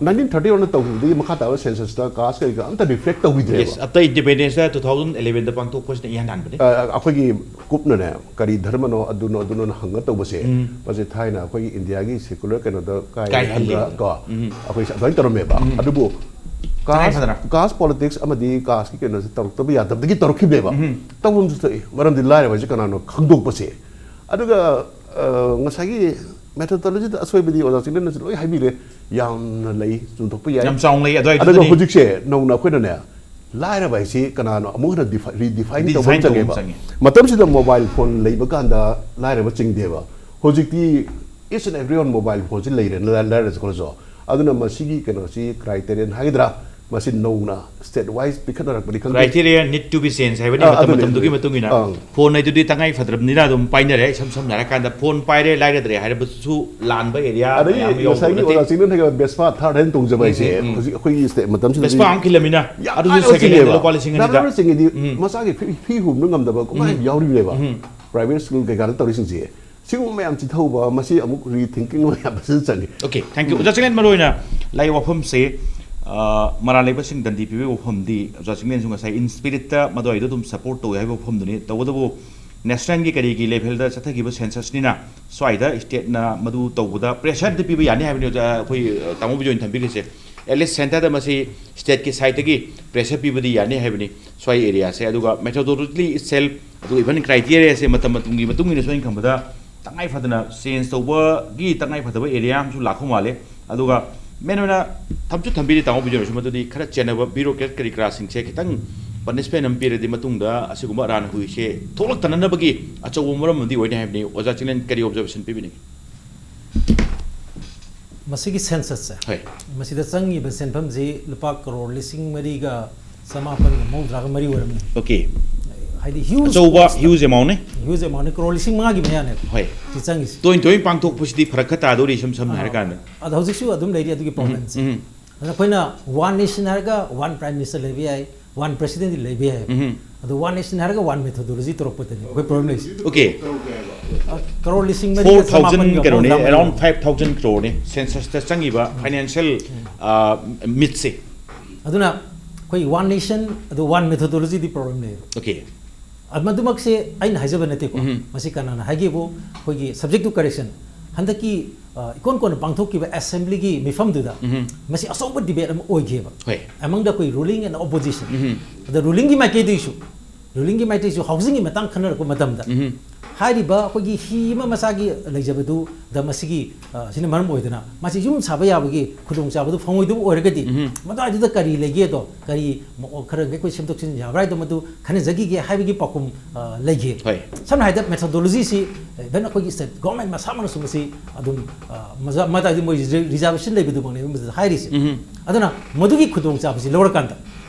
Nineteen thirty one ꯇꯧꯈꯤꯕꯗꯒꯤ ꯃꯈꯥ ꯇꯥꯕ censusꯇ caste ꯀꯔꯤ ꯀꯔꯥ ꯑꯝꯇ reflect ꯇꯧꯈꯤꯗ꯭ꯔꯦꯕ꯫ Yes, ꯑꯇꯩ independenceꯇ two thousand elevenꯗ ꯄꯥꯡꯊꯣꯛꯄꯁꯤꯅ ꯏꯍꯥꯟ ꯍꯥꯟꯕꯅꯤ꯫ ꯑ, ꯑꯩꯈꯣꯏꯒꯤ ꯀꯨꯞꯅꯅꯦ ꯀꯔꯤ ꯙꯔꯃꯅꯣ ꯑꯗꯨꯅꯣ ꯑꯗꯨꯅꯣꯅ ꯍꯪꯉ ꯇꯧꯕꯁꯦ, ꯎꯝ꯫ ꯃꯁꯤ ꯊꯥꯏꯅ ꯑꯩꯈꯣꯏꯒꯤ ꯏꯟꯗꯤꯌꯥꯒꯤ secular ꯀꯩꯅꯣꯗ ꯀꯥꯏ ꯀꯥꯏꯍꯜꯂꯤ꯫ ꯍꯟꯗ ꯀꯣ, ꯎꯝ꯫ ꯑꯩꯈꯣꯏ ꯑꯗꯨꯃꯥꯏꯅ ꯇꯧꯔꯝꯃꯦꯕ꯫ ꯎꯝ꯫ ꯑꯗꯨꯕꯨ caste, ꯇꯉꯥꯏ ꯐꯗꯅ꯫ Caste politics ꯑꯃꯗꯤ casteꯀꯤ ꯀꯩꯅꯣꯁꯦ ꯇꯧꯔꯛꯇꯕ ꯌꯥꯗꯕꯗꯒꯤ ꯇꯧꯔꯛꯈꯤꯕꯅꯦꯕ꯫ ꯎꯝ꯫ ꯇꯧꯐꯝꯁꯨ ꯊꯣꯛꯏ, ꯃꯔꯝꯗꯤ ꯂꯥꯏꯔꯕ ꯍꯥꯏꯁꯦ ꯀꯅꯥꯅꯣ ꯈꯪꯗꯣꯛꯄꯁꯦ꯫ ꯑꯗꯨꯒ, ꯑ, ꯉꯁꯥꯏꯒꯤ methodologyꯗ ꯑꯁꯣꯏꯕꯗꯤ ꯑꯣꯖꯥ ꯆꯤꯡꯂꯦꯟꯅꯁꯨ ꯂꯣꯏ ꯍꯥꯏꯕꯤꯔꯦ꯫ ꯌꯥꯝꯅ ꯂꯩ, ꯆꯨꯝꯊꯣꯛꯄ ꯌꯥꯏ꯫ ꯌꯥꯝ ꯆꯥꯎꯅ ꯂꯩ, ꯑꯗꯨꯋꯥꯏꯗꯨꯗꯅꯤ꯫ ꯑꯗꯨꯒ ꯍꯧꯖꯤꯛꯁꯦ ꯅꯧꯅ ꯑꯩꯈꯣꯏꯅꯅꯦ, ꯂꯥꯏꯔꯕ ꯍꯥꯏꯁꯤ ꯀꯅꯥꯅꯣ ꯑꯃꯨꯛ ꯍꯟꯅ defi-, redefine ꯇꯧꯕ ꯑꯃ ꯆꯪꯉꯦꯕ꯫ ꯃꯇꯝꯁꯤꯗ mobile phone ꯂꯩꯕ ꯀꯥꯟꯗ ꯂꯥꯏꯔꯕ ꯆꯤꯡꯗꯦꯕ꯫ ꯍꯧꯖꯤꯛꯇꯤ each and everyone mobile phoneꯁꯤ ꯂꯩꯔꯦ, ꯂꯥꯏ-, ꯂꯥꯏꯔꯁꯨ ꯈꯔꯁꯨ꯫ ꯑꯗꯨꯅ ꯃꯁꯤꯒꯤ ꯀꯩꯅꯣꯁꯤ criterion ꯍꯥꯏꯒꯗ꯭ꯔꯥ, ꯃꯁꯤ ꯅꯧꯅ state wise ꯄꯤꯈꯠꯅꯔꯛꯄꯅꯤ ꯈꯪꯗꯦ꯫ Criteria need to be change ꯍꯥꯏꯕꯅꯤ, ꯑꯥ, ꯃꯇꯝ ꯑꯗꯨꯅꯤ, ꯃꯇꯝꯗꯨꯒꯤ ꯑꯗꯨꯅꯤ꯫ ꯃꯇꯨꯡ ꯏꯟꯅ꯫ ꯑꯥ꯫ Phone ꯍꯥꯏꯗꯨꯗꯤ ꯇꯉꯥꯏ ꯐꯗ꯭ꯔꯕꯅꯤꯅ ꯑꯗꯨꯝ ꯄꯥꯏꯅꯔꯦ꯫ ꯏꯁꯝ ꯁꯝꯅ ꯍꯥꯏꯔꯀꯥꯟꯗ phone ꯄꯥꯏꯔꯦ, ꯂꯥꯏꯔꯗ꯭ꯔꯦ ꯍꯥꯏꯔꯕꯁꯨ ꯂꯥꯟꯕ area ꯑꯗꯒꯤ ꯃꯌꯥꯝ ꯌꯥꯎꯕ ꯉꯁꯥꯏꯒꯤ ꯅꯠꯇꯦ꯫ ꯑꯣꯖꯥ ꯆꯤꯡꯂꯦꯟ ꯍꯥꯏꯒ Vespa third hand ꯇꯣꯡꯖꯕ ꯎꯝ, ꯍꯥꯏꯁꯦ ꯎꯝ, ꯎꯝ꯫ ꯍꯧꯖꯤꯛ ꯑꯩꯈꯣꯏꯒꯤ state ꯃꯇꯝꯁꯤꯗꯗꯤ Vespa ꯑꯃ ꯈꯤꯜꯂꯝꯃꯤꯅ, ꯌꯥꯝ ꯑꯗꯨꯁꯨ ꯂꯥꯏꯅ second hand ꯆꯤꯡꯉꯦꯕ꯫ ꯂꯨꯄꯥ ꯂꯤꯁꯤꯡ ꯑꯅꯤꯗ꯫ ꯌꯥꯝ ꯂꯥꯏꯅ ꯆꯤꯡꯉꯤꯗꯤ ꯎꯝ꯫ ꯃꯆꯥꯒꯤ ꯐꯤ, ꯐꯤ ꯍꯨꯝꯕ ꯉꯝꯗꯕ ꯀꯃꯥꯏꯅ ꯎꯝ꯫ ꯌꯥꯎꯔꯤꯕꯅꯦꯕ꯫ ꯎꯝ꯫ Private school ꯀꯩꯀꯥꯗ ꯇꯧꯔꯤꯁꯤꯡꯁꯦ꯫ ꯁꯤꯒꯨꯝꯕ ꯃꯌꯥꯝ ꯆꯤꯊꯍꯧꯕ, ꯃꯁꯤ ꯑꯃꯨꯛ rethinking ꯑꯃ ꯌꯥꯝ ꯐꯖꯅ ꯆꯪꯉꯤ꯫ Okay, thank you꯫ ꯑꯣꯖꯥ ꯆꯤꯡꯂꯦꯟ, ꯃꯔꯨ ꯑꯣꯏꯅ ꯂꯥꯛꯏ ꯋꯥꯐꯝꯁꯦ, ꯑ, ꯃꯔꯥꯜ ꯂꯩꯕꯁꯤꯡ ꯗꯟꯗꯤ ꯄꯤꯕꯒꯤ ꯋꯥꯐꯝꯗꯤ ꯑꯣꯖꯥ ꯆꯤꯡꯂꯦꯟꯁꯨ ꯉꯁꯥꯏ in spiritꯇ ꯃꯗꯨꯋꯥꯏꯗꯣ ꯑꯗꯨꯝ support ꯇꯧꯋꯦ ꯍꯥꯏꯕ ꯋꯥꯐꯝꯗꯨꯅꯤ꯫ ꯇꯧꯕꯇꯕꯨ ꯅꯦꯁꯅꯦꯜꯒꯤ ꯀꯔꯤꯒꯤ ꯂꯦꯚꯦꯜꯗ ꯆꯠꯊꯈꯤꯕ ꯁꯦꯟꯁꯁꯅꯤꯅ ꯁ꯭ꯋꯥꯏꯗ ꯁ꯭ꯇꯦꯠꯅ ꯃꯗꯨ ꯇꯧꯕꯗ ꯄ꯭ꯔꯦꯁꯔꯗꯤ ꯄꯤꯕ ꯌꯥꯅꯤ ꯍꯥꯏꯕꯅꯤ, ꯑꯣꯖꯥ, ꯑꯩꯈꯣꯏ, ꯑ, ꯇꯥꯃꯣ ꯕꯤꯖꯣꯏꯅ ꯊꯝꯕꯤꯔꯤꯁꯦ꯫ ꯑꯦꯠꯂꯤꯁ ꯁꯦꯟꯇꯔꯗ ꯃꯁꯤ ꯁ꯭ꯇꯦꯠꯀꯤ ꯁꯥꯏꯠꯇꯒꯤ ꯄ꯭ꯔꯦꯁꯔ ꯄꯤꯕꯗꯤ ꯌꯥꯅꯤ ꯍꯥꯏꯕꯅꯤ ꯁ꯭ꯋꯥꯏ ꯑꯦꯔꯤꯌꯥꯁꯦ꯫ ꯑꯗꯨꯒ methodology itself, ꯑꯗꯨꯒ even criteriaꯁꯦ ꯃꯇꯝ ꯃꯇꯝꯒꯤ ꯃꯇꯨꯡ ꯏꯟꯅꯁꯨ ꯑꯩꯅ ꯈꯟꯕꯗ ꯇꯉꯥꯏ ꯐꯗꯅ ꯆꯦꯟꯖ ꯇꯧꯕꯒꯤ ꯇꯉꯥꯏ ꯐꯗꯕ ꯑꯦꯔꯤꯌꯥ ꯑꯃꯁꯨ ꯂꯥꯛꯄ ꯃꯥꯜꯂꯦ꯫ ꯑꯗꯨꯒ ꯃꯦꯟ ꯑꯣꯏꯅ ꯊꯝꯁꯨ ꯊꯝꯕꯤꯔꯤ ꯇꯥꯃꯣ ꯕꯤꯖꯣꯏꯅꯁꯨ, ꯃꯗꯨꯗꯤ ꯈꯔ ꯆꯦꯟꯅꯕ bureaucrat ꯀꯔꯤ ꯀꯔꯥꯁꯤꯡꯁꯦ ꯈꯤꯇꯪ ꯄꯅꯤꯁꯃꯦꯟ ꯑꯃ ꯄꯤꯔꯗꯤ ꯃꯇꯨꯡꯗ ꯑꯁꯤꯒꯨꯝꯕ ꯑꯔꯥꯟ ꯑꯍꯨꯏꯁꯦ ꯊꯣꯛꯂꯛꯇꯅꯅꯕꯒꯤ ꯑꯆꯧꯕ ꯃꯔꯝ ꯑꯃꯗꯤ ꯑꯣꯏꯅꯤ ꯍꯥꯏꯕꯅꯤ꯫ ꯑꯣꯖꯥ ꯆꯤꯡꯂꯦꯟ, ꯀꯔꯤ ꯑꯣꯕꯖꯔꯕꯦꯁꯟ ꯄꯤꯕꯤꯅꯤꯡꯉꯤ? ꯃꯁꯤꯒꯤ ꯁꯦꯟꯁꯁꯁꯦ, ꯍꯣꯏ꯫ ꯃꯁꯤꯗ ꯆꯪꯉꯤꯕ ꯁꯦꯟꯐꯝꯁꯤ ꯂꯨꯄꯥ ꯀꯔꯣꯔ ꯂꯤꯁꯤꯡ ꯃꯔꯤꯒ ꯆꯃꯥꯄꯟꯒ ꯃꯧꯗ꯭ꯔꯥꯒ ꯃꯔꯤ ꯑꯣꯏꯔꯝꯅꯤ꯫ ꯑꯣꯀꯦ꯫ ꯍꯥꯏꯗꯤ huge ꯑꯆꯧꯕ cost, ꯍ꯭ꯌꯨꯖ ꯑꯦꯃꯥꯎꯟꯅꯤ꯫ Huge amountꯅꯤ, ꯀꯔꯣꯔ ꯂꯤꯁꯤꯡ ꯃꯉꯥꯒꯤ ꯃꯌꯥꯅꯦꯕ ꯍꯣꯏ꯫ ꯁꯤ ꯆꯪꯉꯤꯁꯤ꯫ ꯇꯣꯏꯅ ꯇꯣꯏꯅ ꯄꯥꯡꯊꯣꯛꯄꯁꯤꯗꯤ ꯐꯔꯛ ꯈꯔ ꯇꯥꯗꯧꯔꯤ, ꯏꯁꯝ ꯁꯝꯅ ꯍꯥꯏꯔꯀꯥꯟꯗ꯫ ꯑꯗꯣ ꯍꯧꯖꯤꯛꯁꯨ ꯑꯗꯨꯝ ꯂꯩꯔꯤ ꯑꯗꯨꯒꯤ problemꯁꯦ꯫ ꯎꯝ꯫ ꯑꯗꯨꯅ ꯑꯩꯈꯣꯏꯅ one nation ꯍꯥꯏꯔꯒ one prime minister ꯂꯩꯕ ꯌꯥꯏ, one presidentꯗꯤ ꯂꯩꯕ ꯌꯥꯏ꯫ ꯎꯝ꯫ ꯑꯗꯣ one nation ꯍꯥꯏꯔꯒ one methodology ꯇꯧꯔꯛꯄꯗꯅꯤ ꯑꯩꯈꯣꯏ problem ꯂꯩꯁꯦ꯫ ꯑꯣꯀꯦ꯫ ꯀꯔꯣꯔ ꯂꯤꯁꯤꯡ ꯐꯣꯔ ꯃꯔꯤꯒ ꯊꯥꯎꯖꯟ ꯆꯃꯥꯄꯟꯒ ꯀꯩꯅꯣꯅꯤ, ꯃꯧꯗ꯭ꯔꯥ ꯃꯔꯤ꯫ ꯑꯦꯔꯥꯎꯟ ꯐꯥꯏꯚ ꯊꯥꯎꯖꯟ ꯀ꯭ꯔꯣꯔꯅꯤ ꯁꯦꯟꯁꯁꯇ ꯆꯪꯉꯤꯕ ꯐꯥꯏꯅꯥꯟꯁꯤꯌꯦꯜ ꯃꯤꯠꯁꯦ꯫ ꯑꯗꯨꯅ ꯑꯩꯈꯣꯏ one nation ꯑꯗꯨ one methodologyꯗꯤ problem ꯂꯩꯌꯦꯕ꯫ ꯑꯣꯀꯦ꯫ ꯑ, ꯃꯗꯨꯃꯛꯁꯦ ꯑꯩꯅ ꯍꯥꯏꯖꯕ ꯅꯠꯇꯦꯀꯣ꯫ ꯎꯝ꯫ ꯃꯁꯤ ꯀꯅꯥꯅ ꯍꯥꯏꯒꯦꯕꯨ, ꯑꯩꯈꯣꯏꯒꯤ subject to correction, ꯍꯟꯗꯛꯀꯤ, ꯑ, ꯏꯀꯣꯟ ꯀꯣꯟꯅ ꯄꯥꯡꯊꯣꯛꯈꯤꯕ assemblyꯒꯤ ꯃꯤꯐꯝꯗꯨꯗ ꯎꯝ꯫ ꯃꯁꯤ ꯑꯆꯧꯕ debate ꯑꯃ ꯑꯣꯏꯈꯤꯕ꯫ ꯍꯣꯏ꯫ Among the ꯑꯩꯈꯣꯏ ruling and opposition꯫ ꯎꯝ꯫ ꯑꯗ rulingꯒꯤ ꯃꯥꯏꯀꯩꯗꯒꯤꯁꯨ, rulingꯒꯤ ꯃꯥꯏꯀꯩꯁꯨ housingꯒꯤ ꯃꯇꯥꯡ ꯈꯟꯅꯔꯛꯄ ꯃꯇꯝꯗ, ꯎꯝ꯫ ꯍꯥꯏꯔꯤꯕ ꯑꯩꯈꯣꯏꯒꯤ ꯍꯤ ꯑꯃ ꯃꯆꯥꯒꯤ ꯂꯩꯖꯕꯗꯨꯗ ꯃꯁꯤꯒꯤ, ꯑ, ꯁꯤꯅ ꯃꯔꯝ ꯑꯣꯏꯗꯅ ꯃꯥꯁꯤ ꯌꯨꯝ ꯁꯥꯕ ꯌꯥꯕꯒꯤ ꯈꯨꯗꯣꯡꯆꯥꯕꯗꯨ ꯐꯪꯉꯣꯏꯗꯕ ꯑꯣꯏꯔꯒꯗꯤ, ꯎꯝ꯫ ꯃꯗꯨꯋꯥꯏꯗꯨꯗ ꯀꯔꯤ ꯂꯩꯒꯦꯗꯣ, ꯀꯔꯤ ꯃꯑꯣꯡ ꯈꯔ ꯑꯩꯈꯣꯏ ꯁꯦꯝꯗꯣꯛ ꯁꯦꯝꯖꯤꯟ ꯌꯥꯕ꯭ꯔꯥ ꯍꯥꯏꯗꯣ ꯃꯗꯨ ꯈꯟꯅꯖꯈꯤꯒꯦ ꯍꯥꯏꯕꯒꯤ ꯄꯥꯎꯈꯨꯝ, ꯑ, ꯂꯩꯈꯤ꯫ ꯍꯣꯏ꯫ ꯁꯝꯅ ꯍꯥꯏꯔꯕꯗ methodologyꯁꯤ, even ꯑꯩꯈꯣꯏꯒꯤ state government ꯃꯁꯥꯃꯛꯅꯁꯨ ꯃꯁꯤ ꯑꯗꯨꯝ, ꯑ, ꯃꯖꯥ-, ꯃꯗꯥꯏꯗ ꯃꯣꯏ reservation ꯂꯩꯕꯗꯨꯃꯛꯅꯦꯕ ꯃꯁꯤꯗ ꯍꯥꯏꯔꯤꯁꯦ꯫ ꯎꯝ꯫ ꯑꯗꯨꯅ ꯃꯗꯨꯒꯤ ꯈꯨꯗꯣꯡꯆꯥꯕꯁꯤ ꯂꯧꯔꯀꯥꯟꯗ,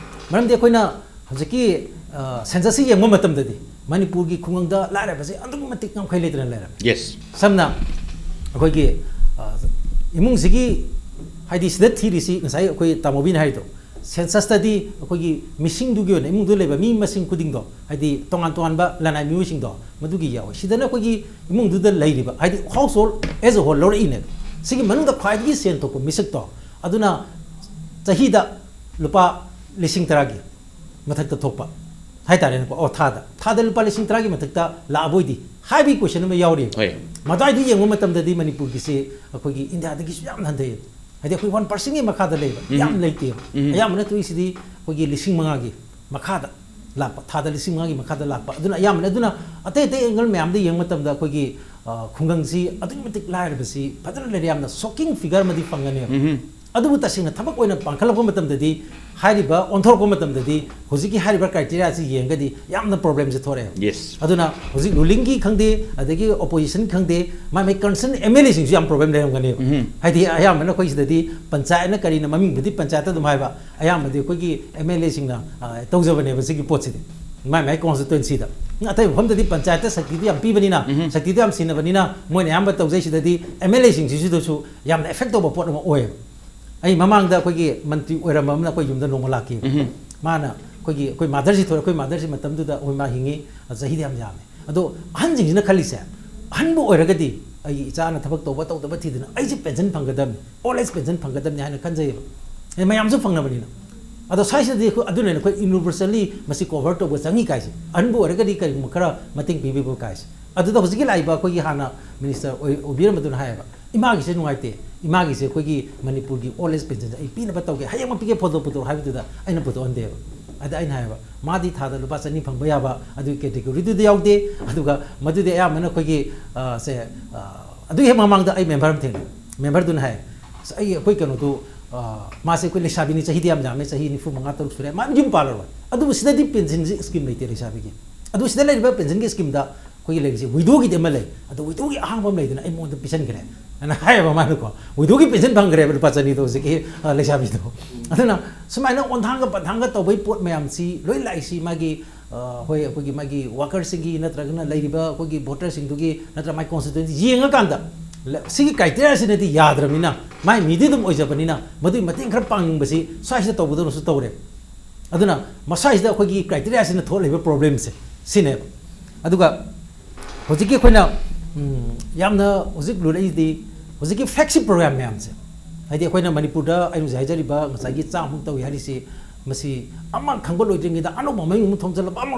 ꯃꯔꯝꯗꯤ ꯑꯩꯈꯣꯏꯅ ꯍꯧꯖꯤꯛꯀꯤ, ꯑ, censusꯁꯤ ꯌꯦꯡꯕ ꯃꯇꯝꯗꯗꯤ ꯃꯅꯤꯄꯨꯔꯒꯤ ꯈꯨꯡꯒꯪꯗ ꯂꯥꯏꯔꯕꯁꯦ ꯑꯗꯨꯛꯀꯤ ꯃꯇꯤꯛ ꯉꯝꯈꯩ ꯂꯩꯇꯅ ꯂꯩꯔꯝꯃꯤ꯫ ꯌꯦꯁ꯫ ꯁꯝꯅ ꯑꯩꯈꯣꯏꯒꯤ, ꯑ, ꯏꯃꯨꯡꯁꯤꯒꯤ, ꯍꯥꯏꯗꯤ ꯁꯤꯗ ꯊꯤꯔꯤꯁꯤ ꯉꯁꯥꯏ ꯑꯩꯈꯣꯏ ꯇꯥꯃꯣꯕꯤꯅ ꯍꯥꯏꯔꯤꯗꯣ, censusꯇꯗꯤ ꯑꯩꯈꯣꯏꯒꯤ ꯃꯤꯁꯤꯡꯗꯨꯒꯤ ꯑꯣꯏꯅ ꯏꯃꯨꯡꯗꯨꯗ ꯂꯩꯕ ꯃꯤ ꯃꯁꯤꯡ ꯈꯨꯗꯤꯡꯗꯣ, ꯍꯥꯏꯗꯤ ꯇꯣꯉꯥꯟ ꯇꯣꯉꯥꯟꯕ ꯂꯅꯥꯏ ꯃꯤꯑꯣꯏꯁꯤꯡꯗꯣ ꯃꯗꯨꯒꯤ ꯌꯥꯎꯋꯤ꯫ ꯁꯤꯗꯅ ꯑꯩꯈꯣꯏꯒꯤ ꯏꯃꯨꯡꯗꯨꯗ ꯂꯩꯔꯤꯕ, ꯍꯥꯏꯗꯤ household as a whole ꯂꯧꯔꯛꯏꯅꯦꯕ꯫ ꯁꯤꯒꯤ ꯃꯅꯨꯡꯗ ꯈ꯭ꯋꯥꯏꯗꯒꯤ ꯁꯦꯟ ꯊꯣꯛꯄ ꯃꯤꯁꯛꯇꯣ, ꯑꯗꯨꯅ ꯆꯍꯤꯗ ꯂꯨꯄꯥ ꯂꯤꯁꯤꯡ ꯇꯔꯥꯒꯤ ꯃꯊꯛꯇ ꯊꯣꯛꯄ ꯍꯥꯏꯇꯥꯔꯦꯅꯦꯀꯣ, ꯑꯣ, ꯊꯥꯗ ꯊꯥꯗ ꯂꯨꯄꯥ ꯂꯤꯁꯤꯡ ꯇꯔꯥꯒꯤ ꯃꯊꯛꯇ ꯂꯥꯛꯑꯕꯣꯏꯗꯤ ꯍꯥꯏꯕꯒꯤ ꯀꯣꯏꯁꯟ ꯑꯃ ꯌꯥꯎꯔꯤꯕ꯫ ꯍꯣꯏ꯫ ꯃꯗꯨꯋꯥꯏꯗ ꯌꯦꯡꯕ ꯃꯇꯝꯗꯗꯤ ꯃꯅꯤꯄꯨꯔꯒꯤꯁꯤ ꯑꯩꯈꯣꯏꯒꯤ ꯏꯟꯗꯤꯌꯥꯗꯒꯤꯁꯨ ꯌꯥꯝꯅ ꯍꯟꯊꯩ꯫ ꯍꯥꯏꯗꯤ ꯑꯩꯈꯣꯏ ꯋꯥꯟ ꯄꯥꯔꯁꯦꯟꯒꯤ ꯃꯈꯥꯗ ꯂꯩꯕ, ꯎꯝ꯫ ꯌꯥꯝ ꯂꯩꯇꯦꯕ꯫ ꯎꯝ꯫ ꯑꯌꯥꯝꯕꯅ ꯊꯣꯛꯏꯁꯤꯗꯤ ꯑꯩꯈꯣꯏꯒꯤ ꯂꯤꯁꯤꯡ ꯃꯉꯥꯒꯤ ꯃꯈꯥꯗ ꯂꯥꯛꯄ, ꯊꯥꯗ ꯂꯤꯁꯤꯡ ꯃꯉꯥꯒꯤ ꯃꯈꯥꯗ ꯂꯥꯛꯄ꯫ ꯑꯗꯨꯅ ꯑꯌꯥꯝꯕꯅ, ꯑꯗꯨꯅ ꯑꯇꯩ ꯑꯇꯩ ꯑꯦꯡꯒꯜ ꯃꯌꯥꯝꯗ ꯌꯦꯡꯕ ꯃꯇꯝꯗ ꯑꯩꯈꯣꯏꯒꯤ, ꯑ, ꯈꯨꯡꯒꯪꯁꯤ ꯑꯗꯨꯛꯀꯤ ꯃꯇꯤꯛ ꯂꯥꯏꯔꯕꯁꯤ ꯐꯖꯅ ꯂꯩꯔꯦ, ꯌꯥꯝꯅ ꯁꯣꯛꯀꯤꯡ ꯐꯤꯒꯔ ꯑꯃꯗꯤ ꯐꯪꯒꯅꯦꯕ꯫ ꯎꯝ꯫ ꯑꯗꯨꯕꯨ ꯇꯁꯦꯡꯅ ꯊꯕꯛ ꯑꯣꯏꯅ ꯄꯥꯡꯈꯠꯂꯛꯄ ꯃꯇꯝꯗꯗꯤ, ꯍꯥꯏꯔꯤꯕ, ꯑꯣꯟꯊꯣꯔꯛꯄ ꯃꯇꯝꯗꯗꯤ ꯍꯧꯖꯤꯛꯀꯤ ꯍꯥꯏꯔꯤꯕ ꯀ꯭ꯔꯥꯏꯇꯦꯔꯤꯌꯥꯁꯤ ꯌꯦꯡꯉꯒꯗꯤ ꯌꯥꯝꯅ ꯄ꯭ꯔꯣꯕ꯭ꯂꯦꯝꯁꯦ ꯊꯣꯔꯛꯑꯦꯕ꯫ Yes. ꯑꯗꯨꯅ ꯍꯧꯖꯤꯛ ꯔꯨꯂꯤꯡꯒꯤ ꯈꯪꯗꯦ, ꯑꯗꯒꯤ ꯑꯣꯄꯣꯖꯤꯁꯟ ꯈꯪꯗꯦ, ꯃꯥꯏ ꯃꯥꯏ ꯀꯟꯁꯔꯟ ꯑꯦꯝ ꯑꯦꯜ ꯑꯦꯁꯤꯡꯁꯨ ꯌꯥꯝ ꯄ꯭ꯔꯣꯕ꯭ꯂꯦꯝ ꯂꯩꯔꯝꯒꯅꯦꯕ꯫ ꯎꯝ꯫ ꯍꯥꯏꯗꯤ ꯑꯌꯥꯝꯕꯅ ꯑꯩꯈꯣꯏ ꯁꯤꯗꯗꯤ ꯄꯟꯆꯥꯌꯠꯅ ꯀꯔꯤꯅ ꯃꯃꯤꯡꯕꯨꯗꯤ ꯄꯟꯆꯥꯌꯠꯇ ꯑꯗꯨꯝ ꯍꯥꯏꯕ, ꯑꯌꯥꯝꯕꯗꯤ ꯑꯩꯈꯣꯏꯒꯤ ꯑꯦꯝ ꯑꯦꯜ ꯑꯦꯁꯤꯡꯅ, ꯑ, ꯇꯧꯖꯕꯅꯦꯕ ꯁꯤꯒꯤ ꯄꯣꯠꯁꯤꯗꯤ, ꯃꯥꯏ ꯃꯥꯏ ꯀꯣꯟꯁꯇꯤꯇ꯭ꯋꯦꯟꯁꯤꯗ꯫ ꯑꯇꯩ ꯃꯐꯝꯗꯗꯤ ꯄꯟꯆꯥꯌꯠꯇ ꯁꯛꯇꯤꯗꯤ ꯌꯥꯝ ꯄꯤꯕꯅꯤꯅ, ꯎꯝ꯫ ꯁꯛꯇꯤꯗꯣ ꯌꯥꯝ ꯁꯤꯟꯅꯕꯅꯤꯅ ꯃꯣꯏꯅ ꯑꯌꯥꯝꯕ ꯇꯧꯖꯩ꯫ ꯁꯤꯗꯗꯤ ꯑꯦꯝ ꯑꯦꯜ ꯑꯦꯁꯤꯡꯁꯤꯁꯨ ꯌꯥꯝꯅ ꯑꯦꯐꯦꯛ ꯇꯧꯕ ꯄꯣꯠ ꯑꯃ ꯑꯣꯏꯌꯦꯕ꯫ ꯑꯩ ꯃꯃꯥꯡꯗ ꯑꯩꯈꯣꯏꯒꯤ ꯃꯟꯇ꯭ꯔꯤ ꯑꯣꯏꯔꯝꯕ ꯑꯃꯅ ꯑꯩꯈꯣꯏ ꯌꯨꯝꯗ ꯅꯣꯡꯃ ꯂꯥꯛꯈꯤꯕ꯫ ꯎꯝ꯫ ꯃꯥꯅ ꯑꯩꯈꯣꯏꯒꯤ, ꯑꯩꯈꯣꯏ ꯃꯥꯗꯔꯁꯤ ꯊꯣꯔꯛꯑꯦ, ꯑꯩꯈꯣꯏ ꯃꯥꯗꯔꯁꯤ ꯃꯇꯝꯗꯨꯗ ꯑꯩꯈꯣꯏ ꯃꯥ ꯍꯤꯡꯉꯤ, ꯆꯍꯤꯗꯤ ꯌꯥꯝ ꯌꯥꯝꯃꯦ꯫ ꯑꯗꯣ ꯑꯍꯟꯁꯤꯡꯁꯤꯅ ꯈꯜꯂꯤꯁꯦ, ꯑꯍꯟꯕꯨ ꯑꯣꯏꯔꯒꯗꯤ ꯑꯩꯒꯤ ꯏꯆꯥꯅ ꯊꯕꯛ ꯇꯧꯕ ꯇꯧꯗꯕ ꯊꯤꯗꯅ ꯑꯩꯁꯦ ꯄꯦꯟꯁꯟ ꯐꯪꯒꯗꯕꯅꯤ, ꯑꯣꯜ ꯑꯦꯖ ꯄꯦꯟꯁꯟ ꯐꯪꯒꯗꯕꯅꯤ ꯍꯥꯏꯅ ꯈꯟꯖꯩꯌꯦꯕ꯫ ꯑꯦ, ꯃꯌꯥꯝꯁꯨ ꯐꯪꯅꯕꯅꯤꯅ꯫ ꯑꯗꯣ ꯁ꯭ꯋꯥꯏꯁꯤꯗꯗꯤ ꯑꯩꯈꯣꯏ, ꯑꯗꯨꯅꯅꯦ ꯑꯩꯈꯣꯏ ꯌꯨꯅꯤꯚꯔꯁꯦꯜꯂꯤ ꯃꯁꯤ ꯀꯣꯚꯔ ꯇꯧꯕ ꯆꯪꯉꯤ ꯀꯥꯏꯁꯦ, ꯑꯍꯟꯕꯨ ꯑꯣꯏꯔꯒꯗꯤ ꯀꯔꯤꯒꯨꯝꯕ ꯈꯔ ꯃꯇꯦꯡ ꯄꯤꯕꯤꯕ ꯀꯥꯏꯁꯦ꯫ ꯑꯗꯨꯗ ꯍꯧꯖꯤꯛꯀꯤ ꯂꯥꯛꯏꯕ ꯑꯩꯈꯣꯏꯒꯤ ꯍꯥꯟꯅ ꯃꯤꯅꯤꯁꯇꯔ ꯑꯣꯏ-, ꯑꯣꯏꯕꯤꯔꯝꯕꯗꯨꯅ ꯍꯥꯏꯌꯦꯕ, "ꯏꯃꯥꯒꯤꯁꯦ ꯅꯨꯡꯉꯥꯏꯇꯦ, ꯏꯃꯥꯒꯤꯁꯦ ꯑꯩꯈꯣꯏꯒꯤ ꯃꯅꯤꯄꯨꯔꯒꯤ ꯑꯣꯜ ꯑꯦꯖ ꯄꯦꯟꯁꯟꯁꯦ ꯑꯩ ꯄꯤꯅꯕ ꯇꯧꯒꯦ, ꯍꯌꯦꯡꯃꯛ ꯄꯤꯒꯦ, ꯐꯣꯇꯣ ꯄꯨꯊꯣꯔꯛꯑꯣ" ꯍꯥꯏꯕꯗꯨꯗ ꯑꯩꯅ ꯄꯨꯊꯣꯛꯍꯟꯗꯦꯕ꯫ ꯑꯗ ꯑꯩꯅ ꯍꯥꯏꯌꯦꯕ, "ꯃꯥꯗꯤ ꯊꯥꯗ ꯂꯨꯄꯥ ꯆꯅꯤ ꯐꯪꯕ ꯌꯥꯕ ꯑꯗꯨꯒꯤ ꯀꯦꯇꯦꯒꯣꯔꯤꯗꯨꯗ ꯌꯥꯎꯗꯦ, ꯑꯗꯨꯒ ꯃꯗꯨꯗꯤ ꯑꯌꯥꯝꯕꯅ ꯑꯩꯈꯣꯏꯒꯤ, ꯑ, ꯁꯦ, ꯑ, ꯑꯗꯨꯒꯤ ꯍꯦꯛ ꯃꯃꯥꯡꯗ ꯑꯩ ꯃꯦꯝꯕꯔ ꯑꯃ ꯊꯦꯡꯅꯩ꯫ ꯃꯦꯝꯕꯔꯗꯨꯅ ꯍꯥꯏ, "ꯑꯁ, ꯑꯩ, ꯑꯩꯈꯣꯏ ꯀꯩꯅꯣꯗꯨ, ꯑ, ꯃꯥꯁꯦ ꯑꯩꯈꯣꯏ ꯂꯩꯁꯥꯕꯤꯅꯤ, ꯆꯍꯤꯗꯤ ꯌꯥꯝ ꯌꯥꯝꯃꯦ, ꯆꯍꯤ ꯅꯤꯐꯨ ꯃꯉꯥ ꯇꯔꯨꯛ ꯁꯨꯔꯦ, ꯃꯥ ꯌꯨꯝ ꯄꯥꯜꯂꯔꯣꯏ꯫ ꯑꯗꯨꯕꯨ ꯁꯤꯗꯗꯤ ꯄꯦꯟꯁꯟꯁꯤ ꯁ꯭ꯀꯤꯝ ꯂꯩꯇꯦ ꯂꯩꯁꯥꯕꯤꯒꯤ꯫ ꯑꯗꯨ ꯁꯤꯗ ꯂꯩꯔꯤꯕ ꯄꯦꯟꯁꯟꯒꯤ ꯁ꯭ꯀꯤꯝꯗ ꯑꯩꯈꯣꯏꯒꯤ ꯂꯩꯔꯤꯁꯦ ꯋꯤꯗꯣꯒꯤꯗꯤ ꯑꯃ ꯂꯩ, ꯑꯗꯣ ꯋꯤꯗꯣꯒꯤ ꯑꯍꯥꯡꯕ ꯑꯃ ꯂꯩꯗꯅ ꯑꯩ ꯃꯉꯣꯟꯗ ꯄꯤꯁꯟꯈ꯭ꯔꯦ" ꯑꯅ ꯍꯥꯏꯌꯦꯕ ꯃꯥꯅꯀꯣ꯫ ꯋꯤꯗꯣꯒꯤ ꯄꯦꯟꯁꯟ ꯐꯪꯈ꯭ꯔꯦꯕ ꯂꯨꯄꯥ ꯆꯅꯤꯗꯣ ꯍꯧꯖꯤꯛꯀꯤ, ꯑ, ꯂꯩꯁꯥꯕꯤꯗꯣ꯫ ꯑꯗꯨꯅ ꯁꯨꯃꯥꯏꯅ ꯑꯣꯟꯊꯥꯡꯒ ꯄꯟꯊꯥꯡꯒ ꯇꯧꯕꯒꯤ ꯄꯣꯠ ꯃꯌꯥꯝꯁꯤ ꯂꯣꯏ ꯂꯥꯛꯏꯁꯤ ꯃꯥꯒꯤ, ꯑ, ꯍꯣꯏ, ꯑꯩꯈꯣꯏꯒꯤ ꯃꯥꯒꯤ ꯋꯥꯀꯔꯁꯤꯡꯒꯤ ꯅꯠꯇ꯭ꯔꯒꯅ ꯂꯩꯔꯤꯕ ꯑꯩꯈꯣꯏꯒꯤ ꯚꯣꯇꯔꯁꯤꯡꯗꯨꯒꯤ ꯅꯠꯇ꯭ꯔ ꯃꯥꯒꯤ ꯀꯣꯟꯁꯇꯤꯇ꯭ꯋꯦꯟꯁꯤ ꯌꯦꯡꯉꯀꯥꯟꯗ, ꯂ-, ꯁꯤꯒꯤ ꯀ꯭ꯔꯥꯏꯇꯦꯔꯤꯌꯥꯁꯤꯅꯗꯤ ꯌꯥꯗ꯭ꯔꯕꯅꯤꯅ, ꯃꯥꯏ ꯃꯤꯗꯤ ꯑꯗꯨꯝ ꯑꯣꯏꯖꯕꯅꯤꯅ, ꯃꯗꯨꯒꯤ ꯃꯇꯦꯡ ꯈꯔ ꯄꯥꯡꯅꯤꯡꯕꯁꯤ ꯁ꯭ꯋꯥꯏꯁꯤꯗ ꯇꯧꯕꯗꯧꯅꯁꯨ ꯇꯧꯔꯦ꯫ ꯑꯗꯨꯅ ꯃꯁꯥꯁꯤꯗ ꯑꯩꯈꯣꯏꯒꯤ ꯀ꯭ꯔꯥꯏꯇꯦꯔꯤꯌꯥꯁꯤꯅ ꯊꯣꯛꯍꯜꯂꯤꯕ ꯄ꯭ꯔꯣꯕ꯭ꯂꯦꯝꯁꯦ ꯁꯤꯅꯦꯕ꯫ ꯑꯗꯨꯒ ꯍꯧꯖꯤꯛꯀꯤ ꯑꯩꯈꯣꯏꯅ, ꯎꯝ, ꯌꯥꯝꯅ ꯍꯧꯖꯤꯛ ꯂꯨꯔꯛꯏꯗꯤ ꯍꯧꯖꯤꯛꯀꯤ ꯐ꯭ꯂꯦꯒꯁꯤꯞ ꯄ꯭ꯔꯣꯒ꯭ꯔꯥꯝ ꯃꯌꯥꯝꯁꯦ, ꯍꯥꯏꯗꯤ ꯑꯩꯈꯣꯏꯅ ꯃꯅꯤꯄꯨꯔꯗ ꯑꯩꯅ ꯍꯧꯖꯤꯛ ꯍꯥꯏꯖꯔꯤꯕ ꯉꯁꯥꯏꯒꯤ ꯆꯥꯝꯃꯃꯨꯛ ꯇꯧꯏ ꯍꯥꯏꯔꯤꯁꯤ, ꯃꯁꯤ ꯑꯃ ꯈꯪꯕ ꯂꯣꯏꯗ꯭ꯔꯤꯉꯩꯗ ꯑꯅꯧꯕ ꯃꯌꯨꯝ ꯑꯃ ꯊꯣꯝꯖꯤꯜꯂꯕ ꯑꯃ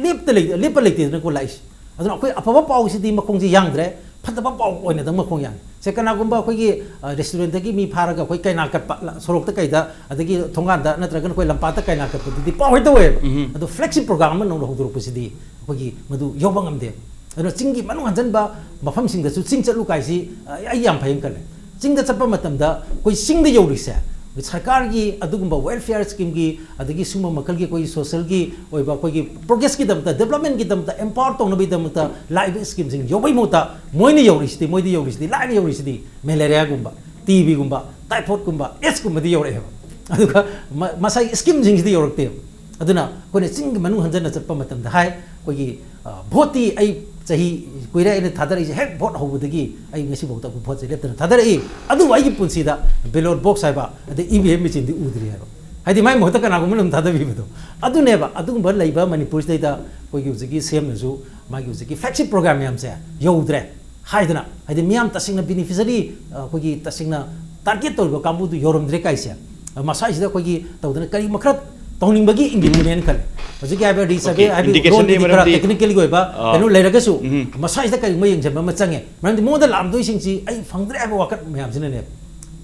ꯂꯦꯞꯇ ꯂꯩ-, ꯂꯦꯞꯄ ꯂꯩꯇꯦꯗꯅꯀꯣ ꯂꯥꯛꯏꯁꯦ꯫ ꯑꯗꯨꯅ ꯑꯩꯈꯣꯏ ꯑꯐꯕ ꯄꯥꯎꯁꯤꯗꯤ ꯃꯈꯣꯡꯁꯤ ꯌꯥꯡꯗ꯭ꯔꯦ, ꯐꯠꯇꯕ ꯄꯥꯎ ꯑꯣꯏꯅꯗꯪ ꯃꯈꯣꯡ ꯌꯥꯡꯉꯤ꯫ ꯁꯦ, ꯀꯅꯥꯒꯨꯝꯕ ꯑꯩꯈꯣꯏꯒꯤ, ꯑ, restaurantꯇꯒꯤ ꯃꯤ ꯐꯥꯔꯒ ꯑꯩꯈꯣꯏ ꯀꯩꯅꯥ ꯀꯠꯄ, ꯂ-, ꯁꯣꯔꯣꯛꯇ ꯀꯩꯗ, ꯑꯗꯒꯤ ꯊꯣꯡꯒꯥꯟꯗ ꯅꯠꯇ꯭ꯔꯒꯅ ꯑꯩꯈꯣꯏ ꯂꯝꯄꯥꯛꯇ ꯀꯩꯅꯥ ꯀꯠꯄꯗꯨꯗꯤ ꯄꯥꯎ ꯍꯦꯛꯇ ꯑꯣꯏꯌꯦꯕ꯫ ꯎꯝ꯫ ꯑꯗꯣ flagship program ꯑꯃ ꯅꯧꯅ ꯍꯧꯗꯣꯔꯛꯄꯁꯤꯗꯤ ꯑꯩꯈꯣꯏꯒꯤ ꯃꯗꯨ ꯌꯧꯕ ꯉꯝꯗꯦꯕ꯫ ꯑꯗꯨꯅ ꯆꯤꯡꯒꯤ ꯃꯅꯨꯡ ꯍꯟꯖꯟꯕ ꯃꯐꯝꯁꯤꯡꯗꯁꯨ ꯆꯤꯡ ꯆꯠꯂꯨ ꯀꯥꯏꯁꯤ, ꯑ, ꯑꯩ ꯌꯥꯝ ꯐꯩꯅ ꯈꯜꯂꯦ꯫ ꯆꯤꯡꯗ ꯆꯠꯄ ꯃꯇꯝꯗ ꯑꯩꯈꯣꯏ ꯆꯤꯡꯗ ꯌꯧꯔꯤꯁꯦ, ꯑꯩꯈꯣꯏ ꯁꯔꯀꯥꯔꯒꯤ ꯑꯗꯨꯒꯨꯝꯕ welfare schemeꯒꯤ, ꯑꯗꯒꯤ ꯁꯨꯝꯕ ꯃꯈꯜꯒꯤ ꯑꯩꯈꯣꯏꯒꯤ socialꯒꯤ ꯑꯣꯏꯕ ꯑꯩꯈꯣꯏꯒꯤ progressꯀꯤꯗꯃꯛꯇ, developmentꯀꯤꯗꯃꯛꯇ, empower ꯇꯧꯅꯕꯒꯤꯗꯃꯛꯇ ꯂꯥꯛꯏꯕ schemeꯁꯤꯡ ꯌꯧꯕꯩ ꯃꯍꯨꯠꯇ ꯃꯣꯏꯅ ꯌꯧꯔꯤꯁꯤꯗꯤ, ꯃꯣꯏꯗ ꯌꯧꯔꯤꯁꯤꯗꯤ, ꯂꯥꯏꯅ ꯌꯧꯔꯤꯁꯤꯗꯤ malariaꯒꯨꯝꯕ, TBꯒꯨꯝꯕ, typhoidꯀꯨꯝꯕ, AIDSꯀꯨꯝꯕꯗꯤ ꯌꯧꯔꯛꯑꯦꯕ꯫ ꯑꯗꯨꯒ ꯃ-, ꯃꯁꯥꯒꯤ schemeꯁꯤꯡꯁꯤꯗꯤ ꯌꯧꯔꯛꯇꯦꯕ꯫ ꯑꯗꯨꯅ ꯑꯩꯈꯣꯏꯅ ꯆꯤꯡꯒꯤ ꯃꯅꯨꯡ ꯍꯟꯖꯟꯅ ꯆꯠꯄ ꯃꯇꯝꯗ ꯍꯥꯏ, ꯑꯩꯈꯣꯏꯒꯤ, ꯑ, voteꯇꯤ ꯑꯩ ꯆꯍꯤ ꯀꯨꯏꯔꯦ ꯑꯩꯅ ꯊꯥꯗꯔꯛꯏꯁꯦ, ꯍꯦꯛ vote ꯍꯧꯕꯗꯒꯤ ꯑꯩ ꯉꯁꯤꯐꯥꯎꯗ ꯑꯩꯈꯣꯏ voteꯁꯦ ꯂꯦꯞꯇꯅ ꯊꯥꯗꯔꯛꯏ, ꯑꯗꯨꯕꯨ ꯑꯩꯒꯤ ꯄꯨꯟꯁꯤꯗ ballot box ꯍꯥꯏꯕ ꯑꯗꯩ EVM machineꯗꯤ ꯎꯗ꯭ꯔꯤ ꯍꯥꯏꯕ꯫ ꯍꯥꯏꯗꯤ ꯃꯥꯏ ꯃꯍꯨꯠꯇ ꯀꯅꯥꯒꯨꯝꯕꯅ ꯑꯗꯨꯝ ꯊꯥꯗꯕꯤꯕꯗꯣ꯫ ꯑꯗꯨꯅꯦꯕ, ꯑꯗꯨꯒꯨꯝꯕ ꯂꯩꯕ ꯃꯅꯤꯄꯨꯔꯁꯤꯗꯩꯗ ꯑꯩꯈꯣꯏꯒꯤ ꯍꯧꯖꯤꯛꯀꯤ CMꯅꯁꯨ ꯃꯥꯒꯤ ꯍꯧꯖꯤꯛꯀꯤ flagship programꯃꯌꯥꯝꯁꯦ ꯌꯧꯗ꯭ꯔꯦ ꯍꯥꯏꯗꯅ, ꯍꯥꯏꯗꯤ ꯃꯤꯌꯥꯝ ꯇꯁꯦꯡꯅ beneficiary, ꯑ, ꯑꯩꯈꯣꯏꯒꯤ ꯇꯁꯦꯡꯅ target ꯇꯧꯔꯤꯕ ꯀꯥꯡꯕꯨꯗꯨ ꯌꯧꯔꯝꯗ꯭ꯔꯦ ꯀꯥꯏꯁꯦ, ꯑ, ꯃꯁꯥꯁꯤꯗ ꯑꯩꯈꯣꯏꯒꯤ ꯇꯧꯗꯅ ꯀꯔꯤꯒꯨꯝꯕ ꯈꯔ ꯇꯧꯅꯤꯡꯕꯒꯤ ꯏꯪꯒꯤꯠꯇꯨꯅꯦꯅ ꯈꯜꯂꯦ꯫ ꯍꯧꯖꯤꯛꯀꯤ ꯍꯥꯏꯕ resurvey Okay, ꯍꯥꯏꯕ indicationꯗꯤ ꯂꯣꯟꯗꯨꯗꯤ ꯈꯔ ꯃꯔꯝꯗꯤ technicalꯒꯤ ꯑꯣꯏꯕ ꯑꯥ꯫ ꯀꯩꯅꯣ ꯂꯩꯔꯒꯁꯨ ꯎꯝ꯫ ꯃꯁꯥꯁꯤꯗ ꯀꯔꯤꯒꯨꯝꯕ ꯌꯦꯡꯁꯤꯟꯕ ꯑꯃ ꯆꯪꯉꯦ꯫ ꯃꯔꯝꯗꯤ ꯃꯉꯣꯟꯗ ꯂꯥꯛꯑꯝꯗꯣꯏꯁꯤꯡꯁꯤ ꯑꯩ ꯐꯪꯗ꯭ꯔꯦ ꯍꯥꯏꯕ ꯋꯥꯈꯜ ꯃꯌꯥꯝꯁꯤꯅꯅꯦꯕ꯫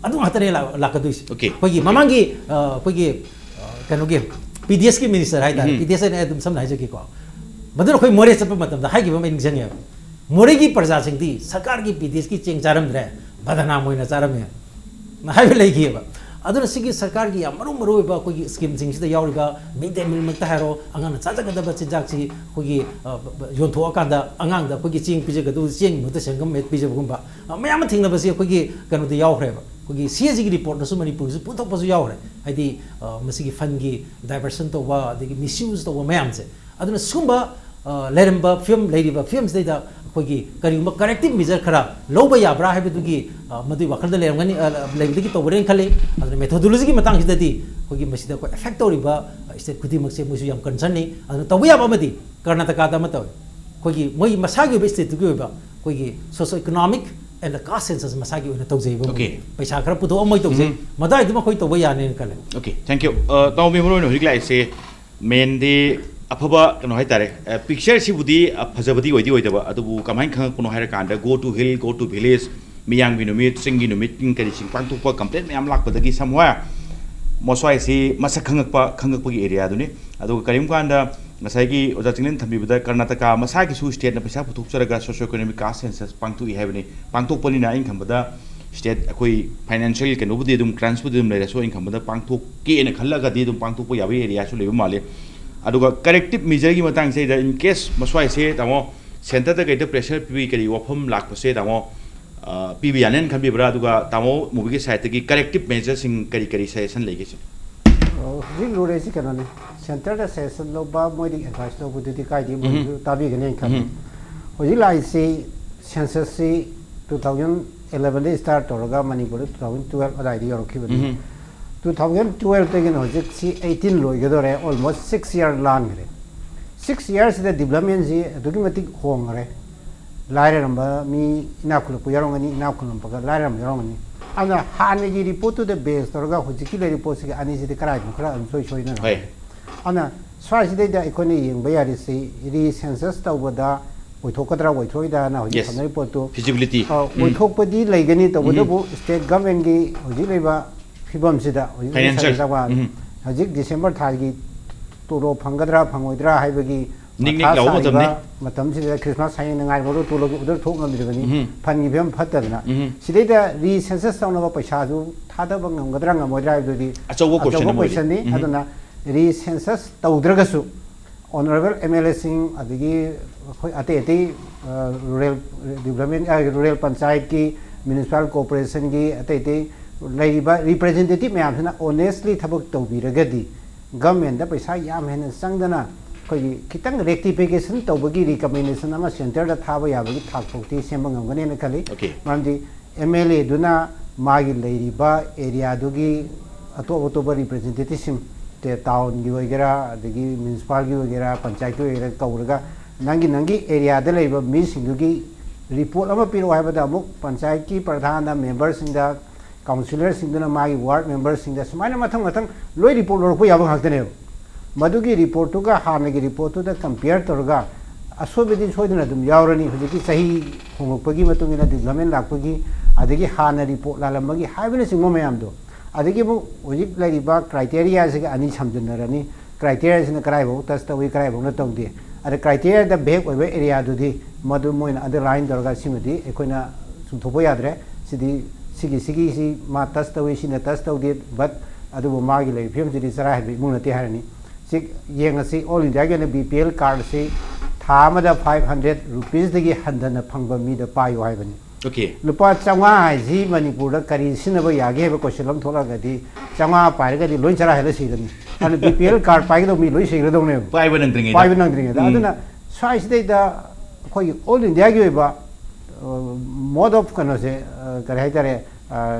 ꯑꯗꯨ ꯉꯥꯛꯇꯅꯦ ꯂꯥꯛ-, ꯂꯥꯛꯀꯗꯣꯏꯁꯦ꯫ Okay꯫ ꯑꯩꯈꯣꯏꯒꯤ ꯃꯃꯥꯡꯒꯤ, ꯑ, ꯑꯩꯈꯣꯏꯒꯤ, ꯑ, ꯀꯩꯅꯣꯒꯤ PDSꯀꯤ minister ꯍꯥꯏꯇꯥꯔꯦ, ꯎꯝ꯫ PDS ꯍꯥꯏꯅ ꯑꯩ ꯑꯗꯨꯝ ꯁꯝꯅ ꯍꯥꯏꯖꯒꯦꯀꯣ꯫ ꯃꯗꯨꯅ ꯑꯩꯈꯣꯏ ꯃꯣꯔꯦ ꯆꯠꯄ ꯃꯇꯝꯗ ꯍꯥꯏꯈꯤꯕ ꯑꯃ ꯑꯩ ꯅꯤꯡꯁꯤꯡꯉꯦꯕ꯫ ꯃꯣꯔꯦꯒꯤ ꯄ꯭ꯔꯖꯥꯁꯤꯡꯗꯤ ꯁꯔꯀꯥꯔꯒꯤ PDSꯀꯤ ꯆꯦꯡ ꯆꯥꯔꯝꯗ꯭ꯔꯦ, ꯕꯗꯅꯥꯝ ꯑꯣꯏꯅ ꯆꯥꯔꯝꯃꯦ ꯍꯥꯏꯕ ꯂꯩꯈꯤꯑꯕ꯫ ꯑꯗꯨꯅ ꯁꯤꯒꯤ ꯁꯔꯀꯥꯔꯒꯤ ꯌꯥꯝ ꯃꯔꯨ ꯃꯔꯨ ꯑꯣꯏꯕ ꯑꯩꯈꯣꯏꯒꯤ schemeꯁꯤꯡꯁꯤꯗ ꯌꯥꯎꯔꯤꯕ mid day mealꯃꯛꯇ ꯍꯥꯏꯔꯣ, ꯑꯉꯥꯡꯅ ꯆꯥꯖꯒꯗꯕ ꯆꯤꯟꯖꯥꯛꯁꯤ ꯑꯩꯈꯣꯏꯒꯤ, ꯑ, ꯕ-, ꯕ-, ꯌꯣꯟꯊꯣꯛꯑꯀꯥꯟꯗ ꯑꯉꯥꯡꯗ ꯑꯩꯈꯣꯏꯒꯤ ꯆꯦꯡ ꯄꯤꯖꯒꯗꯕ ꯆꯦꯡꯒꯤ ꯃꯍꯨꯠꯇ ꯁꯦꯟꯒꯝ ꯍꯦꯛ ꯄꯤꯖꯕꯒꯨꯝꯕ, ꯑ, ꯃꯌꯥꯝ ꯑꯃ ꯊꯦꯡꯅꯕꯁꯤ ꯑꯩꯈꯣꯏꯒꯤ ꯀꯩꯅꯣꯗ ꯌꯥꯎꯈ꯭ꯔꯦꯕ꯫ ꯑꯩꯈꯣꯏꯒꯤ CAGꯒꯤ reportꯅꯁꯨ ꯃꯅꯤꯄꯨꯔꯒꯤꯁꯨ ꯄꯨꯊꯣꯛꯄꯁꯨ ꯌꯥꯎꯈ꯭ꯔꯦ꯫ ꯍꯥꯏꯗꯤ, ꯑ, ꯃꯁꯤꯒꯤ fundꯒꯤ diversion ꯇꯧꯕ, ꯑꯗꯒꯤ misuse ꯇꯧꯕ ꯃꯌꯥꯝꯁꯦ꯫ ꯑꯗꯨꯅ ꯁꯤꯒꯨꯝꯕ, ꯑ, ꯂꯩꯔꯝꯕ ꯐꯤꯕꯝ, ꯂꯩꯔꯤꯕ ꯐꯤꯕꯝꯁꯤꯗꯩꯗ ꯑꯩꯈꯣꯏꯒꯤ ꯀꯔꯤꯒꯨꯝꯕ corrective measure ꯈꯔ ꯂꯧꯕ ꯌꯥꯕ꯭ꯔꯥ ꯍꯥꯏꯕꯗꯨꯒꯤ, ꯑ, ꯃꯗꯨꯒꯤ ꯋꯥꯈꯜꯗ ꯂꯩꯔꯝꯒꯅꯤ, ꯑ, ꯂꯩꯕꯗꯒꯤ ꯇꯧꯕꯅꯦꯅ ꯈꯜꯂꯤ꯫ ꯑꯗꯨꯅ methodologyꯒꯤ ꯃꯇꯥꯡꯁꯤꯗꯗꯤ ꯑꯩꯈꯣꯏꯒꯤ ꯃꯁꯤꯗ ꯑꯩꯈꯣꯏ affect ꯇꯧꯔꯤꯕ, ꯑ, state ꯈꯨꯗꯤꯡꯃꯛꯁꯦ ꯃꯣꯏꯁꯨ ꯌꯥꯝ concernꯅꯤ꯫ ꯑꯗꯨꯅ ꯇꯧꯕ ꯌꯥꯕ ꯑꯃꯗꯤ ꯀꯔꯅꯥꯇꯀꯥꯗ ꯑꯃ ꯇꯧꯋꯤ꯫ ꯑꯩꯈꯣꯏꯒꯤ ꯃꯣꯏꯒꯤ ꯃꯁꯥꯒꯤ ꯑꯣꯏꯕ stateꯇꯨꯒꯤ ꯑꯣꯏꯕ ꯑꯩꯈꯣꯏꯒꯤ socio economic and caste census ꯃꯁꯥꯒꯤ ꯑꯣꯏꯅ ꯇꯧꯖꯩꯕ꯫ Okay. ꯄꯩꯁꯥ ꯈꯔ ꯄꯨꯊꯣꯛꯑꯝꯃꯣꯏ ꯇꯧꯖꯩ꯫ ꯎꯝ. ꯃꯗꯥꯏꯗꯨꯃ ꯑꯩꯈꯣꯏ ꯇꯧꯕ ꯌꯥꯅꯦꯅ ꯈꯜꯂꯦ꯫ Okay, thank you. ꯇꯥꯃꯣ, ꯃꯔꯨ ꯑꯣꯏꯅ ꯍꯧꯖꯤꯛ ꯂꯥꯛꯏꯁꯦ ꯃꯦꯟꯗꯤ ꯑꯐꯕ ꯀꯩꯅꯣ ꯍꯥꯏꯇꯥꯔꯦ, ꯄꯤꯛꯆꯔꯁꯤꯕꯨꯗꯤ ꯐꯖꯕꯗꯤ ꯑꯣꯏꯗꯤ ꯑꯣꯏꯗꯕ, ꯑꯗꯨꯕꯨ ꯀꯃꯥꯏꯅ ꯈꯪꯉꯛꯄꯅꯣ ꯍꯥꯏꯔꯀꯥꯟꯗ, go to hill, go to village, ꯃꯤꯌꯥꯝꯒꯤ ꯅꯨꯃꯤꯠ, ꯆꯤꯡꯒꯤ ꯅꯨꯃꯤꯠ, ꯀꯔꯤꯁꯤꯡ ꯄꯥꯡꯊꯣꯛꯄ complaint ꯃꯌꯥꯝ ꯂꯥꯛꯄꯗꯒꯤ somewhere ꯃꯁ꯭ꯋꯥꯏꯁꯤ ꯃꯁꯛ ꯈꯪꯉꯛꯄ, ꯈꯪꯉꯛꯄꯒꯤ areaꯗꯨꯅꯤ꯫ ꯑꯗꯨꯒ ꯀꯔꯤꯒꯨꯝꯕ ꯀꯥꯟꯗ ꯉꯁꯥꯏꯒꯤ ꯑꯣꯖꯥ ꯆꯤꯡꯂꯦꯟ ꯊꯝꯕꯤꯕꯗ ꯀꯔꯅꯥꯇꯀꯥ ꯃꯁꯥꯒꯤꯁꯨ stateꯅ ꯄꯩꯁꯥ ꯄꯨꯊꯣꯛꯆꯔꯒ socio economic caste census ꯄꯥꯡꯊꯣꯛꯏ ꯍꯥꯏꯕꯅꯤ꯫ ꯄꯥꯡꯊꯣꯛꯄꯅꯤꯅ ꯑꯩꯅ ꯈꯟꯕꯗ state ꯑꯩꯈꯣꯏ financial ꯀꯩꯅꯣꯕꯨꯗꯤ ꯑꯗꯨꯝ crunchꯄꯨꯗꯤ ꯑꯗꯨꯝ ꯂꯩꯔꯁꯨ, ꯑꯩꯅ ꯈꯟꯕꯗ ꯄꯥꯡꯊꯣꯛꯀꯦꯅ ꯈꯜꯂꯒꯗꯤ ꯑꯗꯨꯝ ꯄꯥꯡꯊꯣꯛꯄ ꯌꯥꯕꯒꯤ areaꯁꯨ ꯂꯩꯕ ꯃꯥꯜꯂꯤ꯫ ꯑꯗꯨꯒ corrective measureꯒꯤ ꯃꯇꯥꯡꯁꯤꯗ, in case ꯃꯁ꯭ꯋꯥꯏꯁꯦ ꯇꯥꯃꯣ centreꯗ ꯀꯩꯗ pressure ꯄꯤꯕꯒꯤ ꯀꯔꯤ ꯋꯥꯐꯝ ꯂꯥꯛꯄꯁꯦ ꯇꯥꯃꯣ, ꯑ, ꯄꯤꯕ ꯌꯥꯅꯦꯅ ꯈꯟꯕꯤꯕ꯭ꯔꯥ? ꯑꯗꯨꯒ ꯇꯥꯃꯣ ꯃꯨꯕꯤꯒꯤ sideꯇꯒꯤ corrective measureꯁꯤꯡ ꯀꯔꯤ ꯀꯔꯤ suggestion ꯂꯩꯒꯦ ꯁꯤꯅꯤ? ꯑꯣ, ꯍꯧꯖꯤꯛ ꯂꯨꯔꯤꯁꯤ ꯀꯩꯅꯣꯅꯤ, centreꯗ suggestion ꯂꯧꯕ, ꯃꯣꯏꯗꯒꯤ advice ꯂꯧꯕꯗꯨꯗꯤ ꯀꯥꯏꯗꯦ, ꯎꯝ. ꯃꯣꯏꯁꯨ ꯇꯥꯕꯤꯒꯅꯤ ꯈꯜꯂꯤ꯫ ꯎꯝ. ꯍꯧꯖꯤꯛ ꯂꯥꯛꯏꯁꯤ censusꯁꯤ two thousand elevenꯗ start ꯇꯧꯔꯒ ꯃꯅꯤꯄꯨꯔꯗ two thousand twelve ꯑꯗꯥꯏꯗ ꯌꯧꯔꯛꯈꯤꯕꯅꯤ꯫ ꯎꯝ. Two thousand twelveꯇꯒꯤꯅ ꯍꯧꯖꯤꯛꯁꯤ eighteen ꯂꯣꯏꯒꯗꯧꯔꯦ, almost six year ꯂꯥꯟꯈ꯭ꯔꯦ꯫ Six yearꯁꯤꯗ developmentꯁꯤ ꯑꯗꯨꯛꯀꯤ ꯃꯇꯤꯛ ꯍꯣꯡꯈ꯭ꯔꯦ꯫ ꯂꯥꯏꯔꯔꯝꯕ ꯃꯤ ꯏꯅꯥꯛ ꯈꯨꯜꯂꯛꯄ ꯌꯥꯎꯔꯝꯒꯅꯤ, ꯏꯅꯥꯛ ꯈꯨꯜꯂꯝꯕꯒ ꯂꯥꯏꯔꯔꯝꯕ ꯌꯥꯎꯔꯝꯒꯅꯤ꯫ ꯑꯗꯨꯅ ꯍꯥꯟꯅꯒꯤ reportꯇꯨꯗ base ꯇꯧꯔꯒ ꯍꯧꯖꯤꯛꯀꯤ ꯂꯩꯔꯤꯕ ꯄꯣꯠꯁꯤꯒ ꯑꯅꯤꯁꯤꯗꯤ ꯀꯗꯥꯏꯗꯅꯣ ꯈꯔ ꯑꯗꯨꯝ ꯁꯣꯏ ꯁꯣꯏꯅꯔꯝꯒꯅꯤ꯫ ꯍꯣꯏ. ꯑꯗꯨꯅ ꯁ꯭ꯋꯥꯏꯁꯤꯗꯩꯗ ꯑꯩꯈꯣꯏꯅ ꯌꯦꯡꯕ ꯌꯥꯔꯤꯁꯤ recensus ꯇꯧꯕꯗ ꯑꯣꯏꯊꯣꯛꯀꯗ꯭ꯔꯥ ꯑꯣꯏꯊꯣꯛꯑꯣꯏꯗ꯭ꯔꯥꯅ ꯍꯧꯖꯤꯛ Yes. ꯊꯝꯅꯔꯤꯕ ꯄꯣꯠꯇꯨ, Feasibility. ꯑ, ꯎꯝ. ꯑꯣꯏꯊꯣꯛꯄꯗꯤ ꯂꯩꯒꯅꯤ, ꯇꯧꯕꯇꯕꯨ state governmentꯀꯤ ꯍꯧꯖꯤꯛ ꯂꯩꯕ ꯐꯤꯕꯝꯁꯤꯗ ꯍꯧꯖꯤꯛ Financial. ꯉꯁꯥꯏ ꯆꯥꯕ ꯎꯝ. ꯍꯧꯖꯤꯛ December ꯊꯥꯒꯤ ꯇꯣꯂꯣꯞ ꯐꯪꯒꯗ꯭ꯔꯥ ꯐꯪꯉꯣꯏꯗ꯭ꯔꯥ ꯍꯥꯏꯕꯒꯤ ꯅꯤꯛ ꯅꯤꯛ ꯃꯊꯥ ꯂꯥꯎꯕ ꯁꯥꯔꯤꯕ ꯃꯇꯝꯅꯤ. ꯃꯇꯝꯁꯤꯗ Christmas ꯍꯌꯦꯡꯅ ꯉꯥꯏꯕꯗꯣ ꯇꯣꯂꯣꯞꯀꯤ order ꯊꯣꯛ ꯉꯝꯗ꯭ꯔꯤꯕꯅꯤ꯫ ꯎꯝ. Fundꯒꯤ ꯐꯤꯕꯝ ꯐꯠꯇꯗꯅ꯫ ꯎꯝ. ꯁꯤꯗꯩꯗ recensus ꯇꯧꯅꯕ ꯄꯩꯁꯥꯁꯨ ꯊꯥꯗꯕ ꯉꯝꯒꯗ꯭ꯔꯥ ꯉꯝꯃꯣꯏꯗ꯭ꯔꯥ ꯍꯥꯏꯕꯗꯨꯗꯤ ꯑꯆꯧꯕ question ꯑꯃ ꯑꯣꯏꯔꯤ. questionꯅꯤ꯫ ꯎꯝ. ꯑꯗꯨꯅ recensus ꯇꯧꯗ꯭ꯔꯒꯁꯨ honourable MLAꯁꯤꯡ, ꯑꯗꯒꯤ ꯑꯩꯈꯣꯏ ꯑꯇꯩ ꯑꯇꯩ, ꯑ, rural development, ꯑ, rural ꯄꯟꯆꯥꯌꯠꯀꯤ, municipal corporationꯒꯤ, ꯑꯇꯩ ꯑꯇꯩ ꯂꯩꯔꯤꯕ representative ꯃꯌꯥꯝꯁꯤꯅ honestly ꯊꯕꯛ ꯇꯧꯕꯤꯔꯒꯗꯤ, governmentꯇ ꯄꯩꯁꯥ ꯌꯥꯝ ꯍꯦꯟꯅ ꯆꯪꯗꯅ ꯑꯩꯈꯣꯏꯒꯤ ꯈꯤꯇꯪ rectification ꯇꯧꯕꯒꯤ recommendation ꯑꯃ centreꯗ ꯊꯥꯕ ꯌꯥꯕꯒꯤ ꯊꯥꯛ ꯐꯥꯎꯗꯤ ꯁꯦꯝꯕ ꯉꯝꯒꯅꯦꯅ ꯈꯜꯂꯤ꯫ Okay. ꯃꯔꯝꯗꯤ MLAꯗꯨꯅ ꯃꯥꯒꯤ ꯂꯩꯔꯤꯕ areaꯗꯨꯒꯤ ꯑꯇꯣꯞ ꯑꯇꯣꯞꯄ representativeꯁꯤꯡ, townꯒꯤ ꯑꯣꯏꯒꯦꯔꯥ, ꯑꯗꯒꯤ municipalꯒꯤ ꯑꯣꯏꯒꯦꯔꯥ, ꯄꯟꯆꯥꯌꯠꯀꯤ ꯑꯣꯏꯒꯦꯔꯥ, ꯀꯧꯔꯒ ꯅꯪꯒꯤ, ꯅꯪꯒꯤ areaꯗ ꯂꯩꯔꯤꯕ ꯃꯤꯁꯤꯡꯗꯨꯒꯤ ꯔꯤꯄꯣꯔꯠ ꯑꯃ ꯄꯤꯔꯛꯑꯣ ꯍꯥꯏꯕꯗ ꯑꯃꯨꯛ ꯄꯟꯆꯥꯌꯠꯀꯤ ꯄ꯭ꯔꯙꯥꯟꯗ, ꯃꯦꯝꯕꯔꯁꯤꯡꯗ, ꯀꯥꯎꯟꯁꯤꯂꯔꯁꯤꯡꯗꯨꯅ ꯃꯥꯒꯤ ꯋꯥꯔꯗ ꯃꯦꯝꯕꯔꯁꯤꯡꯗ ꯁꯨꯃꯥꯏꯅ ꯃꯊꯪ ꯃꯊꯪ ꯂꯣꯏ ꯔꯤꯄꯣꯔꯠ ꯂꯧꯔꯛꯄ ꯌꯥꯕ ꯉꯥꯛꯇꯅꯦꯕ꯫ ꯃꯗꯨꯒꯤ ꯔꯤꯄꯣꯔꯠꯇꯨꯒ ꯍꯥꯟꯅꯒꯤ ꯔꯤꯄꯣꯔꯠꯇꯨꯗ ꯀꯝꯄꯤꯌꯔ ꯇꯧꯔꯒ ꯑꯁꯣꯏꯕꯗꯤ ꯁꯣꯏꯗꯅ ꯑꯗꯨꯝ ꯌꯥꯎꯔꯅꯤ꯫ ꯍꯧꯖꯤꯛꯀꯤ ꯆꯍꯤ ꯍꯣꯡꯂꯛꯄꯒꯤ ꯃꯇꯨꯡ ꯏꯟꯅ, ꯗꯤꯕ꯭ꯂꯞꯃꯦꯟ ꯂꯥꯛꯄꯒꯤ, ꯑꯗꯒꯤ ꯍꯥꯟꯅ ꯔꯤꯄꯣꯔꯠ ꯂꯥꯜꯂꯝꯕꯒꯤ ꯍꯥꯏꯕꯅꯆꯤꯡꯕ ꯃꯌꯥꯝꯗꯣ꯫ ꯑꯗꯒꯤ ꯑꯃꯨꯛ ꯍꯧꯖꯤꯛ ꯂꯩꯔꯤꯕ ꯀ꯭ꯔꯥꯏꯇꯦꯔꯤꯌꯥꯁꯤꯒ ꯑꯅꯤ ꯁꯝꯖꯤꯟꯅꯔꯅꯤ꯫ ꯀ꯭ꯔꯥꯏꯇꯦꯔꯤꯌꯥꯁꯤꯅ ꯀꯗꯥꯏꯐꯥꯎ ꯇꯁ ꯇꯧꯏ, ꯀꯗꯥꯏꯐꯥꯎꯅ ꯇꯧꯗꯦ꯫ ꯑꯗ ꯀ꯭ꯔꯥꯏꯇꯦꯔꯤꯌꯥꯗ ꯚꯦꯛ ꯑꯣꯏꯕ ꯑꯦꯔꯤꯌꯥꯗꯨꯗꯤ ꯃꯗꯨ ꯃꯣꯏꯅ ꯑꯟꯗꯔꯂꯥꯏꯟ ꯇꯧꯔꯒ ꯁꯤꯃꯗꯤ ꯑꯩꯈꯣꯏꯅ ꯆꯨꯝꯊꯣꯛꯄ ꯌꯥꯗ꯭ꯔꯦ, ꯁꯤꯗꯤ ꯁꯤꯒꯤ, ꯁꯤꯒꯤ, ꯁꯤ ꯃꯥ ꯇꯁ ꯇꯧꯏ, ꯁꯤꯅ ꯇꯁ ꯇꯧꯗꯦ, ꯕꯠ ꯑꯗꯨꯕꯨ ꯃꯥꯒꯤ ꯂꯩꯔꯤꯕ ꯐꯤꯕꯝꯁꯤꯗꯤ ꯆꯔꯥ ꯍꯦꯟꯕ ꯏꯃꯨꯡ ꯅꯠꯇꯦ ꯍꯥꯏꯔꯅꯤ꯫ ꯁꯤ ꯌꯦꯡꯉꯁꯤ, ꯑꯣꯜ ꯏꯟꯗꯤꯌꯥꯒꯤ ꯑꯣꯏꯅ ꯕꯤ ꯄꯤ ꯑꯦꯜ ꯀꯥꯔꯗꯁꯤ ꯊꯥ ꯑꯃꯗ ꯐꯥꯏꯚ ꯍꯟꯗ꯭ꯔꯦꯠ ꯔꯨꯄꯤꯁꯇꯒꯤ ꯍꯟꯊꯅ ꯐꯪꯕ ꯃꯤꯗ ꯄꯥꯏꯌꯨ ꯍꯥꯏꯕꯅꯤ꯫ Okay. ꯂꯨꯄꯥ ꯆꯥꯝꯃꯉꯥ ꯍꯥꯏꯁꯤ ꯃꯅꯤꯄꯨꯔꯗ ꯀꯔꯤ ꯁꯤꯖꯤꯟꯅꯕ ꯌꯥꯒꯦ ꯍꯥꯏꯕ ꯀꯣꯏꯁꯟ ꯑꯃ ꯊꯣꯛꯂꯛꯑꯒꯗꯤ, ꯆꯥꯝꯃꯉꯥ ꯄꯥꯏꯔꯒꯗꯤ ꯂꯣꯏ ꯆꯔꯥ ꯍꯦꯜꯂ ꯁꯤꯔꯅꯤ꯫ ꯑꯗꯨꯅ ꯕꯤ ꯄꯤ ꯑꯦꯜ ꯀꯥꯔꯗ ꯄꯥꯏꯒꯗꯧꯕ ꯃꯤ ꯂꯣꯏ ꯁꯤꯒꯗꯧꯅꯦꯕ꯫ ꯄꯥꯏꯕ ꯅꯪꯗ꯭ꯔꯤꯉꯩꯗ꯫ ꯄꯥꯏꯕ ꯅꯪꯗ꯭ꯔꯤꯉꯩꯗ꯫ ꯎꯝ. ꯑꯗꯨꯅ ꯁ꯭ꯋꯥꯏꯁꯤꯗꯩꯗ ꯑꯩꯈꯣꯏꯒꯤ ꯑꯣꯜ ꯏꯟꯗꯤꯌꯥꯒꯤ ꯑꯣꯏꯕ ꯃꯣꯗ ꯑꯣꯐ ꯀꯩꯅꯣꯁꯦ, ꯑ, ꯀꯔꯤ ꯍꯥꯏꯇꯥꯔꯦ,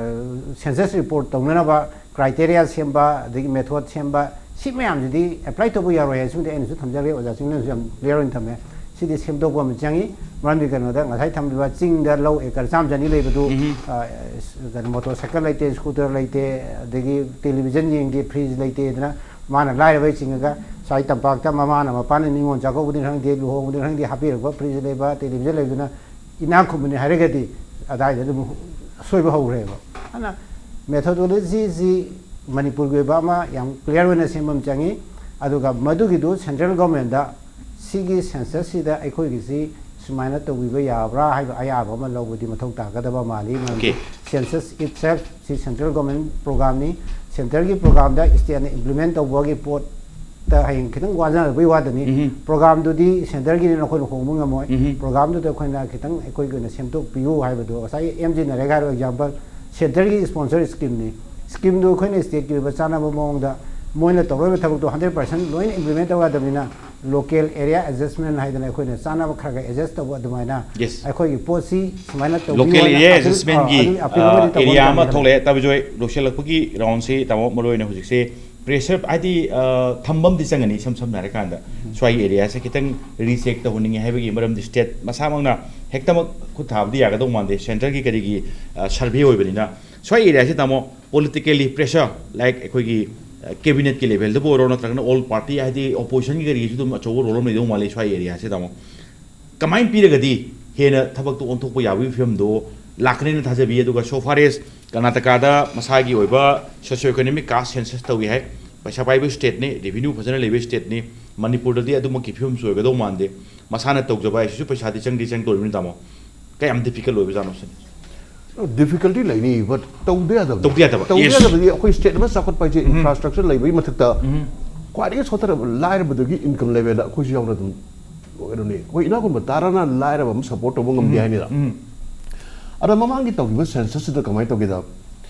ꯁꯦꯟꯁꯁ ꯔꯤꯄꯣꯔꯠ ꯇꯧꯅꯅꯕ ꯀ꯭ꯔꯥꯏꯇꯦꯔꯤꯌꯥ ꯁꯦꯝꯕ, ꯑꯗꯒꯤ ꯃꯦꯊꯣꯗ ꯁꯦꯝꯕ, ꯁꯤ ꯃꯌꯥꯝꯁꯤꯗꯤ ꯑꯦꯄ꯭ꯂꯥꯏ ꯇꯧꯕ ꯌꯥꯔꯣꯏ ꯍꯥꯏꯕꯁꯤꯃꯗꯤ ꯑꯩꯅꯁꯨ ꯊꯝꯖꯈ꯭ꯔꯦ, ꯑꯣꯖꯥꯁꯤꯡꯅꯁꯨ ꯌꯥꯝ ꯀ꯭ꯂꯤꯌꯥꯔ ꯑꯣꯏꯅ ꯊꯝꯃꯦ꯫ ꯁꯤꯗꯤ ꯁꯦꯝꯗꯣꯛꯄ ꯑꯃ ꯆꯪꯉꯤ꯫ ꯃꯔꯝꯗꯤ ꯀꯩꯅꯣꯗ ꯉꯁꯥꯏ ꯊꯝꯂꯤꯕ ꯆꯤꯡꯗ ꯂꯧ ꯑꯦꯀꯔ ꯆꯥꯝꯃ ꯆꯅꯤ ꯂꯩꯕꯗꯨ, ꯎꯝ. ꯑ, ꯀꯩꯅꯣ, ꯃꯣꯇꯣꯔ ꯁꯥꯏꯀꯜ ꯂꯩꯇꯦ, ꯁ꯭ꯀꯨꯇꯔ ꯂꯩꯇꯦ, ꯑꯗꯒꯤ ꯇꯦꯂꯤꯚꯤꯖꯟ ꯌꯦꯡꯗꯦ, ꯐ꯭ꯔꯤꯖ ꯂꯩꯇꯦꯗꯅ ꯃꯥꯅ ꯂꯥꯏꯔꯕ ꯆꯤꯡꯉꯒ ꯁ꯭ꯋꯥꯏ ꯇꯝꯄꯥꯛꯇ ꯃꯃꯥꯅ ꯃꯄꯥꯅ ꯅꯤꯉꯣꯜ ꯆꯥꯛꯀꯧꯕꯅꯤ ꯈꯪꯗꯦ, ꯂꯨꯍꯣꯡꯕꯅꯤ ꯈꯪꯗꯦ, ꯍꯥꯞꯄꯤꯔꯛꯄ ꯐ꯭ꯔꯤꯖ ꯂꯩꯕ, ꯇꯦꯂꯤꯚꯤꯖꯟ ꯂꯩꯕꯗꯨꯅ ꯏꯅꯥꯛ ꯈꯨꯟꯕꯅꯤ ꯍꯥꯏꯔꯒꯗꯤ ꯑꯗꯥꯏꯗ ꯑꯗꯨꯝ ꯑꯁꯣꯏꯕ ꯍꯧꯈ꯭ꯔꯦꯕ꯫ ꯑꯗꯨꯅ ꯃꯦꯊꯣꯗꯣꯂꯣꯖꯤꯁꯤ ꯃꯅꯤꯄꯨꯔꯒꯤ ꯑꯣꯏꯕ ꯑꯃ ꯌꯥꯝ ꯀ꯭ꯂꯤꯌꯥꯔ ꯑꯣꯏꯅ ꯁꯦꯝꯕ ꯑꯃ ꯆꯪꯉꯤ꯫ ꯑꯗꯨꯒ ꯃꯗꯨꯒꯤꯗꯨ ꯁꯦꯟꯇ꯭ꯔꯦꯜ ꯒꯣꯔꯃꯦꯟꯗ ꯁꯤꯒꯤ ꯁꯦꯟꯁꯁꯁꯤꯗ ꯑꯩꯈꯣꯏꯒꯤꯁꯤ ꯁꯨꯃꯥꯏꯅ ꯇꯧꯕꯤꯕ ꯌꯥꯕ꯭ꯔꯥ ꯍꯥꯏꯕ ꯑꯌꯥꯕ ꯑꯃ ꯂꯧꯕꯗꯤ ꯃꯊꯧ ꯇꯥꯒꯗꯕ ꯃꯥꯜꯂꯤ꯫ ꯃꯔꯝꯗꯤ Okay. ꯁꯦꯟꯁꯁ ꯏꯠꯁꯦꯜꯐ ꯁꯤ ꯁꯦꯟꯇ꯭ꯔꯦꯜ ꯒꯣꯔꯃꯦꯟ ꯄ꯭ꯔꯣꯒꯥꯝꯅꯤ꯫ ꯁꯦꯟꯇꯔꯒꯤ ꯄ꯭ꯔꯣꯒꯥꯝꯗ ꯁ꯭ꯇꯦꯠꯅ ꯏꯝꯄ꯭ꯂꯤꯃꯦꯟ ꯇꯧꯕꯒꯤ ꯄꯣꯠꯇ ꯍꯌꯦꯡ ꯈꯤꯇꯪ ꯋꯥꯖꯅꯕꯒꯤ ꯋꯥꯗꯅꯤ꯫ ꯎꯝ. ꯄ꯭ꯔꯣꯒꯥꯝꯗꯨꯗꯤ ꯁꯦꯟꯇꯔꯒꯤꯅꯤꯅ ꯑꯩꯈꯣꯏꯅ ꯍꯣꯡꯕ ꯉꯝꯃꯣꯏ꯫ ꯎꯝ. ꯄ꯭ꯔꯣꯒꯥꯝꯗꯨꯗ ꯑꯩꯈꯣꯏꯅ ꯈꯤꯇꯪ ꯑꯩꯈꯣꯏꯒꯤ ꯑꯣꯏꯅ ꯁꯦꯝꯗꯣꯛꯄꯤꯌꯨ ꯍꯥꯏꯕꯗꯣ, ꯉꯁꯥꯏꯒꯤ ꯑꯦꯝ ꯖꯤ ꯅꯔꯦꯒꯥ ꯍꯥꯏꯔꯤꯕ ꯑꯦꯛꯖꯥꯝꯄꯜ, ꯁꯦꯟꯇꯔꯒꯤ ꯁ꯭ꯄꯣꯟꯁꯔ ꯁ꯭ꯀꯤꯝꯅꯤ꯫ ꯁ꯭ꯀꯤꯝꯗꯨ ꯑꯩꯈꯣꯏꯅ ꯁ꯭ꯇꯦꯠꯀꯤ ꯑꯣꯏꯕ ꯆꯥꯟꯅꯕ ꯃꯑꯣꯡꯗ ꯃꯣꯏꯅ ꯇꯧꯔꯣꯏꯕ ꯊꯕꯛꯇꯣ ꯍꯟꯗ꯭ꯔꯦꯠ ꯄꯥꯔꯁꯦꯟ ꯂꯣꯏꯅ ꯏꯝꯄ꯭ꯂꯤꯃꯦꯟ ꯇꯧ ꯌꯥꯗꯕꯅꯤꯅ, ꯂꯣꯀꯦꯜ ꯑꯦꯔꯤꯌꯥ ꯑꯦꯗꯖꯁꯃꯦꯟ ꯍꯥꯏꯗꯅ ꯑꯩꯈꯣꯏꯅ ꯆꯥꯟꯅꯕ ꯈꯔ ꯈꯔ ꯑꯦꯗꯖꯁ ꯇꯧꯕ ꯑꯗꯨꯃꯥꯏꯅ Yes. ꯑꯩꯈꯣꯏꯒꯤ ꯄꯣꯠꯁꯤ ꯁꯨꯃꯥꯏꯅ ꯇꯧꯕꯤꯌꯨ ꯂꯣꯀꯦꯜ ꯍꯥꯏꯅ ꯑꯦꯔꯤꯌꯥ ꯑꯄꯤꯜ-, ꯑꯦꯗꯖꯁꯃꯦꯟꯒꯤ ꯑꯥ, ꯑꯗꯨꯒꯤ ꯑꯄꯤꯜ ꯑꯃꯗꯤ ꯑꯦꯔꯤꯌꯥ ꯇꯧꯕ ꯑꯃ ꯌꯥꯅꯤ꯫ ꯊꯣꯛꯂꯛꯑꯦ꯫ ꯇꯥꯕꯤꯖꯣꯏ, ꯂꯣꯏꯁꯤꯜꯂꯛꯄꯒꯤ ꯔꯥꯎꯟꯁꯤ ꯇꯥꯃꯣ ꯃꯔꯨ ꯑꯣꯏꯅ ꯍꯧꯖꯤꯛꯁꯦ ꯄ꯭ꯔꯦꯁꯔ ꯍꯥꯏꯗꯤ ꯊꯝꯕ ꯑꯃꯗꯤ ꯆꯪꯒꯅꯤ꯫ ꯏꯁꯝ ꯁꯝꯅ ꯍꯥꯏꯔꯀꯥꯟꯗ ꯁ꯭ꯋꯥꯏꯒꯤ ꯑꯦꯔꯤꯌꯥꯁꯦ ꯈꯤꯇꯪ ꯔꯤꯆꯦꯛ ꯇꯧꯍꯟꯅꯤꯡꯉꯦ ꯍꯥꯏꯕꯒꯤ ꯃꯔꯝꯗꯤ ꯁ꯭ꯇꯦꯠ ꯃꯁꯥꯃꯛꯅ ꯍꯦꯛꯇꯃꯛ ꯈꯨꯠ ꯊꯥꯕꯗꯤ ꯌꯥꯒꯗꯧ ꯃꯥꯟꯗꯦ꯫ ꯁꯦꯟꯇꯔꯒꯤ ꯀꯔꯤꯒꯤ ꯁꯔꯚꯦ ꯑꯣꯏꯕꯅꯤꯅ ꯁ꯭ꯋꯥꯏ ꯑꯦꯔꯤꯌꯥꯁꯤ ꯇꯥꯃꯣ ꯄꯣꯂꯤꯇꯤꯀꯦꯜꯂꯤ ꯄ꯭ꯔꯦꯁꯔ ꯂꯥꯏꯛ ꯑꯩꯈꯣꯏꯒꯤ ꯀꯦꯕꯤꯅꯦꯠꯀꯤ ꯂꯦꯚꯦꯜꯗꯕꯨ ꯑꯣꯏꯔꯣ ꯅꯠꯇ꯭ꯔꯒꯅ ꯑꯣꯜ ꯄꯥꯔꯇꯤ ꯍꯥꯏꯗꯤ ꯑꯣꯄꯣꯖꯤꯁꯟꯒꯤ ꯀꯔꯤꯒꯤꯁꯨ ꯑꯗꯨꯝ ꯑꯆꯧꯕ ꯔꯣꯜ ꯑꯃ ꯂꯩꯗꯧ ꯃꯥꯜꯂꯤ ꯁ꯭ꯋꯥꯏ ꯑꯦꯔꯤꯌꯥꯁꯤ ꯇꯥꯃꯣ꯫ ꯀꯃꯥꯏꯅ ꯄꯤꯔꯒꯗꯤ ꯍꯦꯟꯅ ꯊꯕꯛꯇꯣ ꯑꯣꯟꯊꯣꯛꯄ ꯌꯥꯕꯒꯤ ꯐꯤꯕꯝꯗꯣ ꯂꯥꯛꯀꯅꯤꯅ ꯊꯥꯖꯕꯤ꯫ ꯑꯗꯨꯒ so far as ꯀꯔꯅꯥꯇꯀꯥꯗ ꯃꯁꯥꯒꯤ ꯑꯣꯏꯕ socio economic caste census ꯇꯧꯏ ꯍꯥꯏ꯫ ꯄꯩꯁꯥ ꯄꯥꯏꯕ ꯁ꯭ꯇꯦꯠꯅꯤ, ꯔꯦꯚꯤꯅ꯭ꯌꯨ ꯐꯖꯅ ꯂꯩꯕ ꯁ꯭ꯇꯦꯠꯅꯤ꯫ ꯃꯅꯤꯄꯨꯔꯗꯗꯤ ꯑꯗꯨꯃꯛꯀꯤ ꯐꯤꯕꯝꯁꯨ ꯑꯣꯏꯒꯗꯧ ꯃꯥꯟꯗꯦ꯫ ꯃꯁꯥꯅ ꯇꯧꯖꯕ ꯍꯥꯏꯁꯤꯁꯨ ꯄꯩꯁꯥꯗꯤ ꯆꯪꯗꯤ ꯆꯪꯗꯣꯔꯤꯕꯅꯤ ꯇꯥꯃꯣ꯫ ꯀꯌꯥꯝ ꯗꯤꯐꯤꯀꯜ ꯑꯣꯏꯕꯖꯥꯠꯅꯣ ꯁꯤꯅꯤ꯫ ꯗꯤꯐꯤꯀꯜꯇꯤ ꯂꯩꯅꯤ, ꯕꯠ ꯇꯧꯗ ꯌꯥꯗꯕ ꯇꯧꯗ ꯌꯥꯗꯕ, ꯇꯧꯗ yes. ꯌꯥꯗꯕꯗꯤ ꯑꯩꯈꯣꯏ ꯁ꯭ꯇꯦꯠ ꯑꯃ ꯆꯥꯎꯈꯠꯄ ꯍꯥꯏꯁꯦ ꯏꯟꯐ꯭ꯔꯥꯁ꯭ꯇ꯭ꯔꯛꯆꯔ ꯂꯩꯕꯒꯤ ꯃꯊꯛꯇ ꯈ꯭ꯋꯥꯏꯗꯒꯤ ꯁꯣꯠꯊꯔꯕ ꯂꯥꯏꯔꯕꯗꯨꯒꯤ ꯏꯟꯀꯝ ꯂꯦꯚꯦꯜꯗ ꯑꯩꯈꯣꯏꯁꯨ ꯌꯥꯎꯅ ꯑꯗꯨꯝ ꯀꯩꯅꯣꯅꯤ꯫ ꯑꯩꯈꯣꯏ ꯏꯅꯥꯛ ꯈꯨꯟꯕ ꯇꯔꯥꯅ ꯂꯥꯏꯔꯕ ꯑꯃ ꯁꯞꯄꯣꯔꯠ ꯇꯧꯕ ꯉꯝꯗꯦ ꯍꯥꯏꯅꯤꯗ꯫ ꯑꯗ ꯃꯃꯥꯡꯒꯤ ꯇꯧꯈꯤꯕ ꯁꯦꯟꯁꯁꯁꯤꯗ ꯀꯃꯥꯏꯅ ꯇꯧꯒꯦꯗ,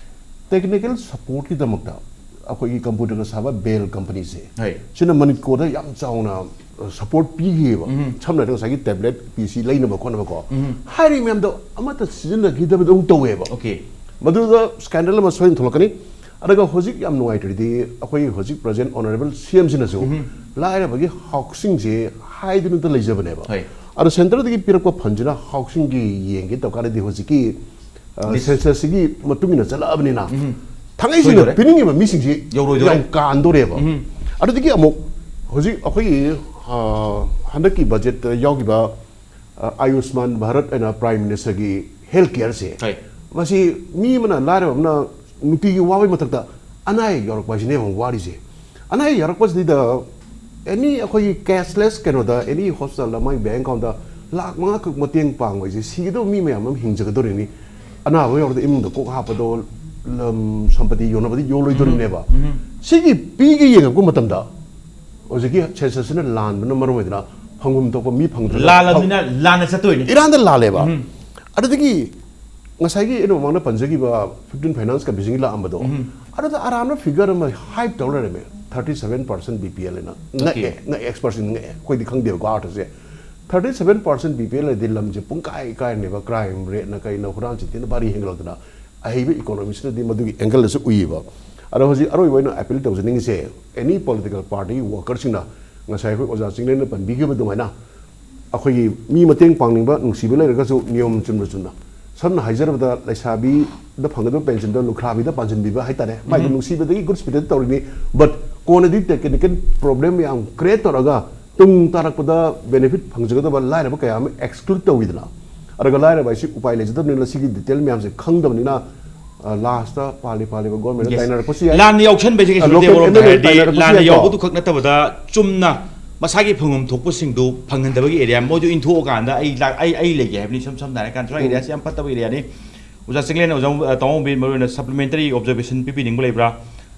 ꯇꯦꯛꯅꯤꯀꯦꯜ ꯁꯞꯄꯣꯔꯠꯀꯤꯗꯃꯛꯇ ꯑꯩꯈꯣꯏꯒꯤ ꯀꯝꯄ꯭ꯌꯨꯇꯔꯒ ꯁꯥꯕ ꯕꯦꯜ ꯀꯝꯄꯅꯤꯁꯦ, ꯍꯣꯏ. ꯁꯤꯅ ꯃꯅꯤꯄꯨꯔꯗ ꯌꯥꯝ ꯆꯥꯎꯅ ꯁꯞꯄꯣꯔꯠ ꯄꯤꯈꯤꯕ꯫ ꯁꯝꯅ ꯍꯥꯏꯔꯕꯗ ꯉꯁꯥꯏꯒꯤ ꯇꯦꯕ꯭ꯂꯦꯠ ꯄꯤ ꯁꯤ ꯂꯩꯅꯕ ꯈꯣꯠꯅꯕꯀꯣ, ꯍꯥꯏꯔꯤꯕ ꯃꯌꯥꯝꯗꯣ ꯑꯃꯠꯇ ꯁꯤꯖꯤꯟꯅꯈꯤꯗꯕꯗꯧ ꯇꯧꯋꯦꯕ꯫ ꯑꯣꯀꯦ. ꯃꯗꯨꯗ ꯁ꯭ꯀꯦꯟꯗꯜ ꯑꯃ ꯁꯣꯏꯗꯅ ꯊꯣꯛꯂꯛꯀꯅꯤ꯫ ꯑꯗꯨꯒ ꯍꯧꯖꯤꯛ ꯌꯥꯝ ꯅꯨꯡꯉꯥꯏꯇ꯭ꯔꯤꯗꯤ ꯑꯩꯈꯣꯏ ꯍꯧꯖꯤꯛ ꯄ꯭ꯔꯖꯦꯟ ꯑꯣꯅꯔꯦꯕꯜ ꯁꯤ ꯑꯦꯝꯁꯤꯅꯁꯨ ꯂꯥꯏꯔꯕꯒꯤ ꯍꯥꯎꯁꯤꯡꯁꯦ ꯍꯥꯏꯗꯨꯅꯇ ꯂꯩꯖꯕꯅꯦꯕ꯫ ꯍꯣꯏ. ꯑꯗꯣ ꯁꯦꯟꯇꯔꯗꯒꯤ ꯄꯤꯔꯛꯄ ꯐꯟꯁꯤꯅ ꯍꯥꯎꯁꯤꯡꯒꯤ ꯌꯦꯡꯒꯦ ꯇꯧ ꯀꯥꯟꯗꯗꯤ ꯍꯧꯖꯤꯛꯀꯤ ꯂꯤꯁ. ꯁꯦꯟꯁꯁꯁꯤꯒꯤ ꯃꯇꯨꯡ ꯏꯟꯅ ꯆꯠꯂꯛꯑꯕꯅꯤꯅ ꯊꯥꯡꯉꯩꯁꯤꯡꯅ ꯁꯣꯏꯗꯣꯔꯦ. ꯄꯤꯅꯤꯡꯉꯤꯕ ꯃꯤꯁꯤꯡꯁꯤ ꯌꯧꯔꯣꯏꯗꯣꯔꯦ. ꯌꯥꯝ ꯀꯥꯟꯗꯣꯔꯦꯕ꯫ ꯑꯗꯨꯗꯒꯤ ꯑꯃꯨꯛ ꯍꯧꯖꯤꯛ ꯑꯩꯈꯣꯏꯒꯤ ꯑ, ꯍꯟꯗꯛꯀꯤ ꯕꯖꯦꯠꯇ ꯌꯥꯎꯈꯤꯕ ꯑ, ꯑꯌꯨꯁꯃꯥꯟ ꯚꯥꯔꯠ ꯍꯥꯏꯅ ꯄ꯭ꯔꯥꯏꯝ ꯃꯤꯅꯤꯁꯇꯔꯒꯤ ꯍꯦꯜꯊ ꯀꯤꯌꯔꯁꯦ, ꯍꯣꯏ. ꯃꯁꯤ ꯃꯤ ꯑꯃꯅ, ꯂꯥꯏꯔꯕ ꯑꯃꯅ ꯅꯨꯡꯇꯤꯒꯤ ꯋꯥꯕꯒꯤ ꯃꯊꯛꯇ ꯑꯅꯥ ꯑꯌꯦꯛ ꯌꯥꯎꯔꯛꯄ ꯍꯥꯏꯁꯤꯅꯦ ꯌꯥꯝ ꯋꯥꯔꯤꯁꯦ꯫ ꯑꯅꯥ ꯑꯌꯦꯛ ꯌꯥꯎꯔꯛꯄꯁꯤꯗ ꯑꯦꯅꯤ ꯑꯩꯈꯣꯏꯒꯤ ꯀꯦꯁꯂꯦꯁ ꯀꯩꯅꯣꯗ ꯑꯦꯅꯤ ꯍꯣꯁꯄꯤꯇꯥꯜꯗ ꯃꯥꯒꯤ ꯕꯦꯡ ꯑꯦꯀꯥꯎꯟꯗ ꯂꯥꯛ ꯃꯉꯥ ꯈꯛ ꯃꯇꯦꯡ ꯄꯥꯡꯕ ꯍꯥꯏꯁꯦ ꯁꯤꯒꯗꯧꯕ ꯃꯤ ꯃꯌꯥꯝ ꯑꯃ ꯍꯤꯡꯖꯒꯗꯧꯔꯤꯅꯤ꯫ ꯑꯅꯥꯕ ꯌꯥꯎꯔꯗꯤ ꯏꯃꯨꯡꯗ ꯀꯣꯛ ꯍꯥꯞꯄꯗꯣ, ꯂꯝ ꯁꯝꯄꯇꯤ ꯌꯣꯟꯅꯕꯗꯤ ꯌꯣꯜꯂꯣꯏꯗꯣꯔꯤꯕꯅꯦꯕ꯫ ꯁꯤꯒꯤ ꯄꯤꯒ ꯌꯦꯡꯉꯛꯄ ꯃꯇꯝꯗ ꯍꯧꯖꯤꯛꯀꯤ ꯁꯦꯟꯁꯁꯁꯤꯅ ꯂꯥꯟꯕꯅ ꯃꯔꯝ ꯑꯣꯏꯗꯅ ꯐꯪꯐꯝ ꯊꯣꯛꯄ ꯃꯤ ꯐꯪꯗ꯭ꯔꯒ ꯂꯥꯜꯂꯕꯅꯤꯅ ꯂꯥꯟꯅ ꯆꯠꯇꯣꯏꯅꯤ. ꯏꯔꯥꯟꯗ ꯂꯥꯜꯂꯦꯕ꯫ ꯑꯗꯨꯗꯒꯤ ꯉꯁꯥꯏꯒꯤ ꯑꯩꯅ ꯃꯃꯥꯡꯗ ꯄꯟꯖꯈꯤꯕ ꯐꯤꯐꯇꯤꯟ ꯐꯥꯏꯅꯥꯟꯁ ꯀꯝꯄꯦꯅꯤꯁꯤꯡꯒꯤ ꯂꯥꯛꯑꯝꯕꯗꯣ, ꯑꯗꯨꯗ ꯑꯔꯥꯟꯕ ꯐꯤꯒꯔ ꯑꯃ ꯍꯥꯏꯞ ꯇꯧꯔ ꯂꯩꯔꯝꯃꯦ, thirty seven percent B P L ꯍꯥꯏꯅ꯫ ꯉꯛꯑꯦ, Okay. ꯉꯛꯑꯦ, ꯑꯦꯛꯁꯄꯔꯠꯁꯤꯡ ꯉꯛꯑꯦ, ꯑꯩꯈꯣꯏꯗꯤ ꯈꯪꯗꯦꯕꯀꯣ ꯑꯥꯔꯊꯁꯦ꯫ Thirty seven percent B P L ꯍꯥꯏꯗꯤ ꯂꯝꯁꯦ ꯄꯨꯡꯀꯥꯏ ꯀꯥꯏꯔꯅꯦꯕ, ꯀ꯭ꯔꯥꯏꯝ ꯔꯦꯠꯅ ꯀꯩꯅ ꯍꯨꯔꯥꯟ ꯆꯤꯟꯊꯤꯅ ꯚꯥꯔꯤ ꯍꯦꯟꯒꯠꯂꯛꯇꯅ꯫ ꯑꯍꯩꯕ ꯏꯀꯣꯅꯣꯃꯤꯁꯅꯗꯤ ꯃꯗꯨꯒꯤ ꯑꯦꯡꯒꯜꯗꯁꯨ ꯎꯏꯌꯦꯕ꯫ ꯑꯗꯣ ꯍꯧꯖꯤꯛ ꯑꯔꯣꯏꯕ ꯑꯣꯏꯅ ꯑꯦꯄꯤꯜ ꯇꯧꯖꯅꯤꯡꯉꯤꯁꯦ, ꯑꯦꯅꯤ ꯄꯣꯂꯤꯇꯤꯀꯦꯜ ꯄꯥꯔꯇꯤꯒꯤ ꯋꯥꯔꯀꯔꯁꯤꯡꯅ ꯉꯁꯥꯏ ꯑꯩꯈꯣꯏ ꯑꯣꯖꯥ ꯆꯤꯡꯂꯦꯟꯅ ꯄꯟꯕꯤꯈꯤꯕ ꯑꯗꯨꯃꯥꯏꯅ ꯑꯩꯈꯣꯏꯒꯤ ꯃꯤ ꯃꯇꯦꯡ ꯄꯥꯡꯅꯤꯡꯕ, ꯅꯨꯡꯁꯤꯕ ꯂꯩꯔꯒꯁꯨ ꯅꯤꯌꯣꯝ ꯆꯨꯝꯅ ꯆꯨꯝꯅ, ꯁꯝꯅ ꯍꯥꯏꯖꯔꯕꯗ, ꯂꯩꯁꯥꯕꯤꯗ ꯐꯪꯒꯗꯕ ꯄꯦꯟꯁꯤꯟꯗꯣ ꯂꯨꯈ꯭ꯔꯥꯕꯤꯗ ꯄꯥꯟꯁꯤꯟꯕꯤꯕ ꯍꯥꯏꯇꯥꯔꯦ, ꯃꯥꯏꯗꯣ ꯎꯝ꯫ ꯅꯨꯡꯁꯤꯕꯗꯒꯤ ꯒꯨꯗ ꯁ꯭ꯄꯤꯔꯤꯠꯇ ꯇꯧꯔꯤꯅꯤ꯫ ꯕꯠ ꯀꯣꯟꯅꯗꯤ ꯇꯦꯛꯅꯤꯀꯦꯜ ꯄ꯭ꯔꯣꯕ꯭ꯂꯦꯝ ꯃꯌꯥꯝ ꯀ꯭ꯔꯤꯌꯦꯠ ꯇꯧꯔꯒ ꯇꯨꯡ ꯇꯥꯔꯛꯄꯗ ꯕꯦꯅꯤꯐꯤꯠ ꯐꯪꯖꯒꯗꯕ ꯂꯥꯏꯔꯕ ꯀꯌꯥ ꯑꯃ ꯑꯦꯛꯁꯀ꯭ꯂꯨꯗ ꯇꯧꯋꯤꯗꯅ꯫ ꯑꯗꯨꯒ ꯂꯥꯏꯔꯕ ꯍꯥꯏꯁꯤ ꯎꯄꯥꯏ ꯂꯩꯖꯗꯕꯅꯤꯅ, ꯁꯤꯒꯤ ꯗꯤꯇꯦꯜ ꯃꯌꯥꯝꯁꯦ ꯈꯪꯗꯕꯅꯤꯅ, ꯑ, ꯂꯥꯁꯇ ꯄꯥꯜꯂꯤ ꯄꯥꯜꯂꯤꯕ ꯒꯣꯔꯃꯦꯟꯗ Yes. ꯇꯥꯏꯅꯔꯛꯄꯁꯨ ꯌꯥꯏ꯫ ꯂꯥꯟ ꯌꯥꯎꯁꯟꯕꯁꯦ ꯀꯩꯁꯨ ꯑ, ꯅꯠꯇꯦ, ꯂꯣꯀꯦꯜ ꯑꯃꯔꯣꯝꯗ ꯑꯦꯝ ꯑꯦꯜ ꯑꯦ ꯍꯥꯏꯔꯗꯤ ꯇꯥꯏꯅꯔꯛꯄꯁꯨ ꯂꯥꯟ ꯌꯥꯏꯀꯣ꯫ ꯌꯥꯎꯕꯗꯨ ꯈꯛ ꯅꯠꯇꯕꯗ ꯆꯨꯝꯅ ꯃꯁꯥꯒꯤ ꯐꯪꯐꯝ ꯊꯣꯛꯄꯁꯤꯡꯗꯨ ꯐꯪꯍꯟꯗꯕꯒꯤ ꯑꯦꯔꯤꯌꯥ, ꯃꯣꯏꯗꯨ ꯏꯟꯊꯣꯛꯑꯀꯥꯟꯗ ꯑꯩ ꯂꯥꯛ-, ꯑꯩ, ꯑꯩ ꯂꯩꯒꯦ ꯍꯥꯏꯕꯅꯤ꯫ ꯏꯁꯝ ꯁꯝꯅ ꯍꯥꯏꯔꯀꯥꯟꯗ ꯁ꯭ꯋꯥꯏ ꯎꯝ꯫ ꯑꯦꯔꯤꯌꯥꯁꯤ ꯌꯥꯝ ꯐꯠꯇꯕ ꯑꯦꯔꯤꯌꯥꯅꯤ꯫ ꯑꯣꯖꯥ ꯆꯤꯡꯂꯦꯟ, ꯑꯣꯖꯥ, ꯑ, ꯇꯥꯃꯣ ꯕꯤꯔ, ꯃꯔꯨꯑꯣꯏꯅ ꯁꯄ꯭ꯂꯤꯃꯦꯟꯇꯔꯤ ꯑꯣꯕꯖꯔꯕꯦꯁꯟ ꯄꯤꯕꯤꯅꯤꯡꯕ ꯂꯩꯕ꯭ꯔꯥ?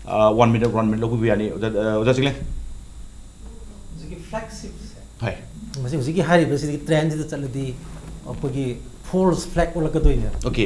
ꯑ, ꯋꯥꯟ ꯃꯤꯅꯠ, ꯋꯥꯟ ꯃꯤꯅꯠ ꯂꯧꯕꯤꯕ ꯌꯥꯅꯤ꯫ ꯑꯣꯖꯥ, ꯑ, ꯑꯣꯖꯥ ꯆꯤꯡꯂꯦꯟ꯫ ꯍꯧꯖꯤꯛꯀꯤ ꯐ꯭ꯂꯦꯒꯁꯤꯞꯁꯦ, ꯍꯣꯏ꯫ ꯃꯁꯤ ꯍꯧꯖꯤꯛꯀꯤ ꯍꯥꯏꯔꯤꯕꯁꯤꯗꯤ ꯇ꯭ꯔꯦꯟꯁꯤꯗ ꯆꯠꯂꯗꯤ ꯑꯩꯈꯣꯏꯒꯤ ꯐꯣꯜꯁ ꯐ꯭ꯂꯦꯒ ꯑꯣꯜꯂꯛꯀꯗꯣꯏꯅꯦꯕ꯫ ꯑꯣꯀꯦ꯫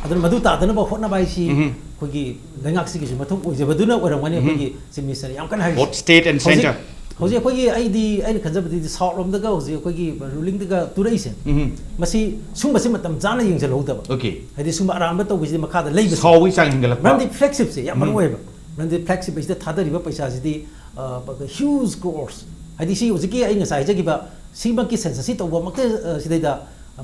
ꯑꯗꯨꯅ ꯃꯗꯨ ꯇꯥꯗꯅꯕ ꯍꯣꯠꯅꯕ ꯍꯥꯏꯁꯤ ꯎꯝꯍꯨꯝ꯫ ꯑꯩꯈꯣꯏꯒꯤ ꯂꯩꯉꯥꯛꯁꯤꯒꯤꯁꯨ ꯃꯊꯧ ꯑꯣꯏꯖꯕꯗꯨꯅ ꯑꯣꯏꯔꯝꯒꯅꯤ ꯎꯝꯍꯨꯝ꯫ ꯑꯩꯈꯣꯏꯒꯤ ꯆꯤꯐ ꯃꯤꯅꯤꯁꯇꯔꯅ ꯌꯥꯝ ꯀꯟꯅ ꯍꯥꯏꯔꯤꯁꯦ꯫ Both state and ꯍꯧꯖꯤꯛ, centre꯫ ꯍꯧꯖꯤꯛ ꯑꯩꯈꯣꯏꯒꯤ, ꯑꯩꯗꯤ, ꯑꯩꯅ ꯈꯟꯖꯕꯗꯗꯤ ꯁꯥꯎꯠ ꯂꯣꯝꯗꯒ ꯍꯧꯖꯤꯛ ꯑꯩꯈꯣꯏꯒꯤ ꯔꯨꯂꯤꯡꯗꯒ ꯇꯨꯔꯛꯏꯁꯦ, ꯎꯝꯍꯨꯝ꯫ ꯃꯁꯤ ꯁꯨꯝꯕꯁꯤ ꯃꯇꯝ ꯆꯥꯅ ꯌꯦꯡꯁꯤꯜꯍꯧꯗꯕ꯫ ꯑꯣꯀꯦ꯫ ꯍꯥꯏꯗꯤ ꯁꯨꯝꯕ ꯑꯔꯥꯟꯕ ꯇꯧꯕꯁꯤꯗꯤ ꯃꯈꯥꯗ ꯂꯩꯕꯁꯦ꯫ ꯁꯥꯎꯕꯒꯤ ꯆꯥꯡ ꯍꯦꯟꯒꯠꯂꯛꯄ꯫ ꯃꯔꯝꯗꯤ ꯐ꯭ꯂꯦꯒꯁꯤꯞꯁꯦ ꯌꯥꯝ ꯎꯝ꯫ ꯃꯔꯨ ꯑꯣꯏꯌꯦꯕ꯫ ꯃꯔꯝꯗꯤ ꯐ꯭ꯂꯦꯒꯁꯤꯞ ꯑꯁꯤꯗ ꯊꯥꯗꯔꯤꯕ ꯄꯩꯁꯥꯁꯤꯗꯤ, ꯑ, huge crores, ꯍꯥꯏꯗꯤ ꯁꯤ ꯍꯧꯖꯤꯛꯀꯤ ꯑꯩ ꯉꯁꯥꯏ ꯍꯥꯏꯖꯈꯤꯕ ꯁꯤꯃꯛꯀꯤ ꯁꯦꯟꯁꯁꯁꯤ ꯇꯧꯕꯃꯛꯇ, ꯑ, ꯁꯤꯗꯩꯗ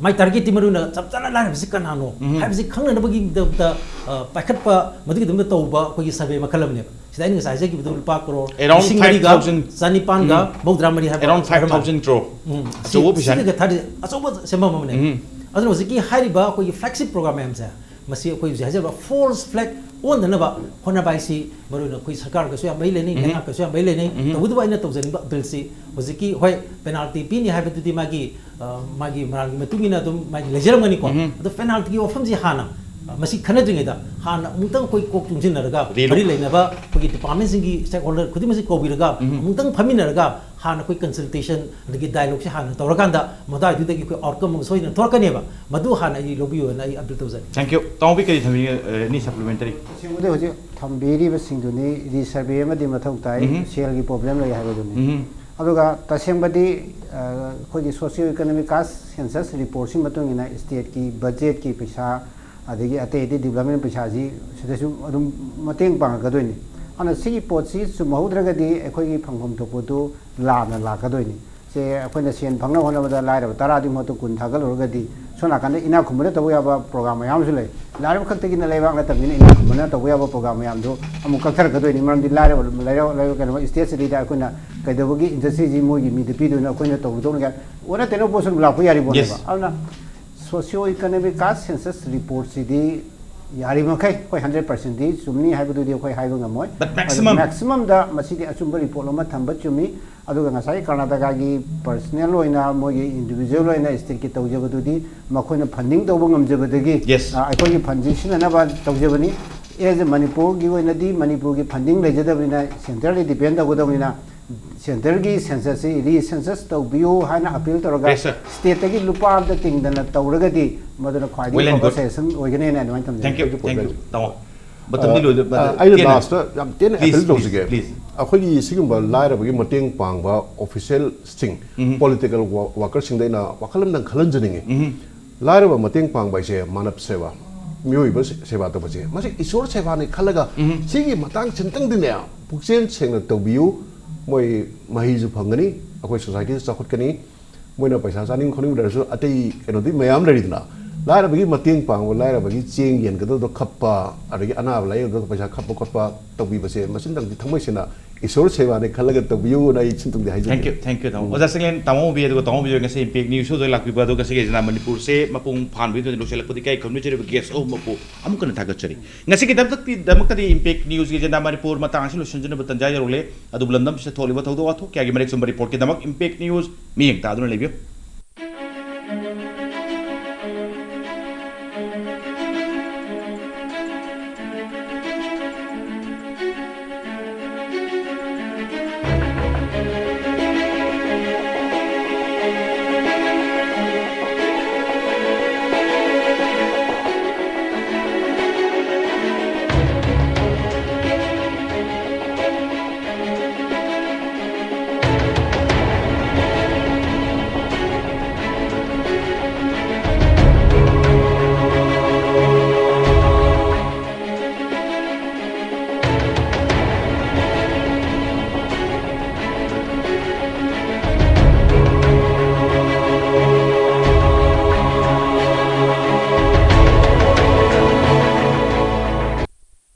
ꯃꯥꯏ ꯇꯥꯔꯒꯦꯠꯇꯤ ꯃꯔꯨ ꯑꯣꯏꯅ ꯆꯞ ꯆꯥꯅ ꯂꯥꯏꯔꯕꯁꯤ ꯀꯅꯥꯅꯣ ꯎꯝ꯫ ꯍꯥꯏꯕꯁꯤ ꯈꯪꯅꯅꯕꯒꯤꯗꯃꯛꯇ, ꯑ, ꯄꯥꯏꯈꯠꯄ, ꯃꯗꯨꯒꯤꯗꯃꯛꯇ ꯇꯧꯕ ꯑꯩꯈꯣꯏꯒꯤ ꯁꯔꯚꯦ ꯃꯈꯜ ꯑꯃꯅꯦꯕ꯫ ꯁꯤꯗ ꯑꯩꯅ ꯉꯁꯥꯏ ꯍꯥꯏꯖꯈꯤꯕꯗꯨ ꯂꯨꯄꯥ ꯀ꯭ꯔꯣꯔ Around ꯂꯤꯁꯤꯡ ꯃꯔꯤꯒ five thousand꯫ ꯆꯅꯤꯄꯥꯟꯒ ꯎꯝ꯫ ꯃꯧꯗ꯭ꯔꯥ ꯃꯔꯤ ꯍꯥꯏꯕ Around ꯑꯣꯏꯔ ꯃꯥꯜꯂꯦ꯫ Five thousand crore꯫ ꯎꯝ꯫ ꯑꯆꯧꯕ ꯁꯤ-, ꯄꯩꯁꯥꯅꯤ꯫ ꯁꯤꯒ ꯊꯥꯗꯤ ꯑꯆꯧꯕ ꯁꯦꯟꯐꯝ ꯑꯃꯅꯦ꯫ ꯎꯝ꯫ ꯑꯗꯨꯅ ꯍꯧꯖꯤꯛꯀꯤ ꯍꯥꯏꯔꯤꯕ ꯑꯩꯈꯣꯏꯒꯤ ꯐ꯭ꯂꯦꯒꯁꯤꯞ ꯄ꯭ꯔꯣꯒ꯭ꯔꯥꯝ ꯃꯌꯥꯝꯁꯦ, ꯃꯁꯤ ꯑꯩꯈꯣꯏ ꯍꯧꯖꯤꯛ ꯍꯥꯏꯖꯔꯤꯕ ꯐꯣꯜꯁ ꯐ꯭ꯂꯦꯒ ꯑꯣꯟꯗꯅꯕ ꯍꯣꯠꯅꯕ ꯍꯥꯏꯁꯤ ꯃꯔꯨ ꯑꯣꯏꯅ ꯑꯩꯈꯣꯏ ꯁꯔꯀꯥꯔꯒꯁꯨ ꯌꯥꯝ ꯃꯔꯤ ꯂꯩꯅꯩ, ꯎꯝ꯫ ꯂꯩꯉꯥꯛꯀꯁꯨ ꯌꯥꯝ ꯃꯔꯤ ꯂꯩꯅꯩ꯫ ꯎꯝ꯫ ꯇꯧꯕꯇꯕꯨ ꯑꯩꯅ ꯇꯧꯖꯅꯤꯡꯕ ꯑꯄꯤꯜꯁꯤ ꯍꯧꯖꯤꯛꯀꯤ, ꯍꯣꯏ, ꯄꯦꯅꯥꯜꯇꯤ ꯄꯤꯅꯤ ꯍꯥꯏꯕꯗꯨꯗꯤ ꯃꯥꯒꯤ, ꯑ, ꯃꯥꯒꯤ ꯃꯔꯥꯜꯒꯤ ꯃꯇꯨꯡ ꯏꯟꯅ ꯑꯗꯨꯝ ꯃꯥꯒꯤ ꯂꯩꯖꯔꯝꯒꯅꯤꯀꯣ꯫ ꯎꯝ꯫ ꯑꯗꯣ ꯄꯦꯅꯥꯜꯇꯤꯒꯤ ꯋꯥꯐꯝꯁꯤ ꯍꯥꯟꯅ, ꯑ, ꯃꯁꯤ ꯈꯟꯅꯗ꯭ꯔꯤꯉꯩꯗ ꯍꯥꯟꯅ ꯑꯃꯨꯛꯇꯪ ꯑꯩꯈꯣꯏ ꯀꯣꯛ ꯆꯨꯡꯁꯤꯟꯅꯔꯒ ꯔꯤꯂꯣ- ꯃꯔꯤ ꯂꯩꯅꯕ ꯑꯩꯈꯣꯏꯒꯤ ꯗꯤꯄꯥꯔꯠꯃꯦꯟꯁꯤꯡꯒꯤ ꯁ꯭ꯇꯦꯛꯍꯣꯜꯗꯔ ꯈꯨꯗꯤꯡꯃꯛꯁꯤ ꯀꯧꯕꯤꯔꯒ ꯎꯝ꯫ ꯑꯃꯨꯛꯇꯪ ꯐꯝꯃꯤꯟꯅꯔꯒ ꯍꯥꯟꯅ ꯑꯩꯈꯣꯏ ꯀꯟꯁꯜꯇꯦꯁꯟ ꯑꯗꯒꯤ ꯗꯥꯏꯂꯣꯒꯁꯦ ꯍꯥꯟꯅ ꯇꯧꯔꯀꯥꯟꯗ ꯃꯗꯨꯋꯥꯏꯗꯨꯗꯒꯤ ꯑꯩꯈꯣꯏ ꯑꯥꯎꯠꯀꯝ ꯑꯃ ꯁꯣꯏꯗꯅ ꯊꯣꯛꯂꯛꯀꯅꯦꯕ꯫ ꯃꯗꯨ ꯍꯥꯟꯅ ꯑꯩ ꯂꯧꯕꯤꯌꯨꯅ ꯑꯩ ꯑꯄꯤꯜ ꯇꯧꯖꯔꯤ꯫ Thank you꯫ ꯇꯥꯃꯣꯕꯤ ꯀꯔꯤ ꯊꯝꯕꯤꯅꯤꯡꯉꯤ, ꯑ, any supplementary? ꯇꯁꯦꯡꯕꯗꯤ ꯍꯧꯖꯤꯛ ꯊꯝꯕꯤꯔꯤꯕꯁꯤꯡꯗꯨꯅꯤ, ꯔꯤꯁꯔꯚꯦ ꯑꯃꯗꯤ ꯃꯊꯧ ꯇꯥꯏ, ꯎꯝꯍꯨꯝ꯫ ꯁꯦꯜꯒꯤ ꯄ꯭ꯔꯣꯕ꯭ꯂꯦꯝ ꯂꯩ ꯍꯥꯏꯕꯗꯨꯅꯤ꯫ ꯎꯝꯍꯨꯝ꯫ ꯑꯗꯨꯒ ꯇꯁꯦꯡꯕꯗꯤ, ꯑ, ꯑꯩꯈꯣꯏꯒꯤ ꯁꯣꯁꯤꯌꯣ ꯏꯀꯣꯅꯣꯃꯤꯛ ꯀꯥꯁ ꯁꯦꯟꯁꯁ ꯔꯤꯄꯣꯔꯠꯁꯤ ꯃꯇꯨꯡ ꯏꯟꯅ ꯁ꯭ꯇꯦꯠꯀꯤ ꯕꯖꯦꯠꯀꯤ ꯄꯩꯁꯥ ꯑꯗꯒꯤ ꯑꯇꯩ ꯑꯇꯩ ꯗꯤꯕꯂꯞꯃꯦꯟ ꯄꯩꯁꯥꯁꯤ ꯁꯤꯗꯁꯨ ꯑꯗꯨꯝ ꯃꯇꯦꯡ ꯄꯥꯡꯉꯛꯀꯗꯣꯏꯅꯤ꯫ ꯑꯗꯨꯅ ꯁꯤꯒꯤ ꯄꯣꯠꯁꯤ ꯆꯨꯝꯍꯧꯗ꯭ꯔꯒꯗꯤ ꯑꯩꯈꯣꯏꯒꯤ ꯐꯪꯐꯝ ꯊꯣꯛꯄꯗꯨ ꯂꯥꯟꯅ ꯂꯥꯛꯀꯗꯣꯏꯅꯤ꯫ ꯁꯦ ꯑꯩꯈꯣꯏꯅ ꯁꯦꯟ ꯐꯪꯅꯕ ꯍꯣꯠꯅꯕꯗ ꯂꯥꯏꯔꯕ ꯇꯔꯥꯗꯨꯒꯤ ꯃꯍꯨꯠꯇ ꯀꯨꯟ ꯊꯥꯒꯠꯂꯨꯔꯒꯗꯤ ꯁꯣꯝ ꯅꯥꯀꯟꯗ ꯏꯅꯥꯛ ꯈꯨꯟꯕꯅ ꯇꯧꯕ ꯌꯥꯕ ꯄ꯭ꯔꯣꯒ꯭ꯔꯥꯝ ꯃꯌꯥꯝ ꯑꯃꯁꯨ ꯂꯩ꯫ ꯂꯥꯏꯔꯕ ꯈꯛꯇꯒꯤꯅ ꯂꯩꯕꯥꯛ ꯅꯠꯇꯕꯅꯤꯅ ꯏꯅꯥꯛ ꯈꯨꯟꯕꯅ ꯇꯧꯕ ꯌꯥꯕ ꯄ꯭ꯔꯣꯒ꯭ꯔꯥꯝ ꯃꯌꯥꯝꯗꯨ ꯑꯃꯨꯛ ꯀꯛꯊꯔꯛꯀꯗꯣꯏꯅꯤ꯫ ꯃꯔꯝꯗꯤ ꯂꯥꯏꯔꯕ ꯂꯥꯏꯔꯕ ꯂꯥꯏꯔꯕ ꯀꯩꯅꯣ ꯁ꯭ꯇꯦꯠꯁꯤꯗꯩꯗ ꯑꯩꯈꯣꯏꯅ ꯀꯩꯗꯧꯕꯒꯤ ꯏꯟꯗꯁꯇ꯭ꯔꯤꯁꯤ ꯃꯣꯏꯒꯤ ꯃꯤꯗ ꯄꯤꯗꯣꯏꯅꯣ? ꯑꯩꯈꯣꯏꯅ ꯇꯧꯒꯗꯧꯅꯤ ꯀꯥꯏꯅ ꯑꯣꯟꯅ ꯇꯩꯅꯕ ꯄꯣꯠꯁꯨ ꯑꯗꯨꯝ ꯂꯥꯛꯄ ꯌꯥꯔꯤꯕ ꯄꯣꯠꯅꯦꯕ꯫ Yes. ꯑꯗꯨꯅ socio economic caste census report ꯁꯤꯗꯤ ꯌꯥꯔꯤꯃꯈꯩ ꯑꯩꯈꯣꯏ ꯍꯟꯗ꯭ꯔꯦꯠ ꯄꯥꯔꯁꯦꯟꯗꯤ ꯆꯨꯝꯅꯤ ꯍꯥꯏꯕꯗꯨꯗꯤ ꯑꯩꯈꯣꯏ ꯍꯥꯏꯕ ꯉꯝꯃꯣꯏ꯫ But ꯑꯗꯨ maximum. Maximum ꯗ ꯃꯁꯤꯗꯤ ꯑꯆꯨꯝꯕ ꯔꯤꯄꯣꯔꯠ ꯑꯃ ꯊꯝꯕ ꯆꯨꯝꯃꯤ꯫ ꯑꯗꯨꯒ ꯉꯁꯥꯏ ꯀꯔꯅꯥꯇꯀꯥꯒꯤ ꯄꯔꯁꯅꯦꯜ ꯑꯣꯏꯅ ꯃꯣꯏꯒꯤ ꯏꯟꯗꯤꯕꯤꯖꯨꯋꯦꯜ ꯑꯣꯏꯅ ꯁ꯭ꯇꯦꯠꯀꯤ ꯇꯧꯖꯕꯗꯨꯗꯤ ꯃꯈꯣꯏꯅ ꯐꯟꯗꯤꯡ ꯇꯧꯕ ꯉꯝꯖꯕꯗꯒꯤ, Yes. ꯑ, ꯑꯩꯈꯣꯏꯒꯤ ꯐꯟꯁꯤ ꯁꯤꯖꯤꯟꯅꯅꯕ ꯇꯧꯖꯕꯅꯤ꯫ ꯑꯦꯖ ꯑꯦ ꯃꯅꯤꯄꯨꯔꯒꯤ ꯑꯣꯏꯅꯗꯤ ꯃꯅꯤꯄꯨꯔꯒꯤ ꯐꯟꯗꯤꯡ ꯂꯩꯖꯗꯕꯅꯤꯅ ꯁꯦꯟꯇ꯭ꯔꯦꯜꯗ ꯗꯤꯄꯦꯟ ꯇꯧꯒꯗꯕꯅꯤꯅ ꯁꯦꯟꯇ꯭ꯔꯒꯤ ꯁꯦꯟꯁꯁꯁꯤ ꯔꯤꯁꯦꯟꯁꯁ ꯇꯧꯕꯤꯌꯨ ꯍꯥꯏꯅ ꯑꯄꯤꯜ ꯇꯧꯔꯒ Yes, sir. ꯁ꯭ꯇꯦꯠꯇꯒꯤ ꯂꯨꯄꯥ ꯑꯃꯇ ꯇꯤꯡꯗꯅ ꯇꯧꯔꯒꯗꯤ ꯃꯗꯨꯅ ꯈ꯭ꯋꯥꯏꯗꯒꯤ Well and ꯑꯐꯕ good. ꯁꯖꯦꯁꯟ ꯑꯣꯏꯒꯅꯤ ꯍꯥꯏꯅ ꯑꯗꯨꯃꯥꯏꯅ ꯊꯝꯖꯒꯦ꯫ Thank you, thank you, ꯇꯥꯃꯣ꯫ ꯃꯇꯝꯗꯤ ꯑ, ꯂꯣꯏꯗ-, ꯑ, ꯑꯩꯅ ꯇꯦꯟꯅ꯫ Last ꯇ ꯌꯥꯝ ꯇꯦꯟꯅ Please, ꯑꯄꯤꯜ please, ꯇꯧꯖꯒꯦ꯫ Please. ꯑꯩꯈꯣꯏꯒꯤ ꯁꯤꯒꯨꯝꯕ ꯂꯥꯏꯔꯕꯒꯤ ꯃꯇꯦꯡ ꯄꯥꯡꯕ ꯑꯣꯐꯤꯁꯦꯜꯁꯤꯡ, ꯎꯝ꯫ ꯄꯣꯂꯤꯇꯤꯀꯦꯜ ꯋꯥ-, ꯋꯥꯀꯔꯁꯤꯡꯗ ꯑꯩꯅ ꯋꯥꯈꯜ ꯑꯃꯗꯪ ꯈꯜꯍꯟꯖꯅꯤꯡꯉꯤ꯫ ꯎꯝ꯫ ꯂꯥꯏꯔꯕ ꯃꯇꯦꯡ ꯄꯥꯡꯕ ꯍꯥꯏꯁꯦ ꯃꯥꯅꯕ ꯁꯦꯕꯥ, ꯃꯤꯑꯣꯏꯕ ꯁꯦ-, ꯁꯦꯕꯥ ꯇꯧꯕꯁꯦ, ꯃꯁꯤ ꯏꯁꯣꯔ ꯁꯦꯕꯥꯅꯤ ꯈꯜꯂꯒ ꯎꯝ꯫ ꯁꯤꯒꯤ ꯃꯇꯥꯡꯁꯤꯝꯇꯪꯗꯤꯅꯦ ꯄꯨꯛꯆꯦꯜ ꯁꯦꯡꯅ ꯇꯧꯕꯤꯌꯨ꯫ ꯃꯣꯏ ꯃꯍꯩꯁꯨ ꯐꯪꯒꯅꯤ, ꯑꯩꯈꯣꯏ ꯁꯣꯁꯥꯏꯇꯤꯁꯨ ꯆꯥꯎꯈꯠꯀꯅꯤ꯫ ꯃꯣꯏꯅ ꯄꯩꯁꯥ ꯆꯥꯅꯤꯡ ꯈꯣꯠꯅꯤꯡꯗ꯭ꯔꯁꯨ ꯑꯇꯩ ꯀꯩꯅꯣꯗꯤ ꯃꯌꯥꯝ ꯂꯩꯔꯤꯗꯅ, ꯂꯥꯏꯔꯕꯒꯤ ꯃꯇꯦꯡ ꯄꯥꯡꯕ, ꯂꯥꯏꯔꯕꯒꯤ ꯆꯦꯡ ꯌꯦꯟꯒꯗꯕꯗꯣ ꯈꯞꯄ, ꯑꯗꯒꯤ ꯑꯅꯥꯕ ꯂꯥꯏꯌꯦꯡꯒꯗꯕ ꯄꯩꯁꯥ ꯈꯞꯄ ꯈꯣꯠꯄ ꯇꯧꯕꯤꯕꯁꯦ ꯃꯁꯤꯝꯇꯪꯗꯤ ꯊꯃꯣꯏ ꯁꯦꯡꯅ ꯏꯁꯣꯔ ꯁꯦꯕꯥꯅꯤ ꯈꯜꯂꯒ ꯇꯧꯕꯤꯌꯨꯅ ꯑꯩ ꯁꯤꯝꯇꯪꯗꯤ ꯍꯥꯏꯖꯒꯦ꯫ Thank you, thank you, ꯇꯥꯃꯣ꯫ ꯎꯝ꯫ ꯑꯣꯖꯥ ꯁꯪꯂꯦꯟ, ꯇꯥꯃꯣ ꯎꯕꯤ, ꯑꯗꯨꯒ ꯇꯥꯃꯣ ꯎꯕꯤ ꯉꯁꯤ ꯏꯝꯄꯦꯛ ꯅ꯭ꯌꯨꯁ ꯁꯣꯗ ꯂꯥꯛꯄꯤꯕ, ꯑꯗꯨꯒ ꯉꯁꯤꯒꯤ ꯖꯅꯥ ꯃꯅꯤꯄꯨꯔꯁꯦ ꯃꯄꯨꯡ ꯐꯥꯍꯟꯕꯒꯤꯗꯃꯛꯇ ꯂꯣꯏꯁꯤꯜꯂꯛꯄꯗꯤ ꯀꯥꯏ ꯈꯨꯔꯨꯝꯖꯔꯤꯕ ꯒꯦꯁ ꯑꯍꯨꯝꯃꯛꯄꯨ ꯑꯃꯨꯛ ꯍꯟꯅ ꯊꯥꯒꯠꯆꯔꯤ꯫ ꯉꯁꯤꯒꯤꯗꯃꯛꯇꯗꯤ ꯏꯝꯄꯦꯛ ꯅ꯭ꯌꯨꯁꯀꯤ ꯖꯅꯥ ꯃꯅꯤꯄꯨꯔ ꯃꯇꯥꯡ ꯑꯁꯤ ꯂꯣꯏꯁꯤꯟꯖꯅꯕ ꯇꯟꯖꯥ ꯌꯧꯔꯛꯂꯦ꯫ ꯑꯗꯨꯕꯨ ꯂꯝꯗꯝꯁꯤꯗ ꯊꯣꯛꯂꯤꯕ ꯊꯧꯗꯣꯛ ꯋꯥꯊꯣꯛ ꯀꯌꯥꯒꯤ ꯃꯔꯤꯛ ꯆꯨꯝꯕ ꯔꯤꯄꯣꯔꯠꯀꯤꯗꯃꯛ ꯏꯝꯄꯦꯛ ꯅ꯭ꯌꯨꯁ ꯃꯤꯠꯌꯦꯡ ꯇꯥꯗꯨꯅ ꯂꯩꯕꯤꯌꯨ꯫